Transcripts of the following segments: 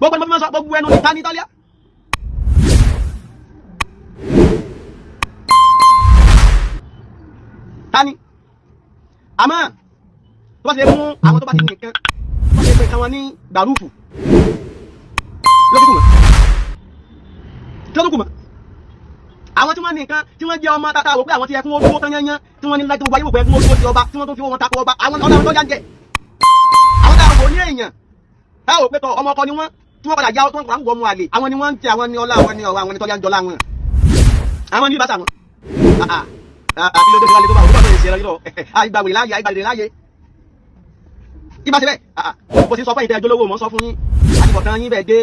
Gbogbo ẹni mo fi máa sọ gbogbo ẹnu ní ta ní Tálíà. Tani àmọ́ tó bá ti lè mú àwọn tó bá ti ní nǹkan, tó bá ti lè pè nǹkan wọn ní gbàrúfù lókùnkùn mọ́, kí ló kù mọ́? Àwọn tí wọ́n ní nǹkan, tí wọ́n jẹ́ ọmọ tata, wò pé àwọn tí ẹkún ó dúró tán yányán, tí wọ́n ní láti gbogbo ayé wò pé ẹkún ó dúró ti ọba, tí wọ́n tó fi owó wọn tako ọba, àwọn ọ̀nà àwọn tó yá ń jẹ, àwọn táwọn kò ní èèyàn táwọn ò pé tọ ọmọ ọkọ ni wọ́n, tí wọ́n padà já tí wọ́n padà ń wọ ọmọ àlè, àwọn ni wọ́n ń tẹ, àwọn ni ọlá, àwọn ni ọwọ́, àwọn ni tọ́jà ń jọlá wọn, àwọn ní ìbátan wọn. Àti lóde tí wọ́n lè tó bá òun bá tó lè ṣe ẹ̀rọ yìí, àìgbàwèrè láàyè, àìgbàwèrè láàyè ibà ṣe bẹ́ẹ̀. Bó ti sọ fún ìtẹ́ ẹjọ́ lówó mọ́ sọ fún yín àtibọ̀tán yín bẹ́ẹ̀ dé,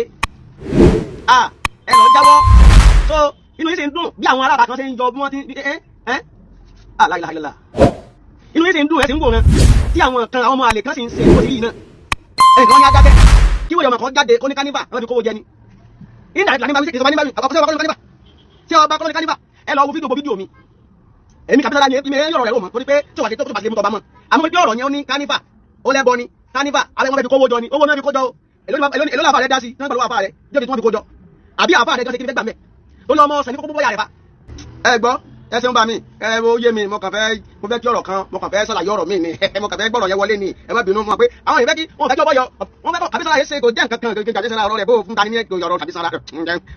ẹ lọ jáwọ́. So inú yín sì ń dùn bí àwọn aráàlú kan ṣe ń yọ, bí wọ́n ti ẹ ẹ aláìláìlá, inú yín sì ń dùn, ẹ sì ń wòran tí àwọn kan, àwọn ọmọ àlè kan sì ń ṣe bó ti rí yìí náà. Ẹnìkan ní adákẹ́ kí wọ́n yọ ọmọ kan jáde kó ní kánífà wọ́n fi kówó jẹ ni indirect ní báwí, kì í sọ bá ní báwí àkọsílẹ̀ ọba kọ́ ní kánífà tí ọba kọ́ ní kánífà. Ẹ lọ wo fídíò mi, èmi kàbísọ́lá ni èmi yọ̀rọ̀ rẹ̀ rò mọ́, torí pé tí wàá ti tó bá ti lè mú tọba mọ́, àmọ́ bí ọ̀rọ̀ yẹn, ó ní kánífà, ó lẹ́bọ ni kánífà alẹ́ wọn fẹ́ fi kówó jọ ni, owó náà fi kó jọ o. Èló làfà rẹ̀ dá sí tí wọ́n gbàlúwà àfà rẹ̀ jẹ́ tí wọ́n fi kó jọ, àbí àfà rẹ̀ jọ ṣe kí ni fẹ́ gbà mẹ́ ó lọ ọmọ ọ̀sẹ̀ ní kókó bóyá rẹ̀ fa. Ẹ gbọ́, ẹ ṣeun bá mi, ẹ ó yé mi. Mo kàn fẹ́, mo fẹ́ kí ọ̀rọ̀ kan, mo kàn fẹ́ ṣàlàyé ọ̀rọ̀ mi ni, mo kàn fẹ́ gbọ́rọ̀ yẹn wọlé ni. Ẹ má bínú mọ́ pé àwọn ìfẹ́ kí wọ́n fẹ́ kí ọbọ̀ yọ, wọ́n fẹ́ kọ́ Kàbísọ́lá yẹn ṣe kò jẹ́ nǹkan kan Kàbísọ́lá ọ̀rọ̀ rẹ̀ bó fún ta ni ní ọ̀rọ̀ Kàbísọ́lá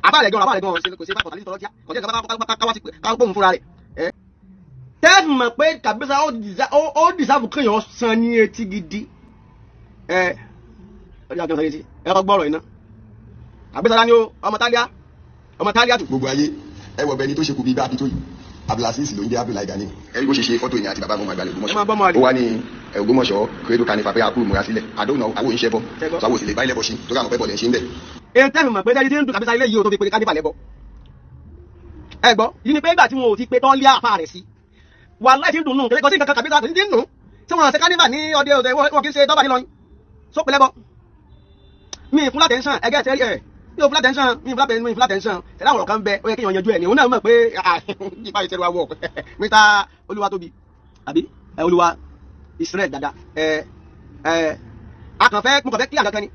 àbá rẹ̀ gan, àbá rẹ̀ gan kò sí fàkọ̀tà ní tọ́lọ́tíà, kò jẹ́ nǹkan káwá sí káwá fúnra rẹ̀. Tẹ́ẹ̀fù mọ̀ pé Kàbísọ́lá ó dìsáàbù kéèyàn san ní etí gidi. Ẹ ọjọ́ àjọsọ létí, ẹ kọ́ gbọ́rọ̀ iná. Kàbísọ́lá ni ó ọmọ Tálíà, ọmọ Tálíà tù. Gbogbo ayé ẹ wọ bẹni tó ṣe kú bíi bá a fi tó yìí, Abdulaziz ló ń jẹ́, Abdullahi Gani. Ẹ rí bó ṣe ṣe fọ́tò ìyẹn àti bàbá ọmọ àgbàlẹ̀ Ẹ máa bọ́ mọ́ Ògbómọ̀ṣọ́ àlè. Ó wá ní Ògbómọ̀ṣọ́ credo kanifa pé a kú múra sílẹ̀ àdóhùn àwọn òyìnṣẹ́ bọ́ Ṣẹ́gbọ́. Sọ àwọn òsì lè bá ilẹ̀ bọ̀ sí torí àwọn pẹ́ bọ̀ lẹ̀ ń ṣe ń bẹ̀. Èyí tẹ́ẹ̀fù mọ̀ pé tẹ́lí tí ń dùn Kàbísọ́lá ilé yìí ó tó fi pe kánífà lẹ́bọ̀. Ẹ gbọ́ yìí ni pé ìgbà tí wọn ò ti pe tọ́lí àfa rẹ̀ sí wà láì tí ń dùn nù kò sí nǹkan kan Kàbísọ́lá tí ń dùn tí wọn ṣe kánífà ní ọdẹ ọdẹ, wọn kì í ṣe dọ́bà nílọrin sópe lẹ́bọ̀. Mi fún látẹ̀ńsán ẹgẹ́ tẹ́lẹ̀ ẹ̀, mi ò fún látẹ̀ńsán, mi fún látẹ̀ńsán tẹ̀lé. Àwọn ọ̀rọ̀ kan bẹ ó yẹ kí èèyàn yanjú ẹ̀ ní òun náà mọ̀ pé ìfà ìṣẹ̀rù àwọ̀ Mr. Olúwatóbi àbí ẹ Olúwa Israel dada ẹ ẹ akànfẹ́, mo kàn fẹ́ kílíà kankan ni,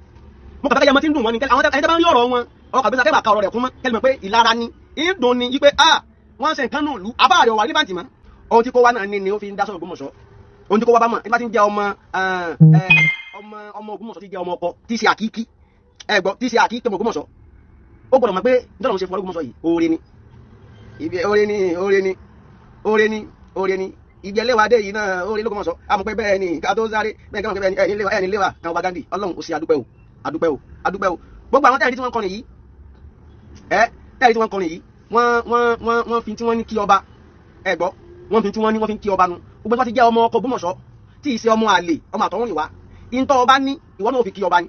mo kàn fẹ́ kẹ́ yẹmọ tí ń dùn wọn ni àwọn ẹni tó bá ń rí ọ̀rọ̀ wọn ọkọ̀ Kàbísọ́lá kẹ́ bá ka ọ̀rọ̀ rẹ̀ kún mọ́ kẹ́lẹ́ mọ̀ pé ìlara ni ìdùn ni yí pé ah wọ́n ṣe nǹkan nù lù àbá rẹ̀ wà ní bàǹtì mọ́. Ohun tí kò wá náà ní ni ó fi ń dá sọ̀rọ̀ Ògbómọ̀ṣọ́. Ohun tí kò wá bá mọ̀ nígbà tí ń jẹ́ ọmọ ọmọ ọmọ Ògbómọ̀ṣọ́, tí jẹ́ ọmọ ọkọ, tí ṣe àkíkí, ẹ gbọ́, tí ṣe àkíkí ọmọ Ògbómọ̀ṣọ́, ó gbọ́dọ̀ mọ̀ pé nítorí òun ṣe fún Ògbómọ̀ṣọ́ yìí, oore ni ibi, oore ni, oore ni, oore ni, oore ni ibi ẹlẹ́wàdé yìí náà, oore l'Ógbómọ̀ṣọ́. Àmọ́ pé bẹ́ẹ̀ ni ká tó sáré bẹ́ẹ̀ kí wọ́n pé bẹ́ẹ̀ ni ẹni léwà, ẹni léwà kan ọba Gandhi. Ọlọ́run ó ṣe, adúpẹ́ o, adúpẹ́ o, adúpẹ́ o. Gbogbo àwọn tẹ́ẹ̀rí tí wọ́n ń kọrin yìí, ẹ tẹ́ẹ̀rí tí wọ́n ń kọrin yìí, wọ́n fi tí wọ́n ní kí ọba, ẹ gbọ́, wọ́n fi tí wọ́n ní, wọ́n fi ń kí ọba nu. Gbogbo tí wọ́n ti jẹ́ ọmọ ọkọ Ògbómọ̀ṣọ́, tí ì ṣe ọmọ àlè, ọmọ àtọ̀hún ìwà ìntọ́ ọba ní, ìwọ náà ó fi kí ọba ni.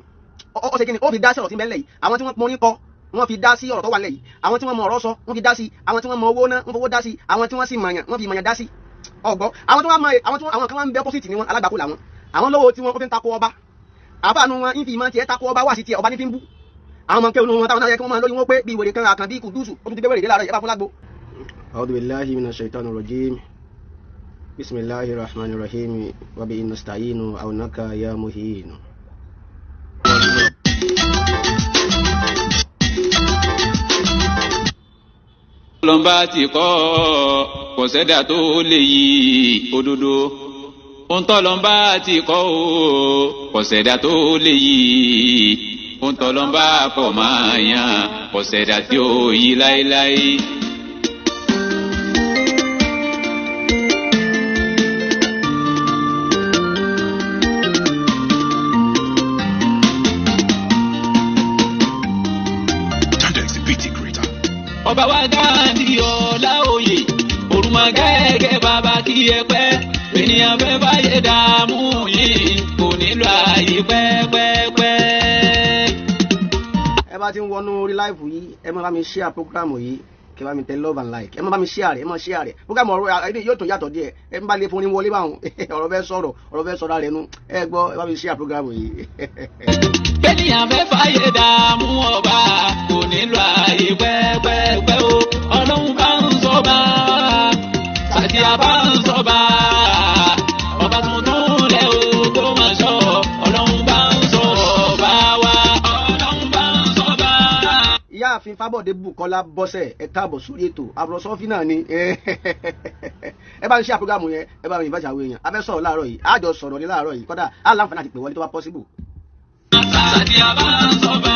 Ó ṣe kí ni ó fi dá sí ọ̀rọ̀ tí ń bẹ ńlẹ̀ yìí. Àwọn tí wọ́n pọn orin kọ, wọ́n fi dá sí ọ̀rọ̀ tó wà ńlẹ̀ yìí. Àwọn tí wọ́n mọ ọ̀rọ̀ sọ, wọ́n fi dá sí. Àwọn tí wọ́n mọ owó ná, wọ́n fowó dá sí. Àwọn tí wọ́n sì mọ̀yàn, wọ́n fi mọ̀yàn dá sí. Ọ̀gbọ́, àwọn tí wọ́n mọ, àwọn tí wọ́n, àwọn kan wọ́n ń bẹ opposite ni wọ́n, alágbàkó làwọn. Àwọn lówó tí wọ́n fi ń takò ọba, àfààní wọn ń fi ìmọ̀ tiẹ̀ takò ọba, wá sí tiẹ̀ ọba ní fi ń bú àwọn ọmọ kéwọn wọn táwọn náà yẹ kí wọ́n máa lórí wọn pé bí ìwèrè kan àkànbí kùdùsù, ó tún ti gbé wèrè dé láàárọ̀, ẹ bá fún lágbo. أعوذ بالله من الشيطان الرجيم، بسم الله الرحمن الرحيم، وبه نستعين، عونك يا مهين. Lọ́nba ti kọ́ kò sẹ́dá tó lè yí òdodo òǹtọ́. Lọ́nba ti kọ́ o, kò sẹ́dá tó lè yí òǹtọ́. Lọ́nba kọ̀ máa yàn, kò sẹ́dá tí ó yí láéláé. Yandex, the BT creator. Ọba wa Gáàdì ọlá òye òrùmọ gẹ́gẹ́ bàbá kí ẹ pẹ́, ènìyàn fẹ́ fàyè dààmú yìí kò nílò ààyè pẹ́pẹ́pẹ́. Ẹ bá ti ń wọnú orí live yìí, ẹ máa bá mi share program yìí, kẹ bá mi tẹ love and like, ẹ máa bá mi share rẹ̀, ẹ máa share rẹ̀. Program ọ̀rọ̀ ẹ yóò tún yàtọ̀ díẹ̀. Ẹ ń bá lè fún ní wọlé báwọn ọ̀rọ̀ fẹ́ sọ̀rọ̀, ọ̀rọ̀ fẹ́ sọ̀rọ̀ rẹ̀ nu. Ẹ gbọ́, ẹ bá mi share program yìí. Bẹ́ẹ̀nìyàn fẹ́ fàyè dààmú ọba kò nílò ààyè pẹ́pẹ́pẹ́ o. Ọlọ́run bá ń sọ́ba, sàtìyà bá ń sọ́ba, ọba tuntun lẹ̀ o kó máa sọ. Ọlọ́run bá ń sọ ọba wa, ọlọ́run bá ń Ìyáàfin Fábọ̀dé Bùkọ́lá Bọ́sẹ̀, ẹ káàbọ̀ sórí ètò àbúrọ̀sọ́fì náà ni. Ẹ bá ń ṣe àpọ́gàmù yẹn, ẹ bá mi ìbáṣà àwọn èèyàn. A fẹ́ sọ̀rọ̀ láàárọ̀ yìí, àjọ sọ̀rọ̀ ní láàárọ̀ yìí, kódà á láǹfààní àti pè wọlé tó bá possible. Sàdí àbá ń sọba,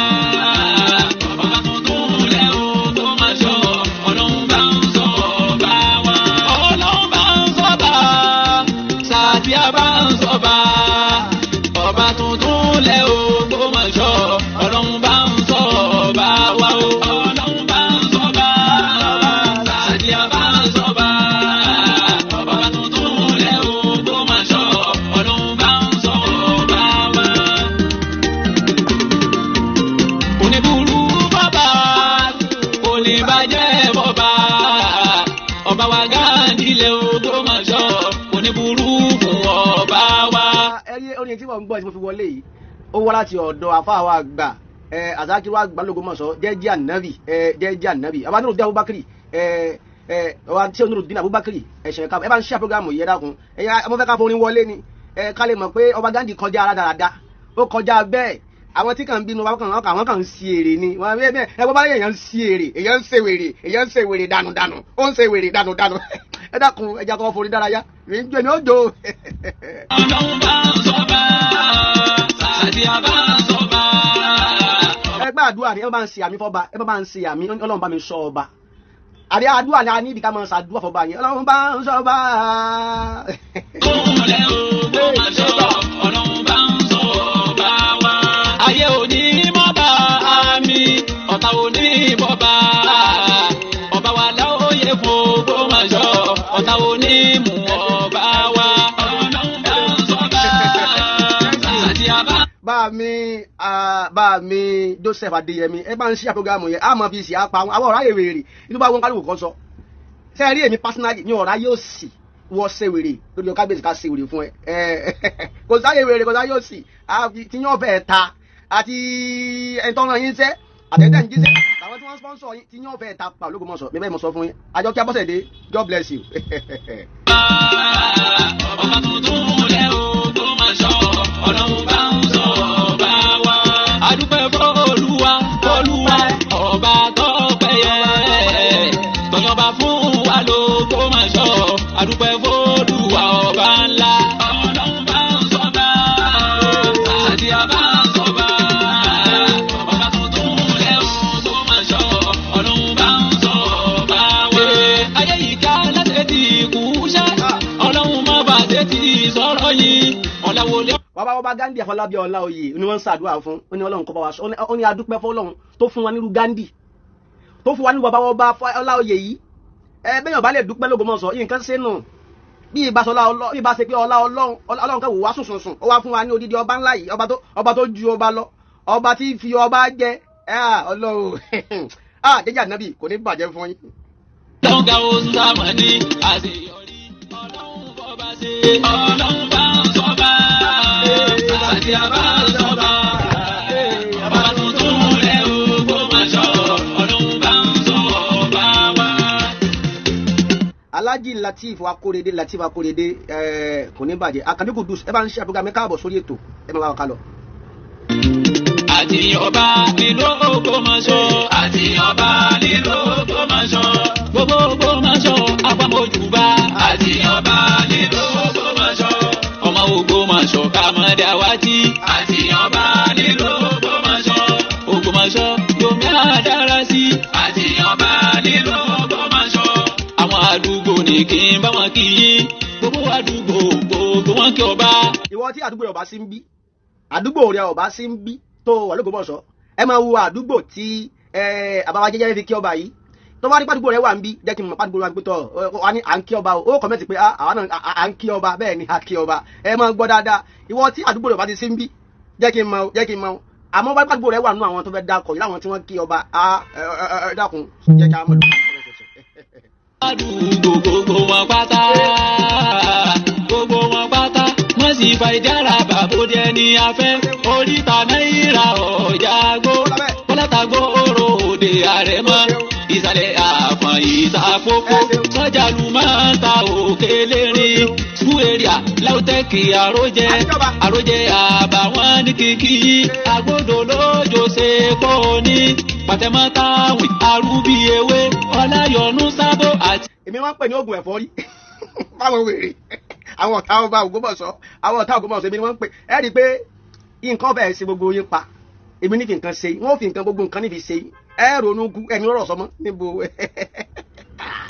ọba tuntun lẹ́ o tó máa ṣọ, Ọlọ́run bá ń sọ ọba wa. Ọlọ́run bá ń sọba, Sàdí àbá ń sọba, ọba tuntun lẹ́ o tó máa ṣọ, Ọlọ́run bá ń sọ ọba wa o. Ọlọ́run bá ń sọba, Sàdí àbá ń sọba, ọba tuntun lẹ́ o tó máa ṣọ, Ọlọ́run bá ń sọ ọba wa. Kò ní burú bàbá, kò ní bàjẹ́ bọ́ba, ọba wa Ghandi lé Ògbómọ̀ṣọ́, kò ní burú fún ọba wa. Ẹ rí orin tí wọ́n ń gbọ́ tí mo fi wọlé yìí, ó wá láti ọ̀dọ̀ àfáà àgbà Azakiru àgbà l'Ógbómọ̀ṣọ́, jẹ́jẹ́ ànábì, jẹ́jẹ́ ànábì àbá Nurudeen Abubakar, ẹ ẹ ọba tí Nurudeen Abubakar ẹ̀ṣẹ̀ ká. Ẹ bá ń ṣe àpọ́gàmù yìí, ẹ dákun. Ẹ yá, mo fẹ́ ká forin wọlé ni ẹ ká lè mọ̀ pé ọba Ghandi kọjá rádaràda, ó kọjá bẹ́ẹ̀. Àwọn tí kàn ń bínú wọn kàn, àwọn kàn ń si èrè ni wọn bẹ́ẹ̀ bẹ́ẹ̀. Ẹ bọ́ bá èèyàn ń si èrè, èèyàn ń ṣe wèrè, èèyàn ń ṣe wèrè dànùdànù, ó ń ṣe wèrè dànùdànù. Ẹ dákun, ẹ jẹ́ kó forin dárayá, èmi ń jó, èmi ó jó. Ọlọ́run bá ń sọba, Sàdí àbá ń sọba. Ẹ gbá àdúrà ni, ẹ bá ń ṣe àmì fọba, ẹ bá ń ṣe àmì, Ọlọ́run bá mi sọ ọba. Àbí àdúrà ni a ní ibi ká máa ṣàdúrà fọba yẹn, Ọlọ́run bá ń sọ ọba. Òun lẹ́ Ògbómọ̀ṣọ́, Ọlọ́run bá ń sọ ọba wa. Ayé òní mọ́ba àmì, ọ̀tá òní bọ́ba. Ọba wa láòyè fún Ògbómọ̀ṣọ́, ọ̀tá òní mú ọba wa. Ọlọ́run bá ń sọba, Sàdí àbá. Bá mi Joseph Adéyẹmí, ẹ bá ń ṣe àpọ́gàmù yẹn, a máa fi ṣe àpá àwọn ọ̀rá yẹ wèrè inú bá wọn kálukú kan sọ. Ṣe rí èmi personally ní ọ̀rá yóò sì wọ́ ṣe wèrè lórí ọ̀ká gbèsè ká ṣe wèrè fún ẹ. Kò sáyé wèrè, kò sáyé òsì tí yóò fẹ́ ta àti ẹni tó ń rán yín sẹ́, àtẹ̀tẹ̀ ń jíṣẹ́, àwọn tí wọ́n sponsor yín tí yóò fẹ́ ta pa Ológbòmọ̀ṣọ́ mi bẹ́ẹ̀ mo sọ fún yín. Àjọkẹ́ Abọ́sẹ̀dé, God bless you. Ọba tuntun lẹ́ Ògbómọ̀ṣọ́, Ọlọ́run bá ń sọ ọba wa. Adúpẹ́ f'Olúwa, f'Olúwa, ọba tọ́pẹ́ yẹ. Tọ́yọ̀bá fún wa l'Ógbómọ̀ṣọ́, adúpẹ́ f'Olúwa ọba ńlá. Ọlọ́run bá ń sọba, Sàdí àbá ń sọba. Ọba tuntun lẹ́ Ògbómọ̀ṣọ́, Ọlọ́run bá ń sọ ọba wa. Ayé yìí ká láti ti kú ṣá, Ọlọ́run má bàjẹ́ ti sọ̀rọ̀ yìí, ọ̀làwọlé. Bàbá ọba Ghandi Afọlábí Ọláoyè ni wọ́n ń ṣàdúrà fún. Ó ní Ọlọ́run kó bá wa sọ, ó ní adúpẹ́ fọ́lọ́run tó fún wa nírú Ghandi, tó fún wa nírú bàbá ọba Ọláoyè yìí. Ẹ bẹ́ẹ̀ yàn bá lè dúpẹ́ l'Ógbómọ̀ṣọ́ yìí, nǹkan ṣe nù bí ìbá ṣe pé ọlá Ọlọ́run, Ọlọ́run kẹwò wá sùn sùn sùn, ó wá fún wa ní odidi ọba ńlá yìí, ọba tó ju ọba lọ, ọba tí fi ọba jẹ. Ẹ Ọlọ́run jẹjẹ ànábì kò ní bàjẹ́ fún yín. Lọ́gà ó sábà ní àṣeyọrí, Ọlọ́run bọ́ba ṣe, Ọlọ́run bá ń sọ́ba, àti àbá ń sọ́ba. Ọba tuntun lẹ́ Ògbómọ̀ṣọ́, Ọlọ́run bá ń sọ ọba wa. Alhaji Lateef Akorede, Lateef Akorede, kò ní bàjẹ́. Akànní Kudus, ẹ bá ń ṣe àbúgà mi, káàbọ̀ sórí ètò, ẹ máa bá wa ká lọ. Àti ọba nílùú Ògbómọ̀ṣọ́, àti ọba nílùú Ògbómọ̀ṣọ́, gbogbo Ògbómọ̀ṣọ́ àpamọ́jùbá. Àti ọba nílùú Ògbómọ̀ṣọ́, ọmọ Ògbómọ̀ṣọ́ ká mọ̀ dáwátì. Àti ọba nílùú Ògbómọ̀ṣọ́, Ògbómọ̀ṣọ́ yomi àdára sí. Àti ọba nílùú Ògbómọ̀ṣọ́, àwọn àdúgbò ní kí n bá wọn kí yín, gbogbo àdúgbò gbogbo wọn kí ọba. Ìwọ tí àdúgbò rẹ ọba sí ń bí, àdúgbò rẹ ọba sí ń bí tó wà l'Ógbómọ̀ṣọ́, ẹ máa wo àdúgbò tí àbáwá jẹjẹrẹ fi kí ọba yìí. Tó bá ní pàdúgbò rẹ wà ń bí, jẹ́ kí n mọ̀ pàdúgbò rẹ wà ń pé tọ́ wa ní à ń kí ọba o. Ó comment pé àwa náà à ń kí ọba. Bẹ́ẹ̀ ni, à kí ọba. Ẹ máa gbọ́ dáadáa. Ìwọ tí àdúgbò rẹ ọba ti sí ń bí, jẹ́ kí n mọ̀, jẹ́ kí n mọ̀. Àmọ́ bá pàdúgbò rẹ wà nínú àwọn tó fẹ́ dákọ̀ yìí láwọn tí wọ́n kí ọba, ẹ dákun, jẹ́ kí a mọ̀ lóko. Àdúgbò gbogbo wọn pátá, gbogbo wọn pátá, wọ́n sì fa ìjára bàbódé ẹni afẹ́ oríta náírà ọ̀jà gbó kọ́látàgbó oró òde àrẹ̀mọ́ ìsàlẹ̀ àfọ̀n ìsàfófó sọ́jà lu máa ń ta òkè lérin school area lautech àròjẹ àròjẹ àbàwọ́n ní kìkì agbódò lójó ṣe kó ní. Pàtẹ́mọ́táwìn arúbí ewé Ọláyọ̀nù Sábò àti. Èmi wọ́n ń pè ní oògùn ẹ̀fọ́rí fáwọn wèrè, àwọn ọ̀tá ọba Ògbómọ̀ṣọ́, àwọn ọ̀tá Ògbómọ̀ṣọ́. Èmi ni wọ́n ń pè. Ẹ rí i pé nǹkan bẹ́ẹ̀ ṣe gbogbo yín pa. Èmi ní fi nǹkan ṣe, wọ́n fi nǹkan, gbogbo nǹkan nífi ṣe. Ẹ ronú kú, ẹni rọ̀rọ̀ sọmọ níbo.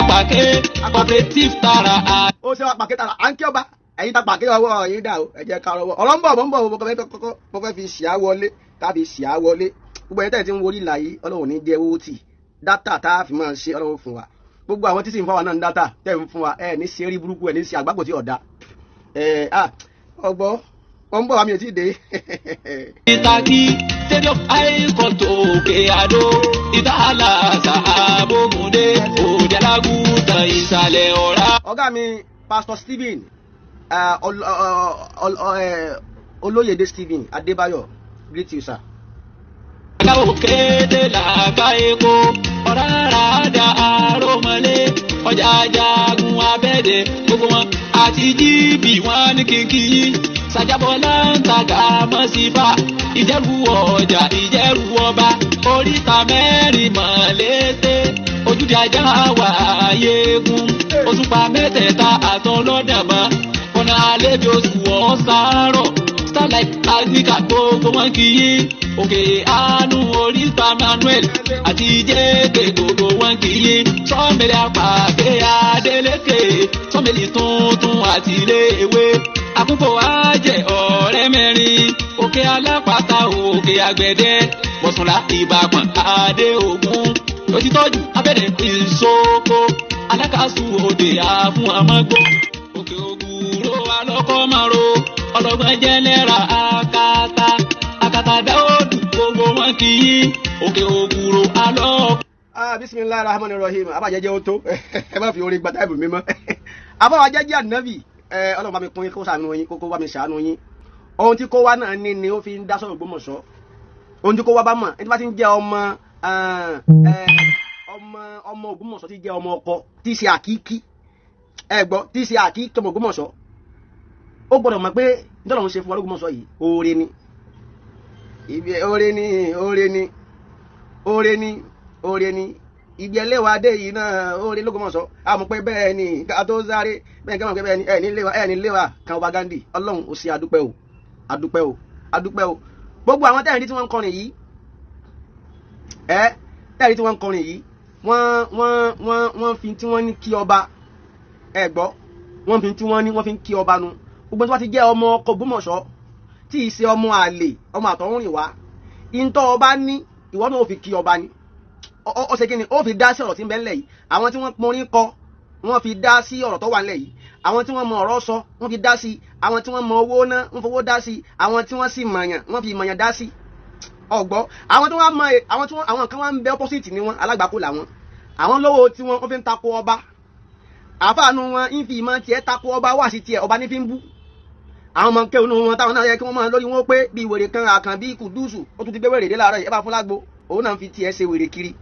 Pàkẹ́ cooperative tara a. Ó ṣe wá pàkẹ́ tara à ń kí ọba. Ẹ̀yin ta pàkẹ́, ọwọ́ yín dà o. Ẹ jẹ́ ká rọwọ́. Ọ̀rọ̀ ń bọ̀, mọ̀ ń bọ̀. Mo fẹ́ kọ́kọ́, mo fẹ́ fi ṣìá wọlé, ká fi ṣìá wọlé. Gbogbo ẹ̀yin tẹ̀ tí ń worí ìlà yìí, Ọlọ́run ní jẹ́ owó tì. Data tá a fi máa ṣe, Ọlọ́run fún wa. Gbogbo àwọn tí sì ń fáwa náà ní data tẹ̀ ń fún wa, ẹ̀ ní ṣe rí burúkú, ẹ̀ ní ṣe àgbákò tí ọ̀dà. Ẹ̀ ah, ọgbọ́ wọ́n ń bọ̀ wá, mi ò tí ì dé. Ìtàkì Stadium High Court, Òkè Àdó, Ìtàlàsà, Àbògùndé, Òde Alágùntàn, Ìsàlẹ̀ Ọ̀rá. Ọ̀gá mi, Pastor Stephen Olóyèdè Stephen Adébáyọ̀, greet you, sir. Òkété làgbà Èkó, ọ̀rá-ràdà, àròmọlé, ọjà Ajagun, Abẹ́dẹ̀, gbogbo wọn àti jíìbì wọn ní kíkí yín. Sàjábọ̀lá ń tàgà mọ́sífà, Ìjẹ̀rù ọjà, Ìjẹ̀rù ọba, oríta mẹ́rin mọ̀lété, ojúde ajá wà, ayégun, òṣùpá mẹ́tẹ̀ẹ̀ta, àtọlọ́dàmọ́, ọ̀nà àlejò oṣù ọ̀sàárọ̀, Starlight Agrica, gbogbo wọn kì í òkè àánú, oríta Manuel àti jẹ́kẹ̀, gbogbo wọn kì í sọ́mẹ́lẹ̀ àpàkẹ́, Adélékè, sọ́mẹ́lì tuntun àti iléèwé àkúkò àjẹ, ọ̀rẹ́ mẹ́rin, òkè alápàtà, òkè àgbẹ̀dẹ, bọ̀sùnlá, ìbàpọ̀n, adé ògún, òtítọ́jú abẹ́rẹ́, ìṣoko alákàsù, òde àfún àmọ́gbó, òkè ògùrò, alọ́kọ́mọ́rò, ọlọ́gbọ́n jẹ́nẹ́ra, akata akata dáwọ́dù, gbogbo wọn kì í òkè ògùrò alọ́. Ah, bisimilahi rahman rahim. Abajẹjẹ o tó, ẹ má fi orin gba táìbù mi mọ́. Abáwájẹjẹ ànábì ẹ, Ọlọ́run bá mi kún yín, kó ṣàánú yín, kókó bá mi ṣàánú yín. Ohun tí kó wá náà ní ni ó fi ń dá sọ̀rọ̀ Ògbómọ̀ṣọ́. Ohun tí kó wá bá mọ̀, ẹni tí bá ti ń jẹ́ ọmọ ọmọ ọmọ Ògbómọ̀ṣọ́, tí jẹ́ ọmọ ọkọ, tí í ṣe àkíkí, ẹ gbọ́, tí í ṣe àkíkí ọmọ Ògbómọ̀ṣọ́, ó gbọ́dọ̀ mọ̀ pé nítorí òun ṣe fún wa l'Ógbómọ̀ṣọ́ yìí, oore ni. Ibi oore ni, oore ni, oore ni, oore ni. Ibi ẹlẹ́wà dé yìí náà, oore l'Ógbómọ̀ṣọ́. Àmọ́ pé bẹ́ẹ̀ ni ká tó sáré bẹ́ẹ̀ ká mọ̀ pé bẹ́ẹ̀ ni ẹ̀ ní léwa, ẹ̀ ní léwa kan. Ọba Gandhi, Ọlọ́run ó ṣe, adúpẹ́ o, adúpẹ́ o, adúpẹ́ o. Gbogbo àwọn tẹ́ẹ̀rí tí wọ́n ń kọrin yìí, ẹ tẹ́ẹ̀rí tí wọ́n ń kọrin yìí, wọ́n fi tí wọ́n ní kí ọba. Ẹ gbọ́, wọ́n fi tí wọ́n ní, wọ́n fi ń kí ọba nu. Gbogbo tí wọ́n ti jẹ́ ọmọ ọkọ Ògbómọ̀ṣọ́, tí ì ṣe ọmọ àlè, ọmọ àtọ̀húnrìn wá, ìntọ́ ọba ní, ìwọ náà ó fi kí ọba ni. Ó ṣe kí ni? Ó fi dá sí ọ̀rọ̀ tí ń bẹ ńlẹ̀ yìí. Àwọn tí wọ́n pọnrín kọ, wọ́n fi dá sí ọ̀rọ̀ tó wà ńlẹ̀ yìí. Àwọn tí wọ́n mọ ọ̀rọ̀ sọ, wọ́n fi dá sí. Àwọn tí wọ́n mọ owó ná, wọ́n fowó dá sí. Àwọn tí wọ́n sì mọ̀yàn, wọ́n fi mọ̀yàn dá sí. Ọ̀gbọ́, àwọn tí wọ́n mọ, àwọn tí wọ́n, àwọn kan wọ́n ń bẹ, opposite ni wọ́n, alágbàkó làwọn. Àwọn lówó tí wọ́n fi ń takò ọba. Àfààní wọn ń fi ìmọ̀ tiẹ̀ takò ọba, wá sí tiẹ̀, ọba ní fi ń bú. Àwọn ọmọ kéwòn wọn táwọn náà yẹ kí wọ́n máa lórí wọn pé bí wèrè kan àkàn bí kùdùsù, ó tún ti gbé wèrè dé láàárọ̀ yìí. Ẹ bá fún lágbo, òun náà ń fi tiẹ̀ ṣe wèrè kiri.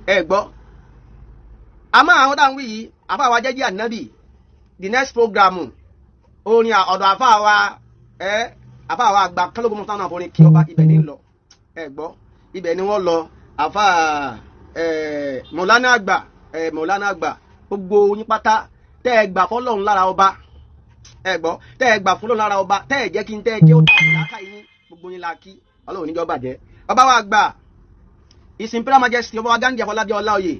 Ẹ gbọ́, àmọ́ àwọn táwọn wí yìí, àfa wa jẹ́jẹ́ ànábì, the next program, orin ọ̀dọ̀ àfa wa, ẹ àfa wa àgbà kálógún mọ́tò náà forin kí ọba, ibẹ̀ ní lọ. Ẹ gbọ́, ibẹ̀ ni wọ́n lọ. Àfa ẹ mọ̀lánà àgbà, ẹ mọ̀lánà àgbà, gbogbo yín pátá tẹ́ ẹ gbà fọlọ́run lára ọba, ẹ gbọ́, tẹ́ ẹ gbà fọlọ́run lára ọba, tẹ́ ẹ jẹ́ kí n tẹ́ ẹ jẹ́ ó tà láká yín, gbogbo yín la kí. Ọlọ́run níjọ́ bàjẹ́. Ọba wa àgbà, His Imperial Majesty Ọba wa Ghandi Afọlábí Ọláoyè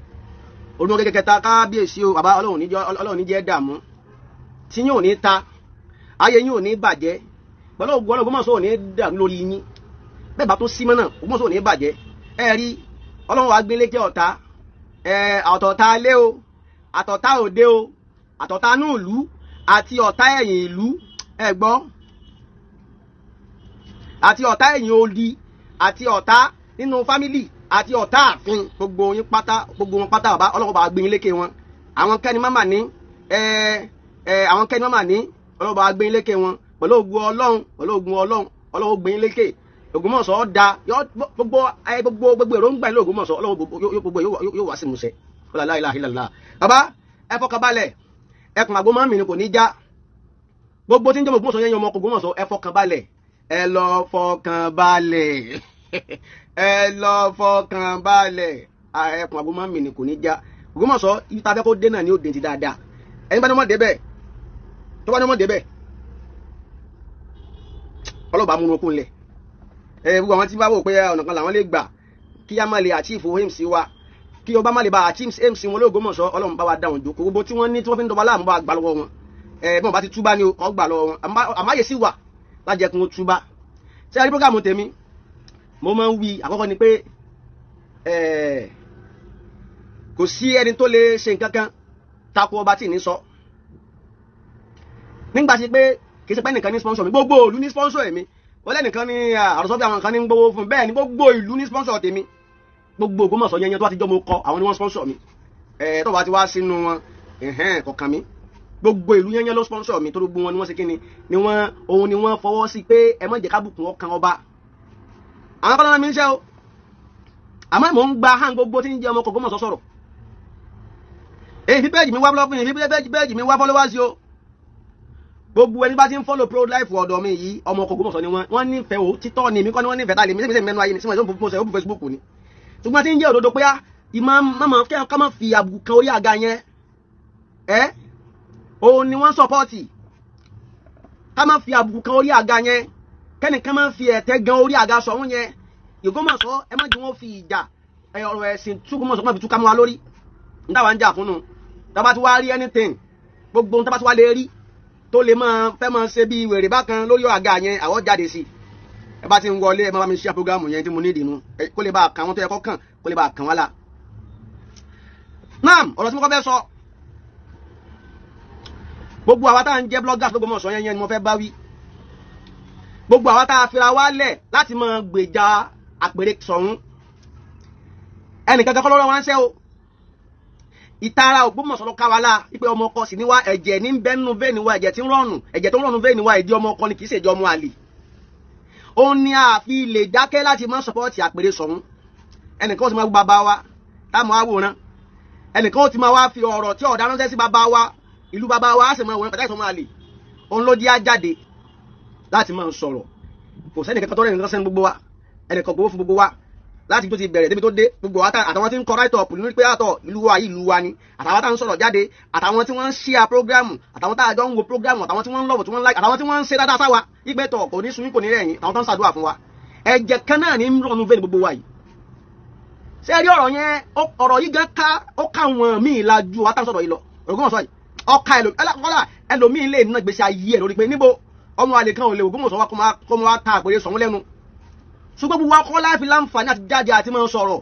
olùwọ́n kẹkẹta, kábíyèsí o bàbá. Ọlọ́run níjọ́, Ọlọ́run níjẹ́ dààmú tí yín ò ní ta, ayé yín ò ní bàjẹ́ pẹ̀lú ògùn Ọlọ́run. Ògbómọ̀ṣọ́ ò ní dàrú lórí yín. Bẹ́ẹ̀ bá tó sí mọ́ náà, Ògbómọ̀ṣọ́ ò ní bàjẹ́. Ẹ rí Ọlọ́run wa gbélé kí ọ̀tá ẹ, àtọ̀tá lé o, àtọ̀tá òde o, àtọ̀tá inú ìlú àti ọ̀tá ẹ̀yìn ìlú, ẹ gbọ́, àti ọ̀tá ẹ̀yìn odi, àti ọ̀tá nínú family, àti ọ̀tá ààfin, gbogbo yín pátá, gbogbo wọn pátá, bàbá, Ọlọ́run bá gbé yín lékè wọn. Àwọn kẹ́ni máma ní ẹ ẹ, àwọn kẹ́ni máma ní, Ọlọ́run bá gbé yín lékè wọn pẹ̀lú ògùn Ọlọ́run, pẹ̀lú ògùn Ọlọ́run. Ọlọ́run gbé yín lékè. Ògbómọ̀ṣọ́ da yọ gbogbo ẹ, gbogbo gbogbo èròǹgbà ìlú Ògbómọ̀ṣọ́, Ọlọ́run gbogbo yóò wá sí ìmúṣẹ. La ilaha illallah. Bàbá, ẹ fọkànbalẹ̀, ẹkùn àgbo máa ń mìíràn kò ní já. Gbogbo tí ń jẹ́ Ògbómọ̀ṣọ́ yẹn, ọmọ Ògbómọ̀ṣọ́, ẹ fọkànbalẹ̀, ẹ lọ fọkànbalẹ̀. Ẹ lọ fọkàn balẹ̀, ẹkùn agbómọ̀mì ni kò ní já. Ògbómọ̀ṣọ́ ibi tá a fẹ́ kó dé náà ni ó dé ti dáadáa. Ẹni bá ní ọmọ débẹ̀, tó bá ní ọmọ débẹ̀, ọlọ́ba múnú okun lẹ̀. Ẹ gbogbo àwọn tí bá wò pé ọ̀nà kan làwọn lè gbà kí á má lè achieve aims wa, kí ọba má lè ba achieve aims wọn l'Ógbómọ̀ṣọ́, Ọlọ́run bá wa dá wọn jókòó. Gbogbo tí wọ́n ní tí wọ́n fi ń dọba láàmú, bá wa gbà lọ́wọ́ wọn. Ẹ bí wọn bá ti túbá ni ọ gbà lọ́wọ́ wọn. Àmáyé sì wà lájẹkùn ó túbá. Ṣé ẹ rí program tèmi, mo máa ń wí àkọ́kọ́ ni pé kò sí ẹni tó lè ṣe nǹkan kan tako ọba tí ì ní sọ nígbà tí pé kì í ṣe pé ẹnìkan ní sponsor mi, gbogbo ìlú ní sponsor mi. Wọ́n lẹ́nìkan ní àròsọ bí àwọn kan ní ń gbowó fún bẹ́ẹ̀ ni, gbogbo ìlú ní sponsor tèmi. Gbogbo Ògbómọ̀ṣọ́ yẹn tó bá ti jọ́ mo kọ àwọn ni wọ́n sponsor mi. Tó bá ti wá sínú wọn kọ̀ọ̀kan mi, gbogbo ìlú yẹn ló sponsor mi, torí gbogbo wọn ni wọ́n ṣe kíni ni wọ́n òun ni wọ́n fọwọ́ sí pé ẹ má jẹ́ kábùkù ọkàn ọba. Àwọn kan náà mi ń ṣe o, àmọ́ mò ń gba hàn gbogbo tí ń jẹ́ ọmọ Ògbómọ̀ṣọ́ sọ̀rọ̀. Èyí fi péjì mi wá blog, fi péjì mi wá followers o. Gbogbo ẹni bá ti ń follow pro life ọ̀dọ̀ mi yìí, ọmọ Ògbómọ̀ṣọ́ ni wọ́n. Wọ́n nífẹ̀ẹ́ o títọ́ ni, èmi kọ́ ni wọ́n nífẹ̀ẹ́ tá lè mi sẹ́mi mẹ́nu ayé ni síwọ̀n ìṣòwò mo Facebook ni. Ṣùgbọ́n tí ń jẹ́ òdodo pé ìmọ̀ mọ̀mọ́ ká má fi àbùkù kan orí àga yẹn, ẹ́ òun ni wọ́n support. Ká má fi àbùkù kan orí àga yẹn, kẹ́nìkan má fi ẹ̀tẹ́ gan orí àga sọ̀hún yẹn. Ògbómọ̀ṣọ́, ẹ má jẹ́ wọ́n fi ìjà ọ̀rọ̀ ẹ̀sìn túgbọ́mọ̀ṣọ́ má fi túká mọ́ wa lórí. N táwa ń jà fún nu, tábà tí wàá rí anything, gbogbo ohun tábà tí wàá lè rí tó lè máa fẹ́ máa ṣe bí wèrè bákan lórí àga yẹn, àwọn jáde sí. Ẹ bá ti ń wọlé, ẹ máa bá mi ṣe program yẹn tí mo ní ìdìnnú kó lè bá a kàn wọ́n tó yẹ kó kàn, kó lè bá a kàn wọ́n la. Naam, ọ̀rọ̀ tí mo kọ́ fẹ́ sọ, gbogbo àwa tá à ń jẹ́ bloggers l'Ógbómọ̀ṣọ́ yẹn yẹn ni mo fẹ́ bá wí. Gbogbo àwa tá a fira wá lẹ̀ láti máa gbèjà àpèrè sọ̀hún, ẹnìkan kan kọ́ lọ́rọ̀ wá ń ṣẹ́ o. Ìtara Ògbómọ̀ṣọ́ ló ká wa lá wípé ọmọ ọkọ sì ní wá, ẹ̀jẹ̀ ní bẹ́nu bẹ́ẹ̀ ni wá, ẹ̀jẹ̀ tí ń rọ̀nù, ẹ̀jẹ̀ tó ń rọ̀nù bẹ́ẹ̀ ni wá, ẹ̀jẹ̀ ọmọ ọkọ ni, kì í ṣèjọ ọmọ àlè. Òun ni a fi lè dákẹ́ láti máa support àpèrè sọ̀hún. Ẹnìkan ó ti máa bú bàbá wa táwọn àwòrán, ẹnìkan ó ti máa wá fi ọ̀rọ̀ tí ọ̀dà ránṣẹ́ sí bàbá wa, ìlú bàbá wa, á sì máa wọ̀n pàtàkì sọmọ àlè. Òun ló di á jáde láti máa sọ̀rọ̀. Kò sẹ́ni kankan tó rẹ̀ nìkan sẹ́ni gbogbo wa, ẹnìkan gbowó fún gbogbo wa láti tó ti bẹ̀rẹ̀ débi tó dé. Gbogbo wa àtàwọn tí ń kọ write up ní pé àtọ̀ ìlú wa yìí ìlú wa ni, àtàwọn tá ń sọ̀rọ̀ jáde, àtàwọn tí wọ́n ń share program, àtàwọn tá a jọ ń wo program, àtàwọn tí wọ́n ń love, tí wọ́n ń like, àtàwọn tí wọ́n ń ṣe dáadáa sáwa ìgbẹ́ tọ̀ kò ní sun kò ní rẹ̀yìn, àtàwọn tó ń ṣàdúrà fún wa, ẹ̀jẹ̀ kan náà ní rọ̀nù vein gbogbo wa yìí. Ṣé rí ọ̀rọ̀ yẹn? Ọ̀rọ̀ yìí gan ká ó ká wọn míì la ju wa tá ń sọ̀rọ̀ yìí lọ. Ògbómọ̀ṣọ́ yìí ọ̀ka ẹlòmíì lè ná gbèsè ayé ẹ̀ lórí pé níbo ọmọ àlè kan ò lè Ògbómọ̀ṣọ́ wa kó máa ta àpèrè sọ̀hún lẹ́nu. Ṣùgbọ́n gbogbo akọ́ láfi láǹfààní àti jáde àti máa sọ̀rọ̀.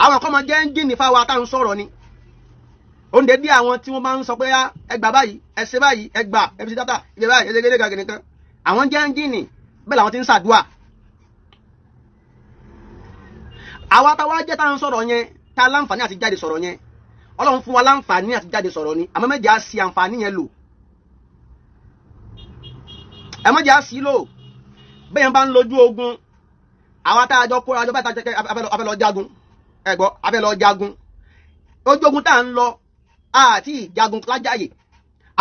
Àwọn kan máa jẹ́ ẹ́ńjìnì fáwọn tá ń sọ̀rọ̀ ni oúnjẹ bí àwọn tí wọ́n máa ń sọ pé ẹ gbà báyìí, ẹ ṣe báyìí, ẹ gbà, ẹ fi ṣe dátà ìgbà báyìí, ẹ ṣe gẹ́gẹ́ gẹ́gẹ́ nìkan. Àwọn jẹ́ ẹ́ńjìnì bẹ́ẹ̀ làwọn ti ń ṣàdúà. Àwa táwa jẹ́ tá ń sọ̀rọ̀ yẹn, tá láǹfààní àti jáde sọ̀rọ̀ yẹn, Ọlọ́run fún wa láǹfààní àti jáde sọ̀rọ̀ ni, àmọ́ mẹ́jẹ̀ á sí àǹfààní yẹn lò, ẹ mẹ́jẹ̀ á sí lò. Bẹ́ẹ̀ bá ń lójú ogun, àwa tá a jọ kóra jọ báyìí, tá a fẹ́ lọ jagun, ẹ gbọ́, a fẹ́ lọ jagun. Ojú ogun tá à ń lọ àti ìjagun lájàyè,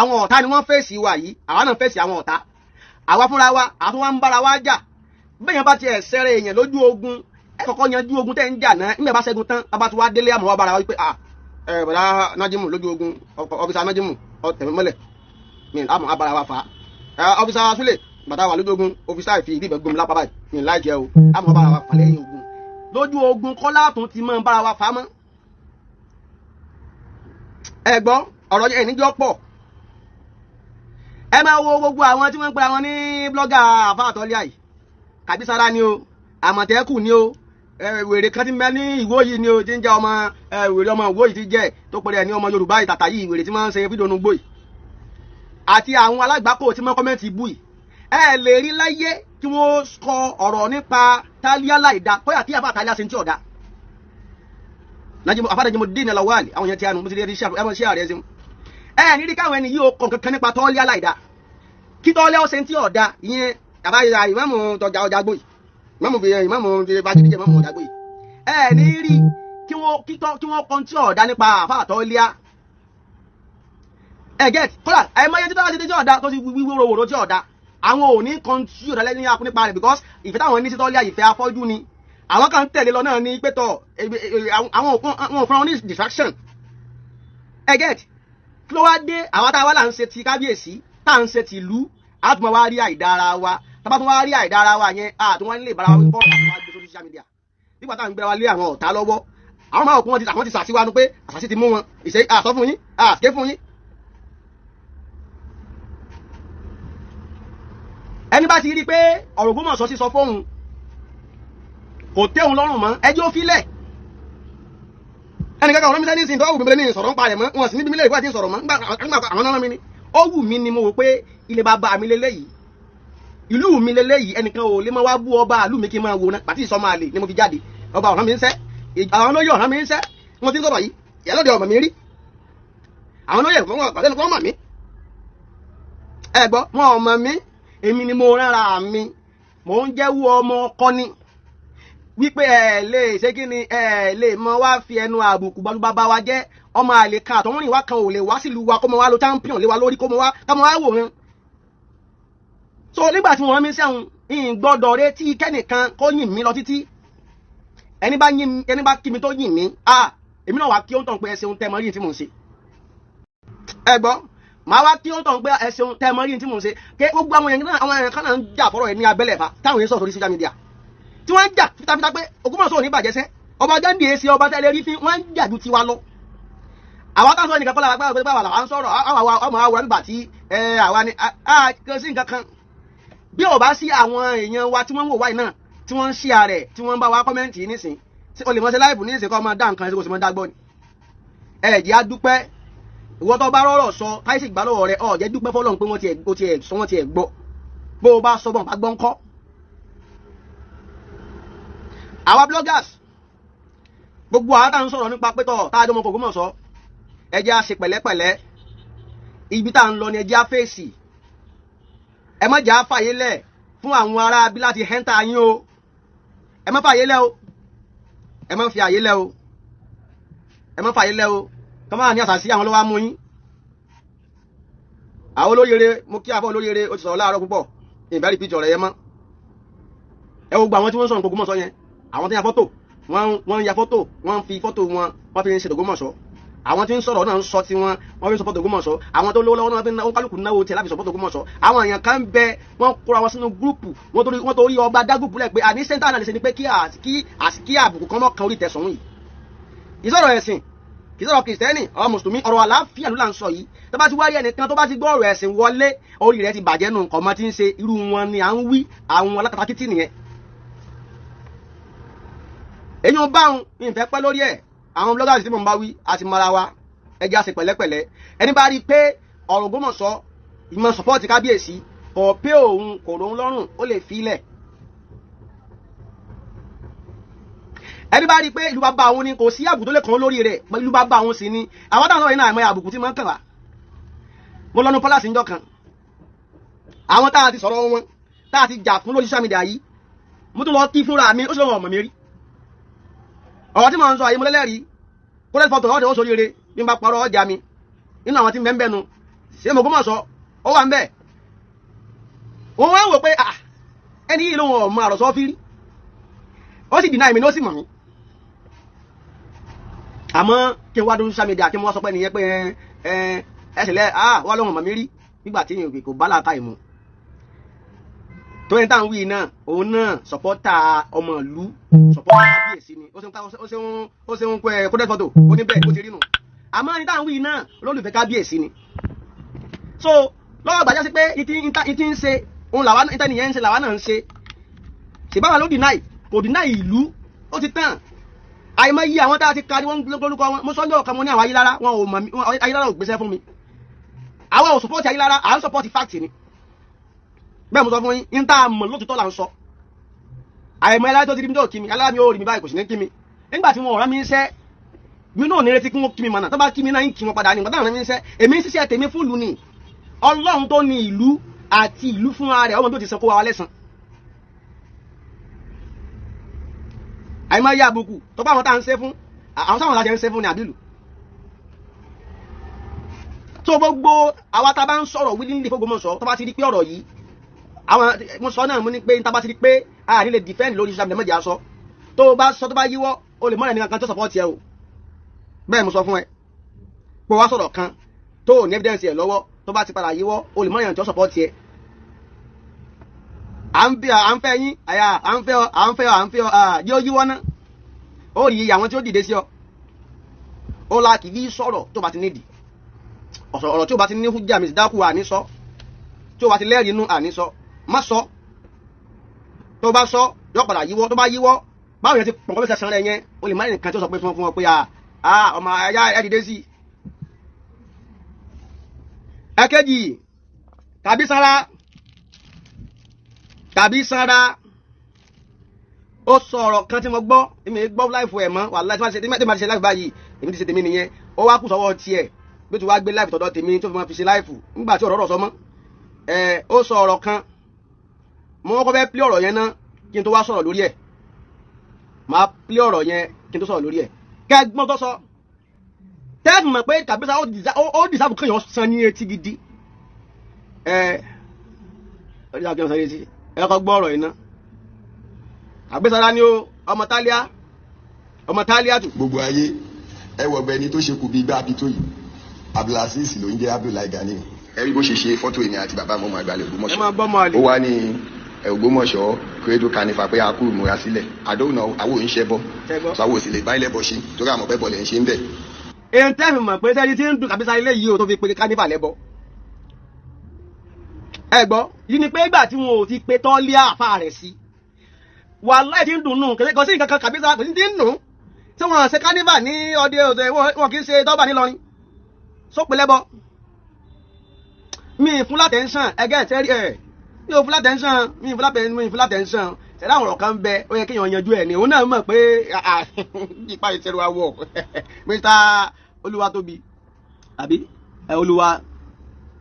àwọn ọ̀tá ni wọ́n fèsì wa yìí, àwa náà fèsì àwọn ọ̀tá, àwa fúnra wa àtún wa ń bára wa jà. Bẹ́ẹ̀ yẹn bá tiẹ̀ sẹ́rẹ̀ èèyàn lójú ogun, ẹ kọ́kọ́ yanjú ogun tẹ́ ń jà náà. Nígbà bá ṣẹ́gun tán, bá tún wá délé, àmọ́ wa bára wa wípé ẹ bọ̀dá Nájímù lójú ogun, officer Nájímù tẹ̀mí mọ́lẹ̀ mi, àmọ́ abára wa fà á. Officer Súlè bàtà wà lójú ogun, officer ìfi ìdí ìbẹ̀ gbomi lápá báyìí mi láì jẹ́ o, àmọ́ bára wa fà lẹ́yìn ogun. Lójú ogun kọ́lá tún ti mọ́ bára wa fà á mọ́. Ẹ gbọ́ ọ̀rọ̀ yẹn níjọ́ pọ̀. Ẹ máa wo gbogbo àwọn tí wọ́n ń pe àwọn ní blogger àfáàtọ́lé àyè, Kàbísára ni o, Àmọ̀tẹ́kù ni o, wèrè kan ti mẹ́ ní ìwó yìí ni o, ti ń jẹ́ ọmọ wèrè ọmọ ìwó yìí ti jẹ́ tó pẹ̀lẹ́ ẹ̀ ní ọmọ Yorùbá ìtàtà yìí, wèrè tí wọ́n ń ṣe fídíò nugbó yìí, àti àwọn alágbàkó tí wọ́n comment bú yìí. Ẹ lè rí láyé kí wọ́n kọ ọ̀rọ̀ nípa Tálíà láìda, kóyà kí àfa Tálíà ṣe ń tí ọ̀dà àfàdàjìmọ̀ dín ní lawal àwọn yẹn ti àánú mo ti rí ṣe ààrẹ ṣe. Ẹ ní rí káwọn ẹni yìí ó kọ kankan nípa Tálíà láìda, kí Tálíà ó ṣe ń tí ọ̀dà ìyẹn àbáyé ìmáàmù tọjà ọjà gbòyì, ìmáàmù fi ìmáàmù fi bájú díje ìmáàmù ọjà gbòyì. Ẹ ní rí kí wọ́n kọ́ tí ọ̀dà nípa àfa Tálíà. Ẹ get kọ́lá ẹ mọ iye tí tọ́lá ti dé tí ọ̀dà tó ti wí wórówóró tí ọ̀dà. Àwọn ò ní kan tí yóò dálẹ́ ní akú nípa rẹ̀, because ìfẹ́ táwọn ní sí Tọ́líà, ìfẹ́ afọ́jú ni. Àwọn kan tẹ̀lé lọ náà ní pétọ̀, àwọn ò fún wọn ní distraction. Ẹ get kí ló wá dé? Àwọn táwa là ń ṣe ti kábíyèsí, tá à ń ṣe ti ìlú, àtúmọ̀ wá rí àìdára wa. Tábà tún wá rí àìdára wa yẹn, àtúmọ̀ nílé ìbára wa wí bọ́ọ̀lù àwọn àgbẹ̀ sórí social media nígbà táwọn ń gbéra wa lé àwọn ọ̀tá lọ́wọ́. Àwọn máa kún wọn ti, àwọn ti sàṣìwánu pé àṣàṣì ti mú wọn ìṣe àsọ fún yín, àṣké fún yín. Ẹni bá ti rí i pé ọ̀rọ̀ Ògbómọ̀ṣọ́ sísọ fóun kò tẹ́ òun lọ́rùn mọ́, ẹjọ́ fílẹ̀. Ẹnì kankan ọ̀rọ̀ mi sẹ́ni sìn tó wù mí ní sọ̀rọ̀ ń parẹ̀ mọ́ wọn sì níbi mílẹ̀ ìwádìí sọ̀rọ̀ mọ́ nígbà àwọn náà mi ni ó wù mí ni mo wò pé ilé bàbá mi lélẹ́yìí, ìlú mi lélẹ́yìí, ẹnìkan ò lè máa wá bú ọba ìlú mi kí n máa wò ná pàtí ìsọmọ àlè ni mo fi jáde. Ọba ọ̀ràn mi ń sẹ́, àwọn olóyè ọ̀ràn mi ń sẹ́, mo ti ń sọ̀rọ̀ yìí, ìyálóde ọmọ mi rí àwọn olóyè fún wọn mọ̀ mí. Ẹ gbọ́, wọn ò mọ̀ mí, èmi ni mo rárá mi, mò ń jẹ́wọ́ ọmọ ọkọ ni wípé ẹ lè ṣe kí ni, ẹ lè mọ wá fi ẹnu àbùkù balùbàbà wa jẹ́. Ọmọ àlè kan àtọ̀húnrìn wa kan ò lè wá sílùú wa kó mọ wá lo champion lé wa lórí, kó mọ wá ká mọ wá wòran. So nígbà tí wọ́n rán mi sẹ́hun, ń gbọ́dọ̀ retí kẹ́nìkan kó yìn mí lọ títí. Ẹni bá yìn, ẹni bá kí mi tó yìn mí, a èmi náà wá kí ó ń tàn pé ẹ ṣeun tẹ́ mọ rí tí mò ń ṣe. Ẹ gbọ́, màá wá kí ó ń tàn pé ẹ ṣeun tẹ́ mọ rí tí mò ń ṣe. Ké gbogbo àwọn èèyàn náà, àwọn èèyàn kan náà ń jà fọ́rọ̀ ẹ̀ ní abẹ́lẹ̀ fa táwọn èèyàn sọ̀rọ̀ sórí social media tí wọ́n ń jà fitafita pé Ògbómọ̀ṣọ́ ò ní bàjẹ́ sẹ́, ọba Gandhi èsì ọba tẹ́lẹ̀ rí fín, wọ́n ń jà ju tiwa lọ. Àwa táwọn sọ̀rọ̀ nìkan kọ́ la wà pé báwa làwa ń sọ̀rọ̀, àwa ọmọ àwòrán nígbà tí àwa ni kò sí nǹkan kan. Bí ò bá sí àwọn èèyàn wa tí wọ́n ń wò wáyé náà, tí wọ́n ń ṣí ààrẹ, tí wọ́n ń bá wa comment nísìn, o lè mọ̀ ṣe live nísìn kọ́ máa dá nǹkan ẹ̀sìn kò sì mọ̀ dá gbọ́ ni. Ẹ jẹ́ á dúpẹ́. Ìwọ tó bá rọ̀rọ̀ sọ táyé sì gbà lọ́wọ́ rẹ, ó jẹ́ dúpẹ́ fọ́lọ́run pé wọ́n ti ẹ̀ sọ, wọ́n ti ẹ̀ gbọ́. Bó o bá sọ bọ́n bá gbọ́ ńkọ́. Àwa bloggers, gbogbo àwọn tá à ń sọ̀rọ̀ nípa pétọ̀ tá a jọ mọ Ògbómọ̀ṣọ́, ẹ jẹ́ á ṣe pẹ̀lẹ́pẹ̀lẹ́. Ibi tá à ń lọ ni ẹ jẹ́ á fèsì. Ẹ má jẹ́ á fàyè lẹ̀ fún àwọn ará abí láti hẹ́ńtà yín o. Ẹ má fàyè lẹ̀ o, ẹ má fi àyè lẹ̀ o, ẹ má fàyè lẹ̀ o. Kọ́ máa ní àṣàṣì àwọn ló wá mú yín. Àwọn olóyèrè, mo kí àbọ̀ olóyèrè, ó ti sọ̀rọ̀ láàárọ̀ púpọ̀, ìbẹ́ rí píjọ rẹ̀ yẹn mọ́. Ẹ wo gbogbo àwọn tí wọ́n ń sọ̀rọ̀ Ògbómọ̀ṣọ́ yẹn, àwọn tí ń ya fọ́tò, wọ́n ń ya fọ́tò, wọ́n ń fi fọ́tò wọn, wọ́n fi ń ṣe Ògbómọ̀ṣọ́. Àwọn tí ń sọ̀rọ̀ náà ń sọ tí wọ́n fi ń sọ fọ́tò Ògbómọ̀ṣọ́. Àwọn tó lówó lọ́wọ́ náà fi ń kálukú náwó tiẹ̀ láti sọ fọ́tò Ògbómọ̀ṣọ́. Àwọn èèyàn kan ń bẹ, wọ́n kóra wọn sínú gúrùpù, wọ́n torí ọba dá gúrùpù lẹ̀ pé àní sẹ́ńtà náà lè ṣe ni pé kí àbùkù kan mọ́ kan orí tẹ̀sán yìí. Ìsọ̀rọ̀ ẹ̀sìn kì í sọ̀rọ̀ kìrìsìtẹ́nì ọ̀ mùsùlùmí, ọ̀rọ̀ àlàáfíà ló là ń sọ yìí. Tó bá ti wáyé ẹnìkan tó bá ti gbọ́ ọ̀rọ̀ ẹ̀sìn wọlé, orí rẹ̀ ti bàjẹ́ nù, nǹkan mọ́ ti ń ṣe irú wọn ni à ń wí, àwọn alákatakítí nìyẹn. Èyí ń bá òun ìfẹ́ pẹ́ lórí ẹ̀. Àwọn bloggers tí mò ń bá wí àti mara wa, ẹ jẹ́ á ṣe pẹ̀lẹ́pẹ̀lẹ́. Ẹni bá rí i pé ọ̀rọ̀ Ògbómọ̀ṣọ́ ìmọ̀ sọ́pọ́ọ̀tì kábíyèsí kò pé òun kò lóun lọ́rùn, ó lè filẹ̀. Ẹni bá rí i pé ìlú bàbá òun ni kò sí àbùkù tó lè kàn lórí rẹ̀, ìlú bàbá òun sì ni. Àwọn táwọn sọ̀rọ̀ yìí náà àìmọye àbùkù tí máa ń kàn wá. Mo lọ́nu palace ńjọ́ kan, àwọn tá a ti sọ̀rọ̀ wọn tá a ti jà fún lórí social media yìí, mo tún lọ kí fúnra mi, ó sì lọ́wọ́ ọmọ mi rí. Ọ̀rọ̀ tí mo ń sọ àyè mo lẹ́lẹ́rìí kólẹ́tì fọ́tò ọ̀dẹ̀ ó sóríire bí n bá parọ́ ọjà mi nínú àwọn tí ń bẹ́ ń bẹ́nu ṣé mo Ògbómọ̀ṣọ́ ó wà ń bẹ̀. Òun wá wò pé ẹni yìí lòun ọmọ àròsọ fírí, ó sì dìnnà èmi ló sì mọ̀ mí. Àmọ́ kí n wá dún social media kí n wá sọ pé nìyẹn pé ẹ ẹ sì lẹ wá lóhùn mọ̀ mí rí nígbà tí kò bá làákà ìmọ̀. Tó yẹn táwọn wí náà, òun náà sọpọ́tà ọmọ ìlú, sọpọ́tà kábíyèsí ni, ó ṣe ń pẹ́ kódẹ́ fọ́tò ó ní bẹ́ẹ̀ ó ti rí nù. Àmọ́ ní táwọn wí náà olólùfẹ́ kábíyèsí ni. So lọ́wọ́ gbàjá sí pé ìtì ń ṣe òun làwa ìtẹ́niyẹn ń ṣe làwa náà ń ṣe. Ṣèbáwa ló deny, kò deny ìlú, ó ti tàn. Àìmọye àwọn tá a ti kárí wọn lórúkọ wọn, mo sọ́njọ́ kan mo ní àwọn Ayílára wọn ò mọ̀ mí, Ayílára ò gbéṣẹ́ fún mi. Àwa ò sọpọ́ọ̀tì Ayílára, à ń sọpọ́ọ̀tì fact ni. Bẹ́ẹ̀ mo sọ fún yín, ní tá a mọ̀ lótìtọ́ là ń sọ. Àìmọ̀ alára tó ti rí mi tó kí mi, alára mi ò rí mi báyìí kò sì ní kí mi. Nígbà tí wọn ò rán mi ń ṣẹ́, mi náà ní retí kí wọ́n kí mi mọ̀nà, tó bá kí mi náà ń kí wọn padà ní, nígbà táwọn rán mi ń ṣẹ́, èmi ń ṣiṣẹ́ tèmi fún ìlú ni. Ọlọ́run tó ní ìlú àti ìlú fúnra rẹ̀, ọmọ tó ti san kó wa lẹ́san. Àìmọ̀ yá àbùkù tó bá àwọn tá à ń ṣe fún, àwọn sáwọn láti ń ṣe fún ní àbílù. Tó gbogbo àwa tá a bá ń sọ̀rọ̀ willingly f'Ògbómọ̀ṣọ́, tó bá ti rí pé ọ̀rọ̀ yìí Àwọn mo sọ náà, mo ní pé níta bá ti rí pé a ní lè defend lórí social media, mọ̀jà sọ. Tó o bá sọ, tó bá yíwọ́, o lè mọ̀rẹ̀ nìkan kan tó support ẹ o. Bẹ́ẹ̀ mo sọ fún ẹ pé wá sọ̀rọ̀ kan tó o ní evidence ẹ lọ́wọ́, tó bá ti padà yíwọ́, o lè mọ̀rẹ̀ nìkan tó support ẹ. À ń bí, à ń fẹ́ yín, àyà à ń fẹ́ ọ, à ń fẹ́ ọ, à ń fẹ́ ọ. Yóò yíwọ́ ná, ó rí iye àwọn tí ó dìde sí ọ. Ó la kì í sọ̀rọ̀ tó bá ti nídìí ọ̀rọ̀, tí ó bá ti ní hújà mi dákú àní sọ, tí ó bá ti lẹ́rìí inú àní sọ, má sọ. Tó bá sọ, yọ padà yíwọ́. Tó bá yíwọ́, báwo yẹn ti pọ̀ kọ́ sẹ́sàn rẹ̀ yẹn, o lè má ní nǹkan tí ó sọ pé fún ọ pé à ọmọ ẹ̀yà ẹ̀ dìde sí i. Ẹ̀kejì, tàbí sanra, ó sọ ọ̀rọ̀ kan tí mo gbọ́. Èmi gbọ́ live ẹ̀ mọ́. Wàhálà tí wọ́n ti ṣe live báyìí, èmi ti ṣe tèmi nìyẹn. Ó wá kù sọ́wọ́ tiẹ̀ bí tí wàá gbé live tọ̀dọ̀ tèmi tó fi máa fi ṣe live nígbà tí ọ̀rọ̀ rọ̀ sọ mọ́ ẹ̀. Ó sọ ọ̀rọ̀ kan, mo kọ́kọ́ fẹ́ play ọ̀rọ̀ yẹn ná kí n tó wá sọ̀rọ̀ lórí ẹ̀. Máa play ọ̀rọ̀ yẹn kí n tó sọ̀rọ̀ lórí ẹ̀, kẹ́gbọ́n tó sọ tẹ́ẹ̀fù mọ̀ pé Kàbísà ó deserve kéèyàn san ní etí gidi. Ẹ ó deserve kéèyàn san ní etí. Ẹ kọ́ gbọ́ ọ̀rọ̀ yìí ná. Kàbísà ni ó ọmọ tálíà, ọmọ tálíà tù. Gbogbo ayé, ẹ wọ ọ̀gbẹ́ni tó ṣe kù bíi gbá tó yìí, Abdulaziz ló ń jẹ́ Abdullahi Gani. Ẹ rí bó ṣe ṣe fọ́tò èmi àti bàbá mọ́mọ́ àgbàlẹ̀ Ògbómọ̀ṣọ́. Ẹ máa gbọ́ mọ́ àlè. Ó wá ní Ògbómọ̀ṣọ́ credo carnival pé a kú ìmúra sílẹ̀. Àdóhùn náà, àwọn ò ń ṣẹ́ bọ́. Ṣẹ́ gbọ́? Sọ àwọn ò sì lè bá ilẹ̀ bọ̀ ṣe torí àmọ̀ pẹ́ bọ̀ lẹ̀ ń ṣe ń bẹ̀. Èyí tẹ́ fi mọ̀ pé sẹ́ni tí ń dùn Kàbísà ilé yìí o, tó fi pe carnival lẹ́bọ. Ẹ gbọ́ yìí ni pé ìgbà tí wọn ò ti pe tọ́lé àfa rẹ̀ sí, wàláhì tí ń dùn nù kò sí nǹkan kan. Kàbísà kò sí tí ń dùn tí wọn ṣe carnival ní ọdẹ òde, wọn kì í ṣe dọ́bà nílọrin sópe lẹ́bọ. Mi fún l'attention ẹgẹ́ tẹ́rí ẹ̀, mi ò fún l'attention, mi fún l'attention. Ṣẹ̀dá àwọn ọ̀rọ̀ kan bẹ, ó yẹ kéèyàn yanjú ẹ̀ ní. Òun náà mọ̀ pé ipa ìṣẹ̀rù àwọ̀ Mr. Olúwatóbi àbí ẹ Olúwa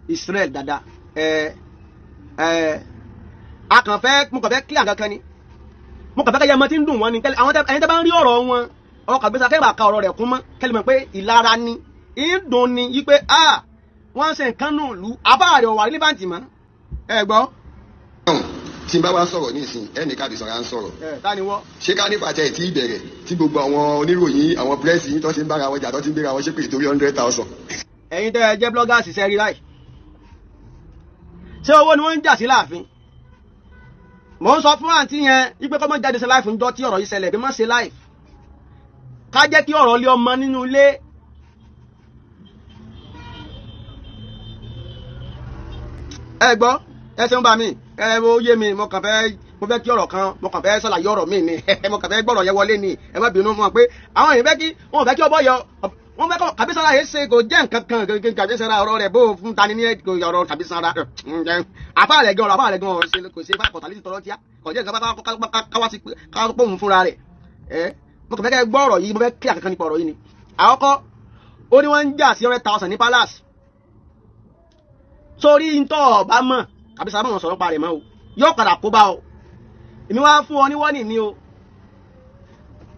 Israel dada ẹ ẹ a kàn fẹ́, mo kàn fẹ́ clear kankan ni. Mo kàn fẹ́ kẹ́yẹ ọmọ tí ń dùn wọ́n ni àwọn ẹni tẹ́ bá ń rí ọ̀rọ̀ wọn, ọkọ̀ Kàbísà kẹ́ bá ka ọ̀rọ̀ rẹ̀ kún mọ́, kẹ́lẹ́ mọ̀ pé ìlara ni ń dùn ni yí pé ah, wọ́n ń ṣe nǹkan nù lù àbá rẹ̀ ọ̀wà relevant mọ́. Ẹ gbọ́. Tí n bá wá sọ̀rọ̀ nísìn, ẹnì Kàbísà ń sọ̀rọ̀. Ẹ ta ni wọ́? Ṣé carnival tẹ̀ tí ìbẹ̀rẹ̀ tí gbogbo àwọn oníròyìn, àwọn press yìí tó ti ń bára wọn jà, tó ti ń gbéra wọn ṣépè torí 100,000? Ẹ̀yin tẹ́ ẹ jẹ́ bloggers, ṣe rí láì ṣé owó ni wọ́n ń jà sí láàfin? Mò ń sọ fún àǹtí yẹn wípé kọ́mọ jáde ṣe live ńjọ́ tí ọ̀rọ̀ yìí ṣẹlẹ̀, bí má ṣe live, ká jẹ́ kí ọ̀rọ̀ lé ọmọ nínú ilé. Ẹ gbọ́, ẹ ṣeun bá mi, ẹ ó yé mi. Mo kàn fẹ́, mo fẹ́ kí ọ̀rọ̀ kan, mo kàn fẹ́ ṣàlàyé ọ̀rọ̀ mi ni. Mo kàn fẹ́ gbọ́rọ̀ yẹn wọlé ni. Ẹ má bínú mọ́ pé àwọn èèyàn fẹ́ kí wọn fẹ́ kí ọbọ̀ yọ, wọ́n fẹ́ kọ́ Kàbísà yẹn ṣe kò jẹ́ nǹkan kan. Kàbísà ọ̀rọ̀ rẹ̀ bó fún tani ní ọ̀rọ̀ Kàbísà àfa rẹ̀ gan, ọ̀rọ̀ àfa rẹ̀ gan kò ṣe kọ̀tàlí ti tọrọ tíá, kò jẹ́ nǹkan bá káwá sí káwá pọ̀ òun fúnra rẹ̀. Ẹ mo kàn fẹ́ kẹ́ gbọ́ ọ̀rọ̀ yìí, mo fẹ́ kí àkankan nípa ọ̀rọ̀ yìí ni. Àkọ́kọ́, ó ní wọ́n ń jà sí 100,000 ní palace. Sórí ntọ́ ọ̀bá mọ̀, Kàbísà mọ̀ sọ̀rọ̀ pa rẹ̀ mọ́ o, yóò padà kó bá o. Èmi wá fún ọ ní wọ́nì ni o.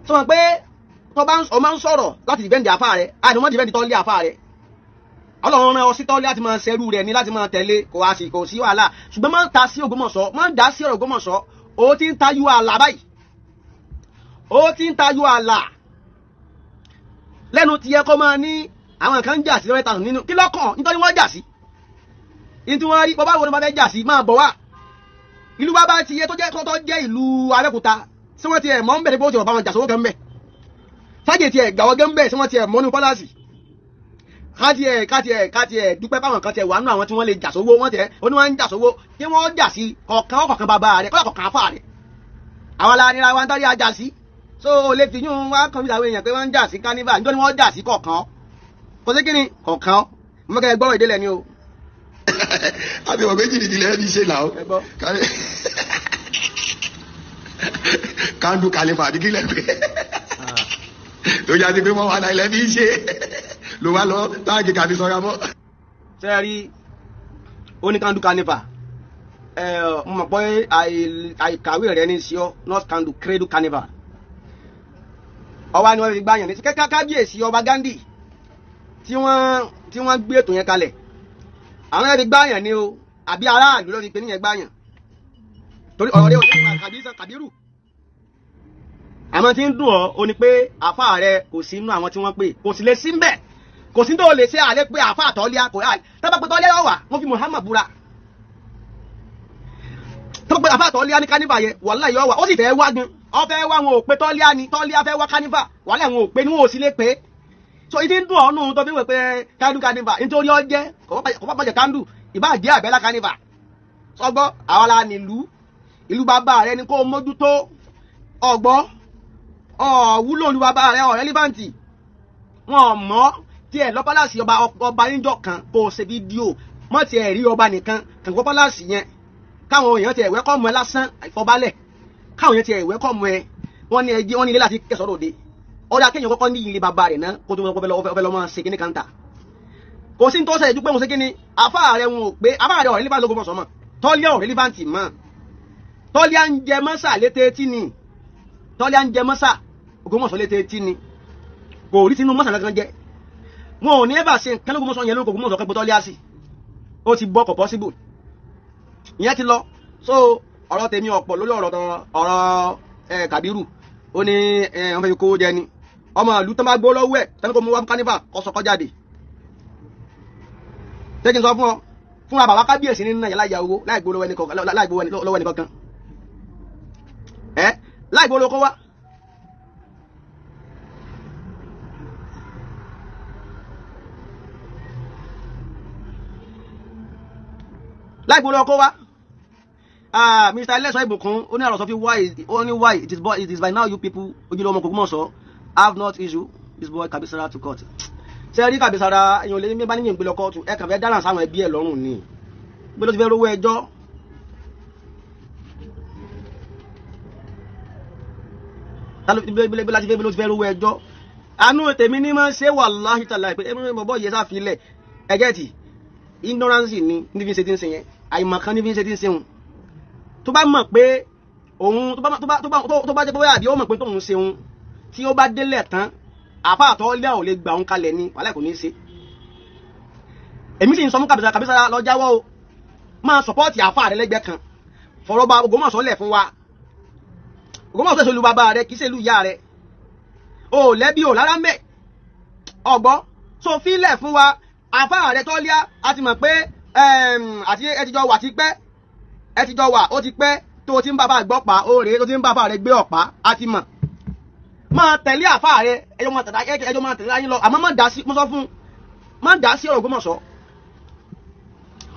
Sọ wọn pé tó bá ọ máa ń sọ̀rọ̀ láti defend àfa rẹ̀, àti wọ́n defend tọ́lé àfa rẹ̀. Ọlọ́run rán ọ sí tọ́lé láti máa ṣerú rẹ̀ ní láti máa tẹ̀lé, kò wá sí, kò sí wàhálà. Ṣùgbọ́n máa ń ta sí Ògbómọ̀ṣọ́, máa ń dá sí ọ̀rọ̀ Ògbómọ̀ṣọ́. Ó ti ń tayọ àlà báyìí, ó ti ń tayọ àlà lẹ́nu tiẹ̀. Kọ́ máa ní àwọn kan ń jà sí 100,000 nínú kí lọ́kàn nítorí wọ́n jà sí ní tí wọ́n rí bọ́. Báwo ni wọ́n fẹ́ jà sí? Máa bọ̀ wá ìlú bàbá ti yẹ tó jẹ́ tó jẹ́ ìlú Abẹ́òkúta. Tí wọ́n ti ẹ̀ mọ́ ń bẹ̀ ní bó ti wọ̀ bá wọn jà sówó kan bẹ̀ sájè tiẹ̀ gbàwọ́ gẹ́ ń bẹ̀. Tí wọ́n ti ẹ̀ mọ́ ní palace, káti ẹ̀ dúpẹ́ fáwọn kan tiẹ̀ wà nínú àwọn tí wọ́n lè jà sówó. Wọ́n tiẹ̀ ó ní wọ́n ń jà sówó kí wọ́n jà sí kọ̀ọ̀kan ọ̀kọ̀ọ̀kan bàbá rẹ̀ kọ́lá kọ̀ọ̀kan afá rẹ̀. Àwọn aláàánira wa ń tọ́rí ajá sí so o lè fi yún wá kàn mí àwọn èèyàn pé wọ́n ń jà sí carnival nítorí wọ́n jà sí kọ̀ọ̀kan, kò sí kíni kọ̀ọ̀kan. Mo kẹ́ gbọ́rọ̀ ìdílé ni o. Àbí wọn méjì nìdílé ẹni ṣe là ó. Ẹ gbọ́. Kandu kalifa àbí kílẹ̀ pé tó jáde pé wọ́n wà náà ilẹ̀ fi ṣe ló wá lọ táàgì kàbí sọ́ra mọ́. Ṣe rí oníkandu carnival, ẹ mo mọ̀ pé àìkàwé rẹ ní sí ọ. North kandu credo carnival ọba ni wọ́n fi gbáyàn ní kẹ́kẹ́ kábíyèsí ọba Gandhi tí wọ́n gbé ètò yẹn kalẹ̀. Àwọn yẹn fi gbáyàn ni o, àbí aráàlú ló fi pe níyẹn gbáyàn. Torí ọ̀rọ̀ rẹ ò ní máa kàbí sàn Kàbírù. Àmọ́ tí ń dùn ọ́ o ní pé àfa rẹ kò sí inú àwọn tí wọ́n pè, kò sì lè sí mbẹ̀, kò sí tó lè ṣe àlẹ́ pé àfa àtọ́líà kò rà tábà pé tọ́líà wà wọ́n fi Muhammad búra. Tó pé àfa àtọ́líà ní kánífà yẹn wàhálà yọ wà, ó sì fẹ́ wá gan, ọ fẹ́ wá, wọn ò pé tọ́líà ni, tọ́líà fẹ́ wá kánífà, wàhálà wọn ò pé ni wọn ò sì lè pé. So ìdí ń dùn ọ́ nù tó fi wẹ̀ pé kándú kánífà nítorí ọ jẹ́ kò bá bàjẹ́ kándú ìbá jẹ́ àbẹ́lá kánífà. Sọgbọ́ àwa la nílùú, ìlú bàbá rẹ ni kó o mójútó. Ọgbọ́ ọ̀wúlò ìlú bàbá rẹ ọ̀rẹ́ lífàǹtì wọn mọ́ tiẹ̀ lọ pálásì ọba ọba níjọ́ kan kó o ṣe fídíò mọ́ tiẹ̀ rí ọba nìkan kàn kó pálásì yẹn káwọn èèyàn tiẹ̀ wẹ́kọ̀ mọ́ ẹ lásán ìfọbalẹ̀ káwọn èèyàn tiẹ̀ wẹ́kọ̀ mọ́ ẹ. Wọ́n ní ẹjẹ́ wọ́n ní ilé láti kẹsọ̀rọ̀ òde ọ̀dà kéèyàn kọ́kọ́ ní ilé bàbá rẹ̀ náà kó tó wọ́n fẹ́ lọ́ mọ́ ṣe kíní kan ta. Kò sí ní tó ṣẹlẹ̀ ju pé mo ṣe kíní àfáà rẹ̀ wọn ò pé àfáà rẹ̀ ọ̀rẹ́ lífàǹtì lógún mọ̀sán mọ̀ tọ́líà ọ̀rẹ́ lífàǹtì mọ̀ tọ́líà ń jẹ mọ́sà létí etí ni, tọ́líà ń jẹ mọ́sà Ògbómọ̀ṣọ́ létí etí ni, kò rí sínú mọ́sà kankan jẹ. Wọn ò ní ẹ́bà ṣe nǹkan lÓgbómọ̀ṣọ́ yẹn lórúkọ Ògbómọ̀ṣọ́ kẹ́gbẹ́ tọ́líà sí ó ti bọ́, kò possible, ìyẹn ti lọ. So ọ̀rọ̀ tèmi ọ̀pọ̀ lórí ọ̀rọ̀ ọ̀rọ̀ ẹ̀ Kàbírù ó ní ẹ̀ wọ́n fẹ́ fi kówó jẹ ni ọmọ ìlú tó bá gbó lọ́wọ́ ẹ̀ tẹ́lẹ̀ kó mú wá kánífà kó sọ kọ́ jáde. Ṣé kí n sọ fún ọ fúnra bàbá kábíyèsí nínú nàìjíríà láì ya owó láì gbó lọ́wọ́ ẹnì kankan ẹ láì gbó lọ́wọ́ kó wá. Láì gbó lọ́wọ́ kó wá. Ah, Mr. Ẹlẹ́sọ̀ Ìbùkún ó ní àròsọ fi why, ó ní why it is, boy, it is by now you people ojúlówó ọmọ Ògbómọ̀ṣọ́ have not issue this boy Kabisara to court. Ṣe rí Kabisara èèyàn lè ní bá níyàn gbé lọ kóòtù, ẹ kàn fẹ́ dáràn sáwọn ẹbí ẹ lọ́rùn ni gbé ló ti fẹ́ rówó ẹjọ́. Láti fẹ́ ló ti fẹ́ rówó ẹjọ́. Àánú tèmi ní máa ń ṣe wàláhì tàlà pé ẹ bọ́ yẹ sáfilẹ̀ ẹgẹ́ tì ignorance ni níbi ṣe ti ń ṣe yẹn, àìmọ̀kan níbi ṣe ti ń ṣe òun. Tó bá mọ̀ pé òun tó bá jẹ́ pé àbí ó mọ̀ pé tóun ṣe òun tí ó bá délẹ̀ tán àfa àtọ́lẹ̀ ò lè gbà òun kalẹ̀ ni wàhálà kò ní í ṣe. Èmi sì ń sọ fún Kàbísàrà, Kàbísàrà lọ jáwọ́ o, máa sọpọ́ọ̀tì àfa rẹ lẹ́gbẹ̀ẹ́ kan, fọ̀rọ̀ ba Ògbómọ̀ṣọ́ lẹ̀ fún wa. Ògbómọ̀ṣọ́ ṣe lu bàbá rẹ kì í ṣe lu ìyá rẹ, o lẹ́bí o lára mẹ́ ọ̀gbọ́ so fílẹ̀ fún wa. Àfa rẹ tọ́líà a ti mọ̀ pé àti ẹ ti jọ wà ti pẹ́, ẹ ti jọ wà ó ti pẹ́ tó o ti ń bàbá gbọ́ pa ó rèé tó ti ń bàbá rẹ gbé ọ̀pá a ti mọ̀. Máa tẹ̀lé àfa rẹ, ẹjọ́ máa tẹ̀lé ayé lọ, àmọ́ má dá sí, mo sọ fún má dá sí ọ̀rọ̀ Ògbómọ̀ṣọ́.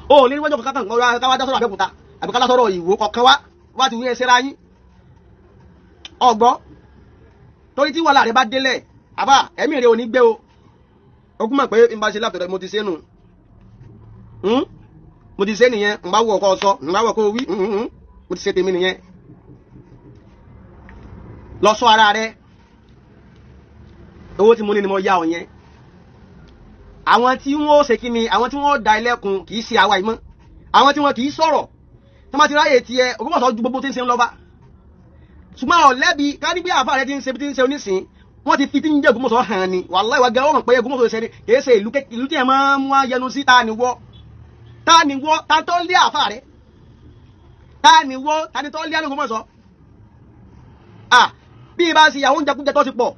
O lè níwájú kankan kan káwá dá sọ̀rọ̀ Abẹ́òkúta àbí ká dá sọ̀rọ̀ Ìwó kọ̀ọ̀kan wá wá ti wí ẹsẹ̀ ra yín ọ̀gbọ́. Torí tí wàhálà rẹ bá délẹ̀ àbá ẹ̀mí rẹ ò ní gbé o. Ó kún mọ̀ pé n bá ṣe lápẹ̀rẹ̀ mo ti ṣe nù, mo ti ṣe nìyẹn, n bá wọ ọkọ sọ, n bá wọ kó wí, mo ti ṣe tèmi nìyẹn. Lọ sọ ara rẹ, owó tí mo ní ni mo yá ọ yẹn. Àwọn tí wọ́n ó ṣe kí ni, àwọn tí wọ́n ó da ẹlẹ́kun kì í ṣe àwa ìmọ̀, àwọn tí wọ́n kì í sọ̀rọ̀ tí wọ́n ti ráyè tiẹ̀ Ògbómọ̀ṣọ́ ju gbogbo tí ń ṣe ń lọ́ba. Ṣùgbọ́n ọ̀lẹ́bi ká ní bí àfa rẹ ti ń ṣe bí ti ń ṣe onísìn wọ́n ti fi tí ń jẹ́ Ògbómọ̀ṣọ́ hàn ni wàláhì wà gẹ́gẹ́ wọ́n mọ̀ pé Ògbómọ̀ṣọ́ ṣe ni kì í ṣe ìlú ìlú tí ẹ̀ máa ń mú ayẹnu sí. Ta ni wọ́, ta ni wọ́, ta tó lé àfa rẹ, ta ni wọ́, ta ni tó lé Ògbómọ̀ṣọ́? Ah, bí ibà ṣe ìyàwó oúnjẹkújẹ tó ti pọ̀,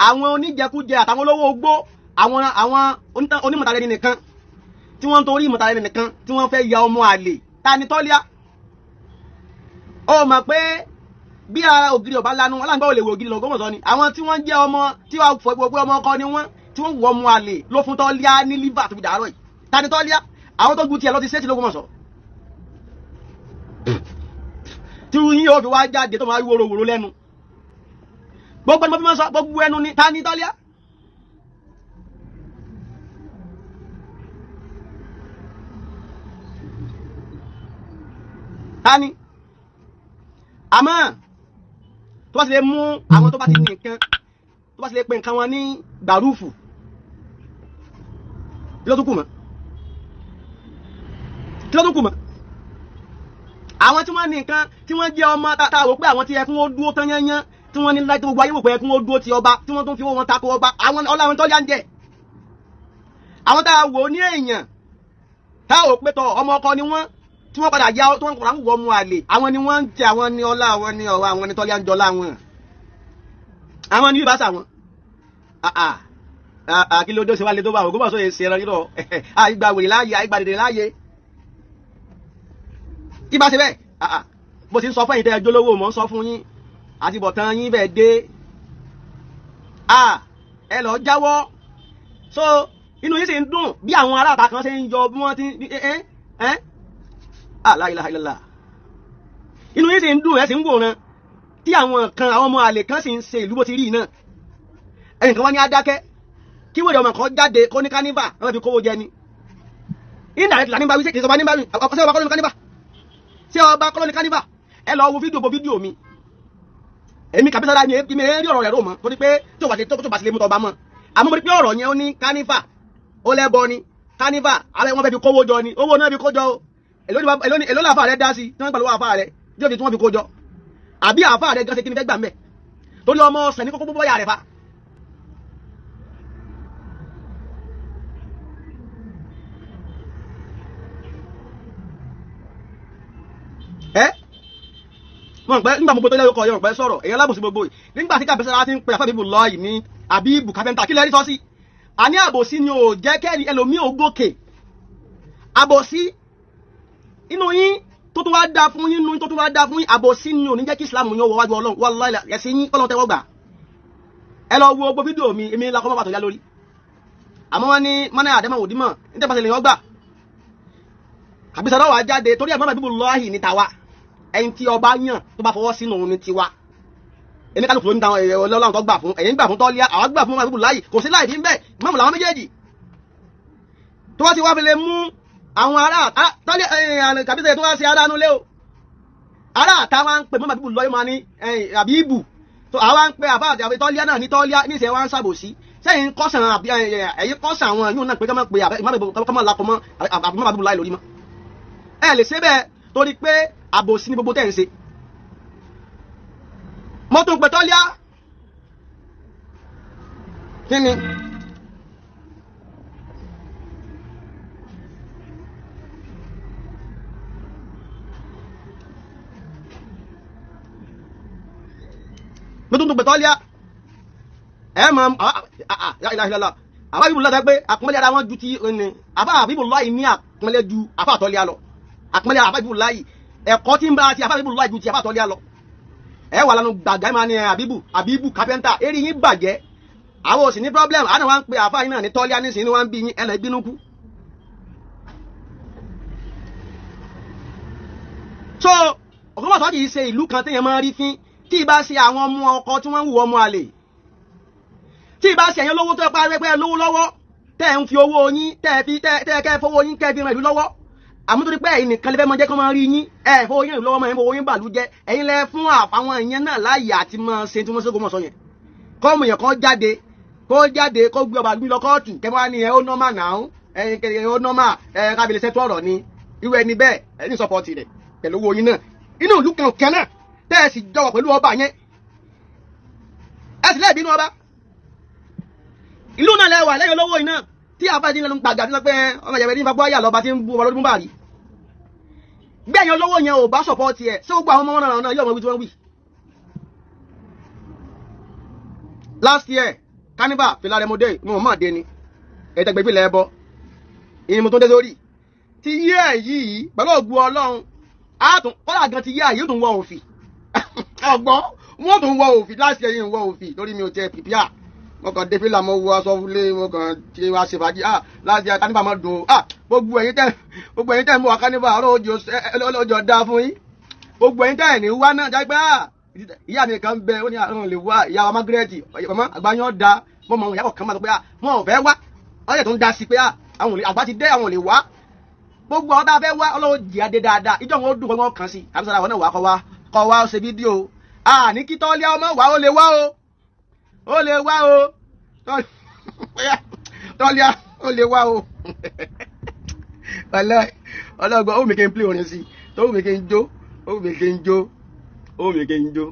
àwọn oníjẹkújẹ àtàwọn olówó ogbó, àwọn onímọ̀tàlẹ́ni nìkan tí wọ́n ń torí ìmọ̀tàlẹ́ni nìkan tí wọ́n fẹ́ ya ọmọ àlè. Ta ni tọ́líà? Ó mọ̀ pé bí ara ògiri ọba lanu aláǹgbá ò lè wo ògiri l'Ògbómọ̀ṣọ́ ni. Àwọn tí wọ́n jẹ́ ọmọ tí wọ́n fọ gbogbo ọmọ ọkọ ni wọ́n tí wọ́n wọ ọmọ àlè ló fún tọ́líà ní liver tó fi dàárọ̀ yìí. Ta ni tọ́líà? Àwọn tó gun tiẹ̀ lọ ti ṣéètì l'Ògbómọ̀ṣọ́ tí yín yóò fi wá jáde tó máa wúro wúro lẹ́nu gbogbo ẹni mo fi máa sọ gbogbo ẹnu ni. Ta ni tọ́líà? Ta ni? Àmọ́ tó bá ti lè mú àwọn tó bá ti ní nǹkan, tó bá ti lè pe nǹkan wọn ní gbàrúfù, kí ló tún kù mọ́? Kí ló tún kù mọ́? Àwọn tí wọ́n ní nǹkan tí wọ́n jẹ́ ọmọ tá a rò pé àwọn tí ẹkún ó dúró tán yányán tí wọ́n ní láti gbogbo ayé wò pé ẹkún ó dúró ti ọba tí wọ́n tún fi owó wọn tako ọba, àwọn ọlọ́run tó yá ń jẹ àwọn tá a wò ní èèyàn tá a rò pé tọ ọmọ ọkọ ni wọ́n. tí wọ́n padà yá tí wọ́n kọ̀ọ̀rọ̀ àwọn ọmọ àlè, àwọn ni wọ́n ń jẹ, àwọn ni ọlá, àwọn ni ọwọ́, àwọn ni tọ́lá ń jọlá wọn, àwọn ni yóò bá sà wọn. Kí ló dé ṣe wá lé tó bá Ògbómọ̀ṣọ́ yẹn ṣe ẹran rírọ̀, àìgbà wèrè láàyè, àìgbà dèdè láàyè, ibà ṣe bẹ́ẹ̀. Bó ti ń sọ fún ẹ̀yin tẹ́ ẹ jólówó, mò ń sọ fún yín, àti bọ̀tán yín bẹ́ẹ̀ dé, ẹ lọ jáwọ́. So inú yín sì ń dùn bí àwọn aráàta kan ṣe ń yọ bí wọ́n ti ẹ́ ẹ́ la ilaha illallah. Inú yín sì ń dùn, ẹ sì ń wòran tí àwọn kan, àwọn ọmọ àlè kan sì ń ṣe ìlú bó ti rí náà. Ẹnìkan wá ní adákẹ́ kí wèrè ọmọ kan jáde kó ní kánífà wọn fi kówó jẹ ni. Indirect là ní bá wí, ṣé kì í sọ bá ní bá wí? Ṣé ọba kọ́ ló ní kánífà? Ṣé ọba kọ́ ló ní kánífà? Ẹ lọ wo fídíò, bo fídíò mi. Èmi Kàbísọ́lá ni èmi rí ọ̀rọ̀ rẹ̀ rò mọ́, torí pé tí ò bá ti tó bá sì lè mú tọba mọ́. Àmọ́ mo rí pé ọ̀rọ̀ yẹn, ó ní kánífà ó lẹ́bọ ni, kánífà alẹ́ wọn fẹ́ fi kówó jọ ni. Owó náà fi kó jọ o. Èló làáfà rẹ dá sí tí wọ́n gbà lọ́wọ́ àfà rẹ tí wọ́n fi kó jọ? Àbí àfà rẹ gan ṣe kí ni fẹ́ gbà mẹ́? Torí ọmọ ọ̀sẹ̀ ní kókó bóyá rẹ̀ fa. Ẹ wọn pẹ nígbà gbogbo tó lẹ́yìn ọkọ̀ yẹn, pẹ́ sọ̀rọ̀ èyàn alábòsí gbogbo yìí. Nígbà tí Kàbísọ́lá ti ń pe àfáà bíbù lọ́ọ̀yì ní àbíbù káfẹ́ńtà, kí lẹ́rí sọ sí? Àní àbòsí ni ò jẹ́ kẹ́ni ẹlòmíì ò gòkè. Àbòsí inú yín tó tún wá dá fún yín, inú yín tó tún wá dá fún yín, àbòsí ni ò ní jẹ́ kí Islam yín wọ wájú Ọlọ́run. Wallahi ẹ̀sìn yín Ọlọ́run tẹ́wọ́ gbà. Ẹ lọ wo gbogbo fídíò mi, èmi lakọ́ mọ́ bàtọ̀ yá lórí. Àmọ́ wọ́n ní mọ́nà àdẹ́mọ̀ òdìmọ̀ ní tẹ́pàṣẹ lè yàn gbà. Kàbísọ́lá wà jáde torí ẹ̀gbọ́n bíbù lọ́ọ̀hì ní tàwa, ẹni tí ọba yàn tó bá fọwọ́ sínú òun ní tiwa. Èmi kálukú ló ń ta ọlọ́run tó gbà fún, ẹ̀yin gbà fún tọ́líà, àwọn gbà fún bíbù láàyè, kò sí láì fi ń bẹ̀ mọ́mù làwọn méjèèjì tó wá ti wá fi lè mú àwọn ará tọ́líà. Kàbísọ́lá tó wá sí ará nulẹ̀ o, ará àta wa ń pè mọ́mù bíbù lọ́yọ́ máa ní àbí ibù tó àwa ń pè àbá àti tọ́líà náà ní tọ́líà ní ìṣẹ́ wa ń ṣàbòsí. Sẹ́yìn kọ́sàn àbí ẹ̀yìn kọ́sàn àwọn yóò náà pé kọ́mọ́ pé kọ́mọ́ lakọ mọ́ àbí mọ́ bíbù láì lórí mọ́. Ẹ lè ṣe bẹ́ẹ̀ torí pé àbòsí ní gbogbo tẹ́ ń ṣe. Mo tún pè tọ́líà kí ni mo tún pè tọ́líà. Ẹ mọ ìlàhìlàlà àbá bíbù lọ́dọ̀ pé àpọ́nlé ara wọn ju ti ẹni àbá bíbù láì ní àpọ́nlé ju àbá tọ́líà lọ. Àpọ́nlé àbá bíbù láì ẹ̀kọ́ tí ń bá ti àbá bíbù láì ju ti àbá tọ́líà lọ. Ẹ wà lánàá gbàgbá ẹ máa ní àbíbù àbíbù kápẹ́ńtà eré yín bàjẹ́. Àwọn ò sì ní problem. Àná wa ń pe àfa yín náà ní tọ́líà nísìnyí ni wọ́n ń bí yín ẹ lọ bínú kú. So Ògbómọ̀ṣọ́ kì í ṣe ìlú kan téèyàn máa ń rí fín tí ì bá ṣe àwọn ọmọ ọkọ tí wọ́n ń wù ọmọ àlè, tí ì bá ṣe ẹ̀yàn lówó tó ẹ parí pé ẹ lówó lọ́wọ́ tẹ́ ẹ ń fi owó yín tẹ́ ẹ fi tẹ́ ẹ kẹ́ ẹ fowó yín kẹ́ ẹ fi ràn ìlú lọ́wọ́. Àmọ́ torí pé ẹ̀yin nìkan lè fẹ́ mọ jẹ́ kó máa rí yín, ẹ fowó yín ràn ìlú lọ́wọ́ mọ́, ẹ fowó yín bàlú jẹ́. Ẹ̀yin lẹ fún àwọn èèyàn náà láàyè àti máa ṣe tí wọ́n ṣe Ògbómọ̀ṣọ́ yẹn. Kọ́mù yẹn kan jáde kó jáde kó gbé ọba lọ kóòtù kẹ́ wá ní ẹ ó nọ́mà náà, ẹ̀yin ó nọ́mà ẹ kábílẹ̀ sẹ́tù ọ̀rọ̀ ni. Irú ẹni bẹ́ẹ̀ ẹ̀yin sọpọ́ọ̀tì rẹ̀ pẹ̀lú owó yín náà inú ìlú kan kan náà tẹ́ ẹ sì jọwọ́ pẹ̀lú ọba yẹn, ẹ sì lẹ́ẹ̀bínú ọba ìlú náà lẹ́wà lẹ́yìn olówó iná tí àfáà ti ń lẹnu gbàgà tí wọ́n pẹ́ ọmọ ìyàwó ní fagbọ́ ayà lọ́ba tí ń bu ọba lórí múbàrí. Gbẹ̀yìn olówó yẹn ò bá sọ̀pọ̀tì ẹ̀ ṣé gbogbo àwọn ọmọ náà náà yóò mọ ibi tí wọ́n wí. Last year carnival fìlà rẹ̀ mo dé, mo mọ̀ dé ni ẹ̀ẹ́dẹ́gbẹ̀bí lẹ́ bọ́ ìyẹn mo tó dé sórí ti yí ẹ̀ yìí pẹ̀lú ògùn Ọlọ́run àtún kọ́lá gan ti yí àyè tún wọ òfì ọgbọ́n wọ́n tún wọ òfì. Last year yìí ń wọ òfì lórí mi ò tẹ pìpìà, mo kàn dé fìlà, mo wọ aṣọ fúlé, mo kàn ti wá ṣe fàájì. Last year carnival mo dùn. Gbogbo ẹ̀yin tẹ́ ń bọ̀ wá carnival, ọlọ́jọ́ dá fún yín. Gbogbo ẹ̀yin tẹ́ ẹ̀ ní wá náà jáde pé ìyá mi kan bẹ, ó ní àwọn lè wá, ìyá wa Margaret màmá àgbáyán da mo mọ àwọn ìyá kọ̀ọ̀kan máa sọ pé wọn ò fẹ́ wá, wọ́n yẹ tó ń da sí pé àwọn àgbà ti dé, àwọn ò lè wá. Gbogbo àwọn tá a fẹ́ wá, Ọlọ́run jì á dé dáadáa. Ìjọ wọn ó dùn wọn kàn sí àbísọ̀rọ̀ àwọn náà wà kọ́ wá ṣe fídíò. Ní kí tọ́lé ọmọ wà, ó lè wá o, ó lè wá o, tọ́lé ó lè wá o. Ọlọ́gbọ́n ó mi kí n play orin sí tó wù mí kí n jó, ó wù mí kí n jó, ó wù mí kí n jó,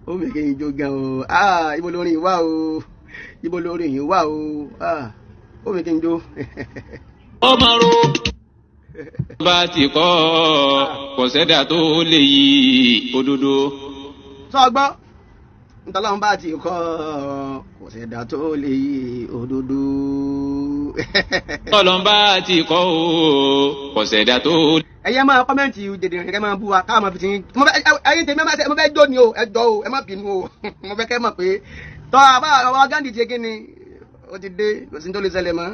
ó wù mí kí n jó gan o. Ibo lórin wà o? Ibo lórin yìí wà o? Ó wù mí kí n jó. Ọmọ ro. Bá ti kọ́ kò sẹ́dá tó lè yí òdodo. Sọ gbọ́ ntọ́lọ́run bá ti kọ́ kò sẹ́dá tó lè yí òdodo. Tọ́lọ́n bá ti kọ́ o kò sẹ́dá tó. Ẹ̀yẹ́ máa comment dèdè rẹ̀ kẹ́ máa bú wa káà máa fi ti yín. Ẹ̀yin tèmi mo fẹ́ jó ni o, ẹ jọ o, ẹ má bínú o. Mo fẹ́ kẹ́ mọ̀ pé tọ́ àbá àwọn Gandhi ti kí ni ó ti dé, kò sí ní tó lè ṣẹlẹ̀ mọ́.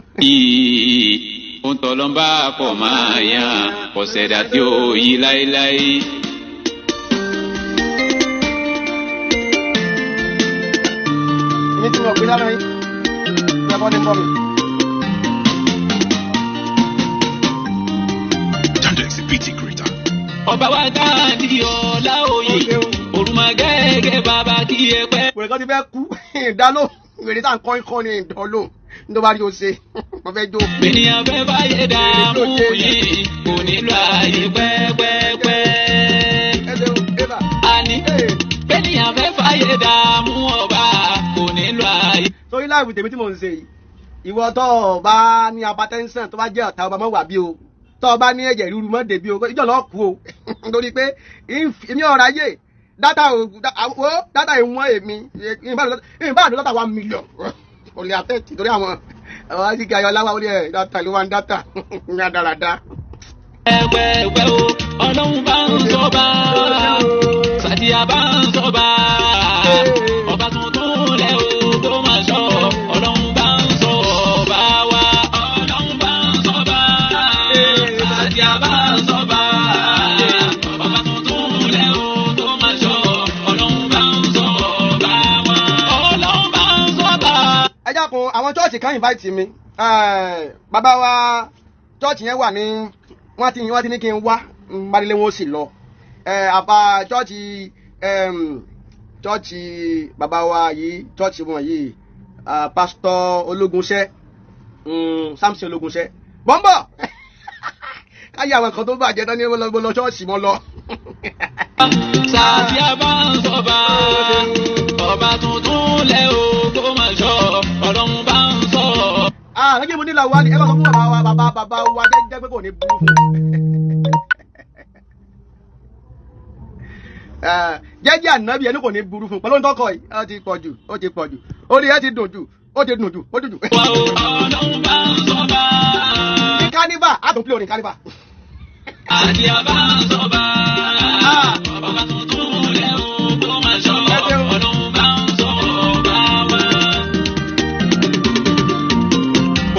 Ohun tọ́lọ́n bá kọ̀ máa yàn kò sẹ́dá tí ó yí láéláé. Èmi tí mo gbé sára yín ẹ bọ́ ní bọ́ mi. Yandex, the BT creator. Ọba wa Gandhi ọlá òye òrùmọ gẹ́gẹ́ bàbá kí ẹ pẹ́. Wèrè kan ti fẹ́ kú ìdálò wèrè tá à ń kọ́ ikọ́ ni ìdánlò ní tó bá rí o ṣe mo fẹ́ jó. Ènìyàn fẹ́ fàyè dààmú yìí kò nílò ààyè pẹ́pẹ́pẹ́. Ẹ ṣeun eva. Àní bẹ́nìyàn fẹ́ fàyè dààmú ọba kò nílò ààyè. Sórí láìpẹ́ tèmi tí mò ń ṣe yìí, ìwọ tó o bá ní hypertension tó bá jẹ́ ọ̀tá ọba mọ́ wà bí o, tó o bá ní ẹ̀jẹ̀ ríru mọ́ dèbí o, ìjọ lọ́ọ́ kú o. Nítorí pé èmi ọ̀rọ̀ ayé dátà o, dátà ìwọ̀n èmi ìbá àdó dátà 1 million kò lè àtẹ̀tì torí àwọn ajíkẹ́ ayọ̀láwà ó lè dátà ló wá ń dátà ní àdàràdà. Pẹ́pẹ́pẹ́ o, ọlọ́run bá ń sọ bá sàdíyà bá ń sọ bá ọba tuntun lẹ o kó máa sọ, ọlọ́run bá ń sọ bá wa, ọlọ́run bá ń sọ bá sàdíyà bá ń sọ bá ọba tuntun lẹ o kó máa sọ, ọlọ́run bá ń sọ bá wa, ọlọ́run bá ń sọ bá. Ẹ jákun, àwọn church kan invite mi. Bàbá wa church yẹn wà ní wọ́n ti ní kí n wá nbalẹ̀ wọn ó sì lọ. Àbá church bàbá wa yìí, church wọn yìí, pásítọ̀ Ológunṣẹ́, Samson Ológunṣẹ́ bọ́ńbọ̀ káyé àwọn kan tó bàjẹ́ tán ní wọ́n lọ church mọ́ lọ. Sàdíà bá ń sọ bá ọba tuntun lẹ o kó máa sọ, ọlọ́run bá ń sọ. Ah, lọ́jọ́ mo nílò wa ni ẹ bá sọ fún bàbá wa, bàbá wa jẹ́ pé kò ní burú fún un. Jẹ́jẹ́ ànábì ẹni kò ní burú fún un pẹ̀lú ohun tó kọ yìí, ó ti pọ̀ jù, ó ti pọ̀ jù, orí ẹ ti dùn jù, ó ti dùn jù, ó dùn jù. Wa o, ọlọ́run bá ń sọ bá. Ní kánífà, á tún pílò ní kánífà. Sàdíà bá ń sọ bá ọba tuntun lẹ o kó máa sọ, ọlọ́run bá ń sọ bá wa.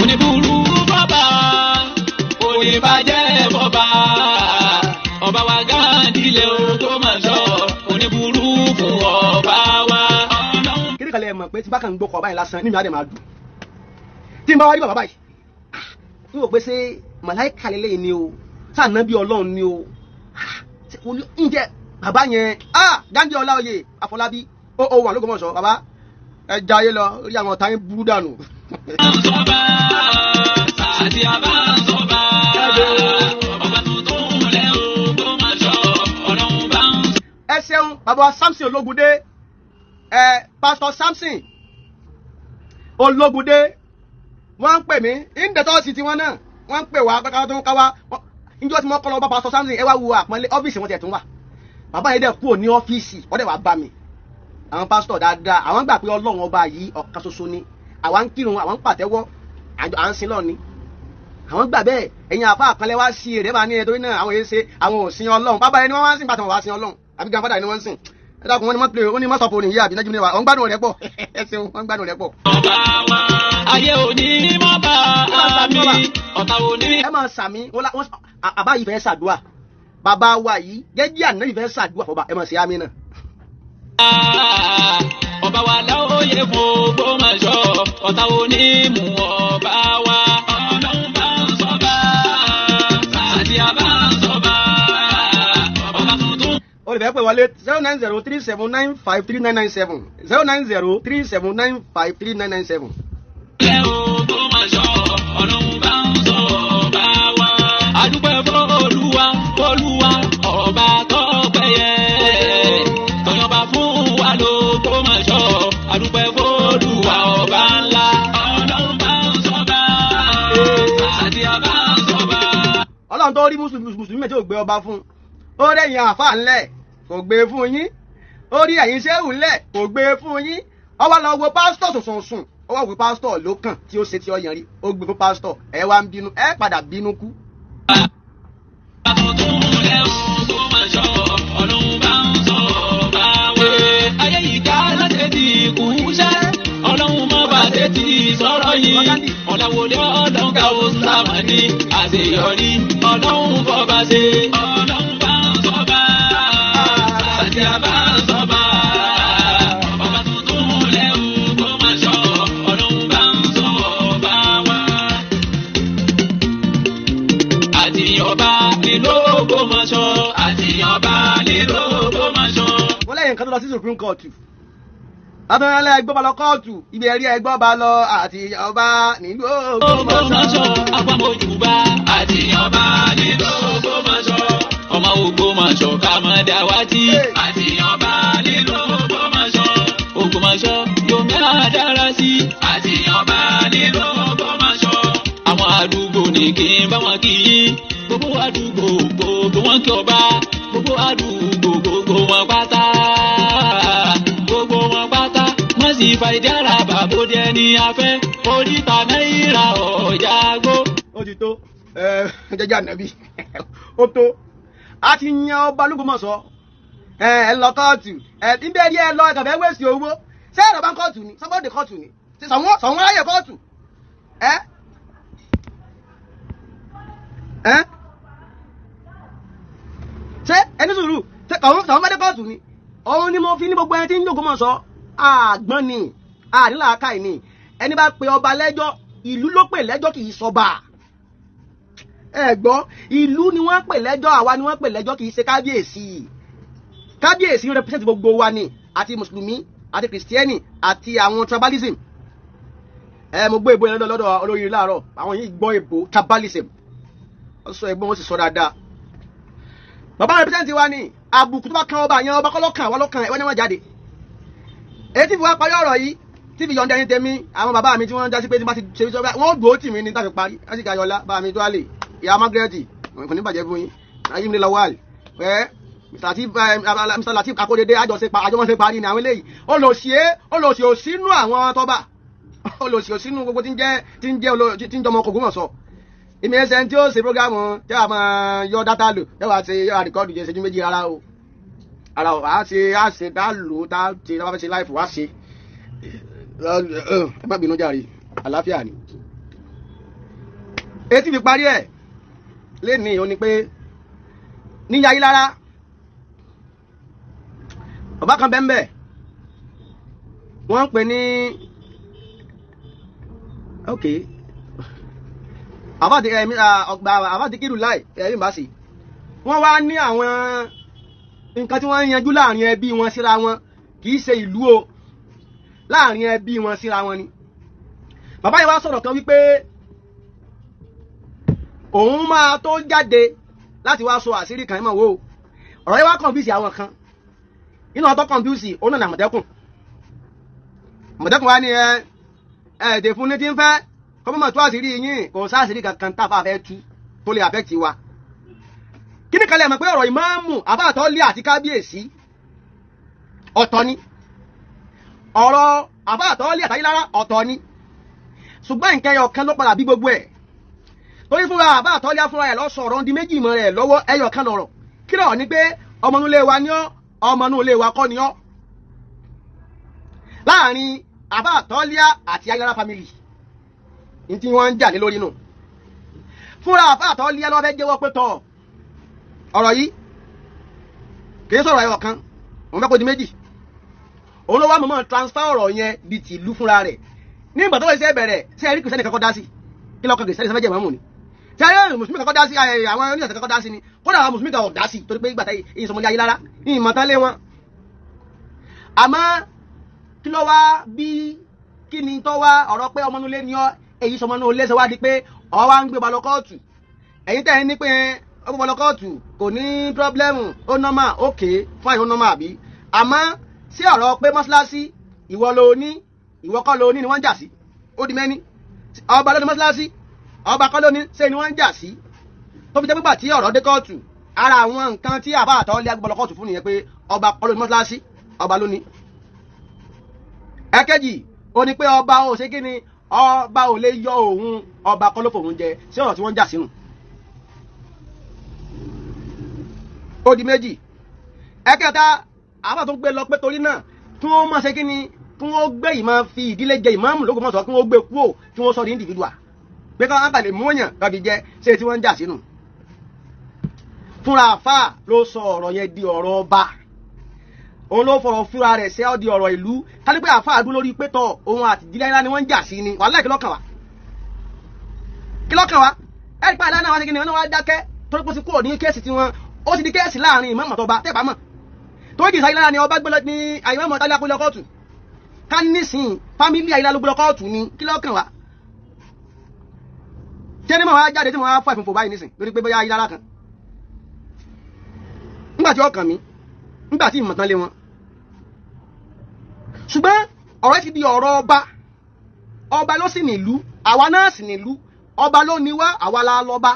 Oníburú bàbá oníbàjẹ́ bọ́ba ọba wa Gandhi lẹ o kó máa sọ, oníburú fún ọba wa. Ọlọ́run Kí ni kàlẹ́ mọ̀ pé tí bá kàn ń gbókọ̀ báyìí lásán nínú àdè máa dùn tí n bá wá rí bàbá báyìí n ò pé ṣé màláìka lélẹ́yìn ni o, sànàbí ọlọ́run ni o, ǹjẹ́ bàbá yẹn, Gandhi Ọláoyè Àfọlábí ó wà lÓgbómọ̀ṣọ́, bàbá ẹ jayé lọ rí àwọn ọ̀tá yín burú dànù. Sọba Sàdíà bá ń sọba ọba tuntun lẹ o kó máa sọ, ọlọ́run bá ń sọ. Ẹ ṣeun bàbá Samson Ológundé, ẹ pásítọ̀ Samson Ológundé, wọ́n ń pè mí ìndẹ̀tọ́sí tiwọn náà, wọ́n ń pè wá káwá tó ń káwá. Njọ́ tí wọ́n kọ́ lọ bá pásítọ̀ Samson, ẹ wá wo àpọ́nlé, ọ́fíìsì wọn tiẹ̀ tún wà. Bàbá yẹn dẹ̀ kúrò ní ọ́fíìsì, wọ́n dẹ̀ wá bá mi. Àwọn pásítọ̀ dáadáa, àwọn gbà pé ọlọ́run ọba yìí ọ̀kan ṣoṣo ni, àwa ń kírun, àwọn ń pàtẹ́wọ́, à ń sin lọ́ọ̀ ni, àwọn gbà bẹ́ẹ̀. Ẹ̀yin àfa àkànlẹ̀ wá sí èrè bá ní ẹ torí náà àwọn èyí ṣe àwọn ò sin ọlọ́run. Bàbá yẹn ni wọ́n wá ń sìn, bàtàn wá sin ọlọ́run àbí grandfather ni wọ́n ń sìn. Ẹ dákun, wọ́n ní wọ́n pè ó ní mọ́sọ̀pọ̀ òní yìí àbí nájú ní wa, wọ́n gbádùn rẹ̀ pọ̀. Ẹ ṣeun, wọ́n gbádùn rẹ̀ pọ̀. Ọba wa ayé òní mọ́ bá mi ọ̀tá òní. Ẹ máa sàmí wọ́n àbá yìí fẹ́ ṣàdúà, bàbá wa yìí jẹ́jẹ́ àná yìí fẹ́ ṣàdúà fọba, ẹ máa ṣe àmì náà. Ọba wa láòye gbogbo máa ṣọ ọ̀tá òní mú ọba wa. Ọlọ́run bá ń sọba Sàdíà bá ń sọba ọba tuntun. Olùfẹ́ pè wọlé 09037953997, 09037953997. Lẹ́ o kó máa ṣọ, ọlọ́run bá ń sọ ọba wa. Adúpẹ́ f'Olúwa, f'Olúwa ọba tọ́pẹ́ yẹ. Tọ́yọ̀bá fún wa ló kó máa ṣọ, adúpẹ́ f'Olúwa ọba ńlá. Ọlọ́run bá ń sọba Sàdíà bá ń sọba. Ọlọ́run. Ọlọ́run tó rí mùsùlùmí méjì ò gbé ọba fún un, ó rí ẹ̀yin àáfàá ńlẹ̀ kò gbé fún yín, ó rí ẹ̀yin ṣéwù ńlẹ̀ kò gbé fún yín, ó wá lọ wo pásítọ̀ sùnsùnsùn, ó wá wo pásítọ̀ ló kàn tí ó ṣe tí ó yan rí, ó gbé fún pásítọ̀. Ẹ wá ń bínú, ẹ padà bínú kú. Ayé yìí ká láti ti kú iṣẹ́, ọlọ́run mọ́ bá ṣe ti sọ̀rọ̀ yìí. Ọ̀làwọlé ọlọ́run ká ó sábà ní àṣeyọrí, ọlọ́run bọ́ bá ṣe. Ọlọ́run bá ń sọ́ba, àti àbá ń sọ́ba. Ọba tuntun lẹ́hùn kó máa ṣọ́, ọlọ́run bá ń sọ́ba wá. Àti ọba nílò Ògbómọ̀ṣọ́, àti ọba nílò Ògbómọ̀ṣọ́. Wọ́n lẹ́yìn nǹkan tó lọ sí Supreme Court, látọ̀rẹ́lẹ̀ ẹgbọ́ bá lọ kóòtù, ibi ẹ̀rí ẹgbọ́ bá lọ àti ọba nílùú Ògbómọ̀ṣọ́. Agbamojúbà àti ọba nílùú Ògbómọ̀ṣọ́. Ọmọ Ògbómọ̀ṣọ́ ká mọ̀ dáwátì àti ọba nílùú Ògbómọ̀ṣọ́. Ògbómọ̀ṣọ́ yóò mẹ́ra dára sí àti ọba nílùú Ògbómọ̀ṣọ́. Àwọn àdúgbò ní kí n bá wọn kí yín. Gbogbo àdúgbò gbogbo wọn kí ọba. Gbogbo àdúgbò gbogbo wọn pátá. Gbogbo wọn pátá. Wọ́n sì fa ìdára bàbódé ẹni afẹ́. Oríta náírà ọ̀jà gbó. Ó ti tó jẹjẹ ànábì, ó tó. A ti yan ọba l'Ógbómọ̀ṣọ́, ẹ lọ kóòtù, ẹ níbẹ̀ rí ẹ lọ, ẹ kàn fẹ́ wéèsì owó. Ṣé ẹ̀rọ bá ń kóòtù ni sọ́kọ́ọ̀dì kóòtù ni sọ̀wọ́n ráyè kóòtù? Ẹ ẹ ṣé ẹni sùúrù sọ̀wọ́n bá dé kóòtù ni? Òun ni mo fi ní gbogbo ẹni tí ń l'Ógbómọ̀ṣọ́ àgbọ̀n ni àdínláàkàì ni. Ẹni bá pe ọba lẹ́jọ́, ìlú ló pè lẹ́jọ́, kì í sọba. Ẹ gbọ́, ìlú ni wọ́n pè lẹ́jọ́, àwa ni wọ́n pè lẹ́jọ́, kì í ṣe kábíyèsí. Kábíyèsí represent gbogbo wa ni, àti mùsùlùmí àti kìrìsìtẹ́nì àti àwọn tribalism. Ẹ mo gbọ́ èbó yẹn lọ́dọ̀ olórí láàárọ̀, àwọn yìí gbọ́ èbó tribalism, wọ́n sọ èbó, wọ́n sì sọ dáadáa. Bàbá represent wa ni. Àbùkù tó bá kan ọba yẹn, ọba kọ́ lọ́kàn wa lọ́kàn ẹ̀ wọ́n ní wọ́n jáde. Èyí tí fi wá parí ọ̀rọ̀ yìí, tí fi yọ̀ǹda ẹni tèmi, àwọn bàbá mi tí wọ́n ń jásí pé tí wọ́n ti ṣe sọ́ba, wọ́n dùn ó tì mí ní tàbí parí láti kàyọ̀lá bàbá mi tó àlè ìyá Margaret, kò ní bàjẹ́ fún yín, ayé Lawal, ẹ Mr Latif Akodede, àjọṣe parí ni àwọn eléyìí. Olòṣì òsínú àwọn tọ́ba, olòṣì òsínú gbogbo tí ń jẹ́ tí ń jẹ́ tí ń jọmọ Ògbómọ̀ṣọ́. Èmi ẹsẹ̀ tí ó ṣe programu tí a máa yọ dátà lò, yóò wá ṣe yóò wá record jẹ́ ìṣẹ́jú méjì rárá o, ara o, a ṣe a ṣe dá lò tá ṣe tá bá fẹ́ ṣe láìfù wá ṣe. Ẹ má bínú jàre, àlàáfíà ni. Etí fi parí ẹ̀ lénìí ó ní pé níyà yí lára bàbá kan bẹ́ẹ̀ wọ́n ń pè ní ok àbáàdì kírù láì ẹ̀yìn bá sì wọ́n wá ní àwọn nǹkan tí wọ́n ń yanjú láàrin ẹbí wọn síra wọn, kì í ṣe ìlú o, láàrin ẹbí wọn síra wọn ni. Bàbá yìí wá sọ̀rọ̀ kan wípé òun máa tó jáde láti wá sọ àṣírí kan mọ̀ wò ó. Ọ̀rọ̀ yìí wá confuse àwọn kan inú ọtọ́, confuse òun náà ní Àmọ̀tẹ́kùn. Àmọ̀tẹ́kùn wá ní ẹ ẹ èdè fún ní tí ń fẹ́ kọ́mọ́mọ́ tó àṣírí yín, kò sáàṣírí kankan tá a fà fẹ́ tú tó lè affect wa. Kí ni kalẹ̀ mọ̀ pé ọ̀rọ̀ ìmáàmù àbáàtọ́ lé àti kábíyèsí ọ̀tọ̀ ni, ọ̀rọ̀ àbáàtọ́ lé àtayélára ọ̀tọ̀ ni, ṣùgbọ́n nǹkan ẹyọ kan ló padà bí gbogbo ẹ̀. Torí fúnra àbáàtọ́ lé fúnra ẹ̀ lọ sọ̀rọ̀ di méjì mọ́ rẹ̀ lọ́wọ́, ẹyọ kan lọ̀rọ̀ kí lọ̀rọ̀ ni pé ọmọ inú ilé wa ni ọ́, ọmọ inú ilé wa kọ́ ni ọ́. Láàrin àbáàtọ́ lé àti ayélára family ní tí wọ́n ń jà lé lórí nù, fúnra àbáàtọ́ lé lọ́wọ́ fẹ́ jẹ́wọ́ pé tọ̀ ọ̀rọ̀ yìí kì í sọ̀rọ̀ ẹyọ kan, òun fẹ́ kó di méjì. Òun ló wá mọ̀mọ́ transfer ọ̀rọ̀ yẹn di tìlú fúnra rẹ̀. Ní ìgbà tó wọ́n ṣe bẹ̀rẹ̀, ṣé ẹ rí kìrìsìtẹ́nì kankan dá sí? Kí lọ́kàn kìrìsìtẹ́nì sẹ́fẹ́ jẹ̀ mọ́mù ni? Ṣé ẹ rí mùsùlùmí kankan dá sí? Àwọn oníṣẹ̀ṣẹ̀ kankan dá sí ni? Kódà àwọn mùsùlùmí kan ò dá sí, torí pé ìgbà táyé ìsọmọlé ayé lára ìmọ̀tán lé wọn. Àmọ́ kí ló wá bí kí ni tó wá ọ̀rọ̀ pé ọmọ inú ilé ni ọ́, èyí sọmọ inú ilé ṣe wá di pé ọ̀ wá ń gbé ba lọ kóòtù? Ẹ̀yin tẹ́ ẹ ní pé ó bọ́ lọ kóòtù kò ní problem, ó normal, ókè fine, ó normal àbí? Àmọ́ sí ọ̀rọ̀ pé mọ́ṣáláṣí ìwọ ló ní, ìwọ kọ́ ló ní ni wọ́n ń jà sí, ó di mẹ́ni. Ọba ló ní mọ́ṣáláṣí, ọba kọ́ ló ní, ṣé ni wọ́n ń jà sí? Tó fi jẹ́ pípa tí ọ̀rọ̀ dé kóòtù, ara àwọn nǹkan tí àbá àtọ́ lé agbọ́lọ kóòtù fún nìyẹn pé ọba kọ́ ló ní mọ́ṣáláṣí, ọba ló ní. Ẹ̀kejì ó ní pé ọba ò ṣe kí ni, ọba ò lè yọ òun, ọba kọ́ ló fòun jẹ. Sí ọ̀rọ̀ tí wọ́n ń jà sínú. Ó di méjì. Ẹ̀kẹta, àbá tó gbé lọ pé torí náà kí wọ́n má ṣe kí ni, kí wọ́n gbé ìmọ̀ fi ìdílé jẹ ìmáàmù l'Ógbómọ̀ṣọ́, kí wọ́n gbé kúò, kí wọ́n sọ di individual pé káwọn àgbà lè mú èèyàn lọ́bi jẹ́ ṣé tí wọ́n ń jà sínú. Fúnra àfà ló sọ ọ̀rọ̀ yẹn di ọ̀rọ̀ ọba, òun ló fọ̀rọ̀ fúnra rẹ̀ ṣe ọ́ di ọ̀rọ̀ ìlú. Ká ní pé àfà dúró lórí pé tọ̀ òun àti ìdílé ńlá ni wọ́n ń jà sí ni, wàhálà kí lọ́kàn wá, kí lọ́kàn wá. Ẹ̀rí pa àlànà wa ṣe kí ni, wọ́n wá dákẹ́ torí pé ó ti kúrò ní kéèsì tiwọn, ó ti di kéèsì láàrin ìmáàmù àtọba tẹ́ bá mọ̀. Torí kìí sáyé lára ni ọba gbé lọ ní àìmáàmù àtàlẹ́ akólé kóòtù. Ká nísìn fámílì àyílá ló gbé lọ kóòtù ni, kí lọ́kàn wá. Ṣé ní mọ̀ wá jáde tí mo wá fà ìfúnfò báyìí nísìn lórí pé bóyá ayélujára kan nígbà tí ọkàn mi, nígbà tí ìmọ̀tán lé wọn. Ṣùgbọ́n ọ̀rọ̀ ti di ọ̀rọ̀ ọba, ọba ló sì nílùú, àwa náà sì nílùú, ọba ló ní wá, àwa la lọ́ba.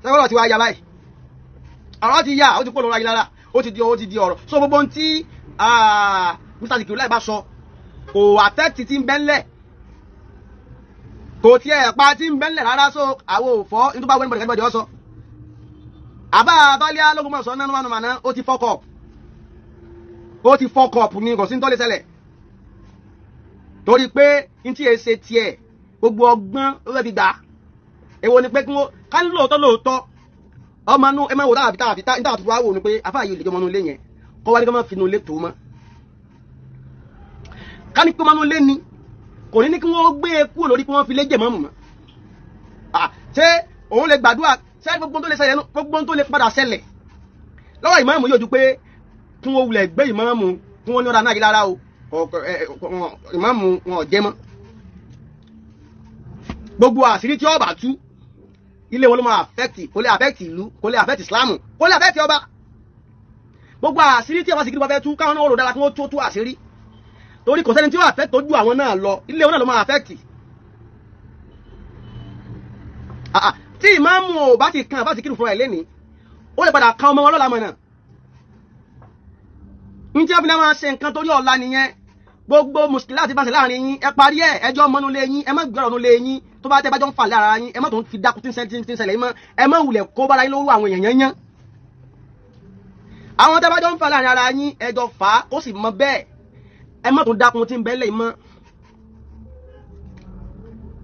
Sẹ́wọ́n ti wá ya báyìí, ọ̀rọ̀ ti ya, ó ti kó lọ́rọ̀ ayélujára, ó ti di ọ̀rọ̀. So gbogbo ohun tí Mr. Sikiru Lai bá sọ kò affect ti ń bẹ́ńlẹ̀, kò tiẹ̀ pa tí ń bẹ́ńlẹ̀ rárá. So àwọn ò fọ́ nítorí báwo ni bọ̀dẹ̀ kẹ́gbọ̀dẹ̀ ọ sọ. Àbá àtọ́lé Ológbómọ̀ṣọ́ nánú mánu màná, ó ti fuck up, ó ti fuck up ni, kò sí ní tọ́lé ṣẹlẹ̀. Torí pé n tí e ṣe tiẹ̀ gbogbo ọgbọ́n ló fẹ́ fi gbà. Èwo ni pé kí wọ́n ká ní lóòótọ́ lóòótọ́ ọmọ inú ẹ máa wò táàbí táàbí táàbí tó wá wò ni pé afáàyè olè jọmọ inú ilé yẹn kọ́ wá ní kí wọ́n fi inú ilé tó mọ́. Ká ní pé ọmọ inú ilé ni kò ní ní kí wọ́n gbé e kúrò lórí kí wọ́n fi lé jẹ̀mọ́ mọ́. Ṣé òun lè gbàdúrà? Ṣé gbogbo tó lè ṣẹlẹ̀, gbogbo tó lè padà ṣẹlẹ̀ lọ́wọ́ ìmáàmù yóò ju pé kí wọ́n wulẹ̀ gbé ìmáàmù kí wọ́n ní ọ̀dà náà yìí lára o, ìmáàmù wọn ò jẹ́ mọ́. Gbogbo àṣírí tí ó bá tú ilé wọn ló máa affect, kò lè affect ìlú, kò lè affect Islam, kò lè affect ọba. Gbogbo àṣírí tí ọba sì kiri wọn fẹ́ tú, káwọn náà rò dára kí wọ́n tó tú àṣírí, torí kò sẹ́ni tí ó affect tó ju àwọn náà lọ, ilé wọn náà ló máa affect. Tí ìmáàmù ò bá ti kan àbá ti kiri fún ẹ lẹ́ni, ó lè padà kan ọmọ wọn lọ́la mọ̀ náà. Ní tí wọ́n fi náà máa ṣe nǹkan torí ọ̀la nìyẹn. Gbogbo mùsùlùmí láti bá ṣe láàrin yín, ẹ parí ẹ, ẹjọ́ mọ́nú lé yín, ẹ má gbọ́rọ̀ nú lé yín. Tó bá tẹ́ bá jọ ń fà lára yín, ẹ má tó ń fi dákú tí ń ṣẹlẹ̀ yín mọ́, ẹ má wulẹ̀ kó bára yín lówó àwọn èèyàn yẹn yán. Àwọn tẹ́ bá jọ ń fà láàrin ara yín, ẹjọ́ fà á kó sì mọ bẹ́ẹ̀, ẹ má tó dákun tí ń bẹ́ lẹ̀ mọ́.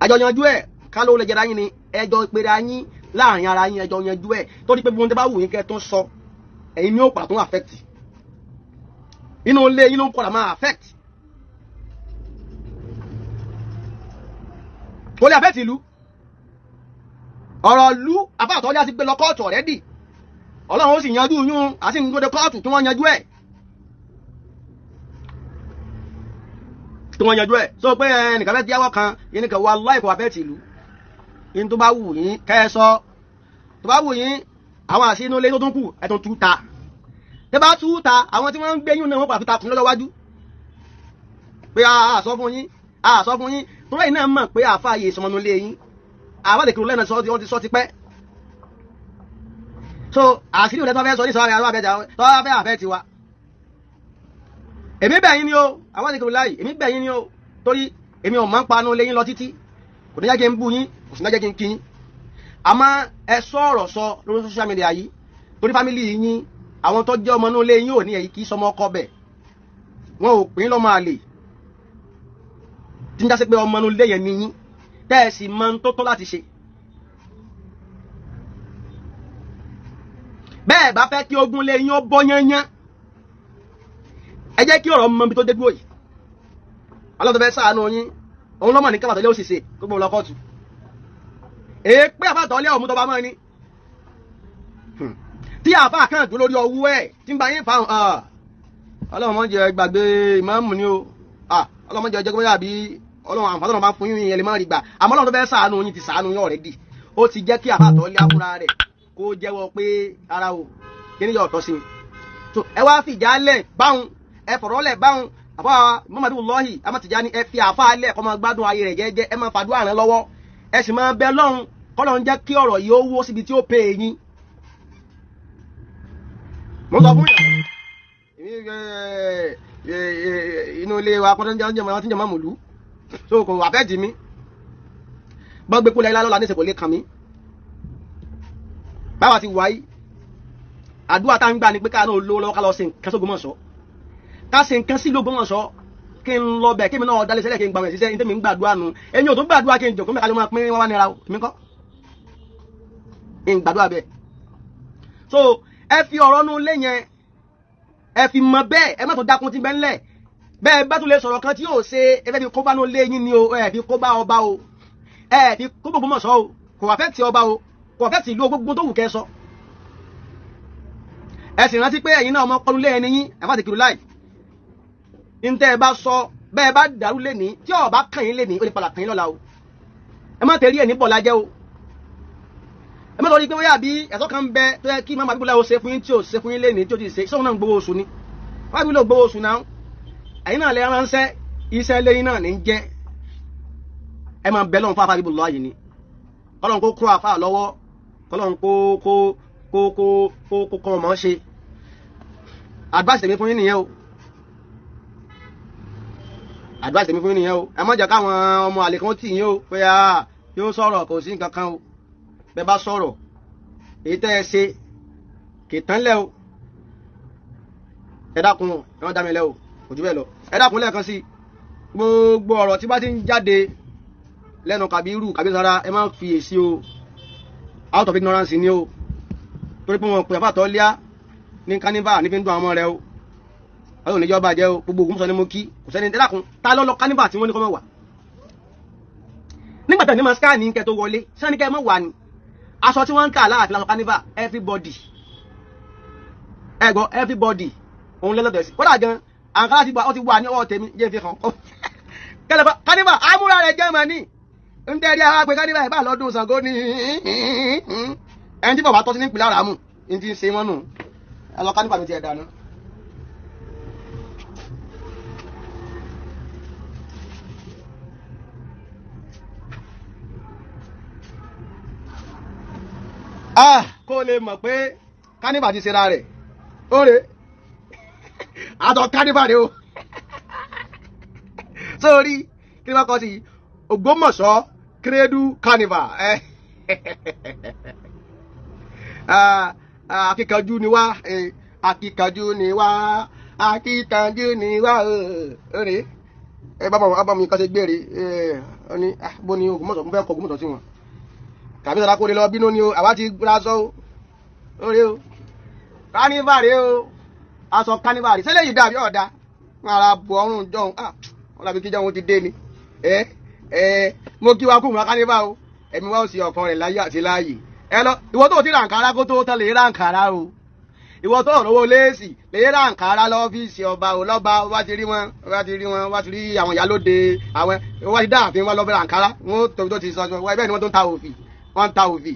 Àjọ yanjú ẹ̀ ká ló lè jẹra yín ni, ẹjọ́ pera yín láàrin ara yín, ẹjọ́ yanjú ẹ̀. Torí pé gbogbo tẹ́ bá wù yín kẹ́ tó ń sọ, ẹ̀yin ni ó padà tó ń affect. Inú ilé yín ló ń padà máa affect. Kò lè affect ìlú. Ọ̀rọ̀ ìlú afáàtọ́ já sí pé lọ kóòtù already. Ọlọ́run ó sì yanjú yún, àti ní gbọdọ̀ kóòtù tí wọ́n yanjú ẹ̀. Tí wọ́n yanjú ẹ̀. Sọ pé ẹnìkan fẹ́ díáwọ́ kan, ẹnìkan wà láìkò affect ìlú. Ní tó bá wù yín kẹ́ ẹ sọ. Tó bá wù yín, àwọn àṣì inú ilé tó tún kù, ẹ tún tú ta. Tẹ́ bá tú ta, àwọn tí wọ́n ń gbé yún náà wọ́n padà fi ta kùn lọ́jọ́ iwájú. Pé a sọ fún yín, a sọ fún yín. Torí ẹ̀yin náà mọ̀ pé àfáàyè ìsọmọnú lé yín. Àwọn àdèkìrò lẹ́nu sọ ti sọ ti pẹ́. So àṣírí òde tó fẹ́ sọ ní sọ́wọ́ àwọn àfẹ́ tó fẹ́ àfẹ́ tiwa. Èmi bẹ̀ yín ni o, àwọn àdèkìrò láì, èmi bẹ̀ yín ni o, torí èmi ò máa ń panu lé yín lọ títí. Kò ní jẹ́ kí n bú yín, kò sì ní jẹ́ kí n kí yín. Àmọ́ ẹ sọ ọ̀rọ̀ sọ lórí social media yìí, torí fámìlì yín, àwọn tó jẹ́ ọmọ inú ilé yín ò ní èyí kì í sọmọ ọkọ bẹ̀. Wọn ò pín lọ́mọ àlè. Tí ń jásí pé ọmọ inú ilé yẹn ni yín, tẹ́ ẹ sì mọ ohun tó tọ́ láti ṣe. Bẹ́ẹ̀ bá fẹ́ kí ogun lé yín ó bọ́ yányán, ẹ jẹ́ kí ọ̀rọ̀ mọ ibi tó dé dúró yìí. Ọlọ́run tó fẹ́ ṣàánú yín, òun lọ́mọ ní kábàtọ̀ lé òṣìṣẹ́ gbogbo lọ kóòtù. Èèpẹ́ àbàtọ̀ lé ọ̀mú tó bá mọ́ ni. Tí àáfàá kan dúró lórí ọwọ́ ẹ̀ tí ń bá yín fa hàn, Ọlọ́run mọ̀ jẹ́ gbàgbé ìmáàmù ni o. Ọlọ́run mọ̀ jẹ́ jẹ́ gbọ́dọ̀ àbí Ọlọ́run àǹfààní ọ̀nà bá fún yín yẹn lè má rí gbà. Àmọ́ Ọlọ́run tó fẹ́ ṣàánú yín ti ṣàánú yín already. Ó ti jẹ́ kí àbàtọ̀ lé àfúrá rẹ̀ kó jẹ́wọ́ pé ara o, kí ni yóò tọ́ sí mi. So ẹ wá fìjà lẹ̀ báwọn, ẹ fọ̀rọ̀ lẹ̀ báwọn. Àfáà Muhammadu Lọ́hì Amatijani, ẹ fi àfáà lẹ̀ kó máa gbádùn ayé rẹ̀ jẹ́jẹ́, ẹ máa fàdúrà ràn lọ́wọ́, ẹ sì máa bẹ Ọlọ́run. Kọ́lọ̀ ń jẹ́ kí ọ̀rọ̀ yìí ó wó síbi tí ó pè é yín. Mo sọ fún yàrá inú ilé wa kọ́tọ́ ń jẹ́ ọmọ tí ń jẹ́ ọmọ mòlú so kò àfẹ́jì mi gbọ́n gbé kúlẹ̀ lọ́la ní ìsìnkú lè kàn mí. Báwa ti wáyé àdúrà tá ń gbà ní pé ká náà lówó lọ́wọ́ ká lọ ṣe nǹkan s'Ógbómọ̀ṣọ́, ká ṣe nǹkan sí l'Ógbómọ̀ṣọ́, kí n lọ bẹ̀ kí mi náà dálé sẹ́lẹ̀ kí n gbàmọ̀ ṣiṣẹ́ ní tèmi ń gbàdúrà nu. Èmi ò tún gbàdúrà kí n jòkó mẹ́ka ló máa pín wá nira o, èmi kọ́ ń gbàdúrà bẹ́ẹ̀. So ẹ fi ọ̀rọ̀ nu lé yẹn, ẹ fi mọ bẹ́ẹ̀, ẹ má tún dákun ti bẹ́ẹ̀ ńlẹ̀ bẹ́ẹ̀ bá tún lè sọ̀rọ̀ kan tí yóò ṣe. Ẹ fẹ́ fi kó bá nu lé yín ni o, ẹ fi kó bá ọba o, ẹ fi kó Ògbómọ̀ṣọ́ o, kò wá fẹ́ ti ọba o, kò wá fẹ́ ti ìlú gbogbo tó wù kẹ́ sọ. Ẹ sì rántí pé ẹ̀yin náà ọmọ kọlu lé ẹni yín ẹ má ti kiri láì ntẹ́ ẹ bá sọ bẹ́ẹ̀ bá dàrú lẹ́ni tí ó bá kàn yín lẹ́ni ó lè padà kàn yín lọ́la o. Ẹ má tẹ̀rí ẹ̀ ní bọ̀lá jẹ́ o. Ẹ má torí pé bóyá àbí ẹ̀tọ́ kan ń bẹ tó yẹ kí màmá àbíkú láwo ṣe fún yín tí ò ṣe fún yín lẹ́ni tí ò ti ṣe sọ́wọ́n náà ń gbowó oṣù ni wọ́n àbí ló gbowó oṣù náà, ẹ̀yin náà lè ránṣẹ́ iṣẹ́ lẹ́yìn náà ní jẹ́. Ẹ máa bẹ lọ́run fún afá bíbù lọ́ọ̀yì ni kọ́lọ́n kó kó afá lọ́wọ́, kọ́lọ́n kó kó kó kó kó kó kọ́ ọmọ ṣe. Advice tèmi fún yín nìyẹn o, advice tèmi fún yín nìyẹn o. Ẹ má jẹ́ káwọn ọmọ àlè kan tì yín o pé a yóò sọ̀rọ̀ kò sí nǹkan kan o. Bẹ́ẹ̀ bá sọ̀rọ̀ èyí tẹ́ ẹ ṣe kì í tán lẹ́ o. Ẹ dákun, ẹ má dá mi lẹ́ o, kò jù bẹ́ẹ̀ lọ. Ẹ dákun lẹ́ẹ̀kan sí gbogbo ọ̀rọ̀ tí bá ti ń jáde lẹ́nu Kàbírù Kàbísára, ẹ má fi èsì o, out of ignorance ni o, torí pé wọn pè àfàtọ́ líá ní kánífà ní fi ń dún àwọn ọmọ rẹ o. Ọlọ́run níjọ́ bàjẹ́ o, gbogbo Ògbómọ̀ṣọ́ ni mo kí, kò sẹ́ni. Ẹ dákun, ta ló lọ kánífà tí wọ́n ní kọ́ mọ̀ wà nígbà tẹ̀ ní ma skáàní kẹ́ tó wọlé sẹ́ni kẹ́ mọ̀ wà ní aṣọ tí wọ́n ń tà láàfin aṣọ kánífà everybody, ẹ gbọ́ everybody òun lẹ́lọ́dọ̀ sí kódà gan àǹkárá ti wà, ó ti wà ní ọwọ́ tèmi jẹ́ fi hàn kẹlẹ́ kánífà àmúra rẹ̀ jẹ́ mọ̀ ní ń tẹ́rí ara pé kánífà ẹ̀ bá lọ́dún Ṣàngó ní ẹni tí bàbá tọ́ sí ní ìpìlẹ̀ àràmù ní ti ń ṣe wọ́n nù. Ẹ lọ kánífà mi ti ẹ̀ dáná. Ah, kó lè mọ̀ pé kánífà ti ṣera rẹ̀ ó rè àtọ̀ kánífà rè o. Sórí kí ni wọ́n kọ́ sí Ògbómọ̀ṣọ́ kírẹ́dù kánífà. Akíkanjú ni wá, akíkanjú ni wá, akíkanjú ni wá ó rè. Ẹ bá mi kọ́ sí gbére ọ ní bó ni Ògbómọ̀ṣọ́ mo fẹ́ kọ Ògbómọ̀ṣọ́ sí wọn tàbí sọ̀rọ̀ kó lè lọ bínú ni o. Àwa ti ra aṣọ o, ó rè o, kánífà rè o, aṣọ kánífà rè sẹ́lẹ̀ yìí dàbí ọ̀dà wọn ara bu ọrùn jọ̀hún, wọn dàbí kí jọ̀hún ti dé ni. Ẹ ẹ mo kí wa kú mọ́ kánífà o, ẹ̀mí wa ó sì ọkàn rẹ̀ láyé àti láàyè. Ẹ lọ ìwọ tó ti ra àǹkárá kó tó tán lè ra àǹkárá o, ìwọ tó rówó léèsì lè ra àǹkárá lọ́fíìsì ọba o, lọ́ba ọba ti rí wọn, ọba ti rí wọn, ọba ti rí àwọn ìyálóde àwọn ọba ti dá ààfin wọn lọ́bẹ̀rẹ̀ àǹkárá wọn tóbi tó ti sọ wọn bẹ́ẹ̀ ni wọ́n tó ń ta òfì, wọ́n ń ta òfì.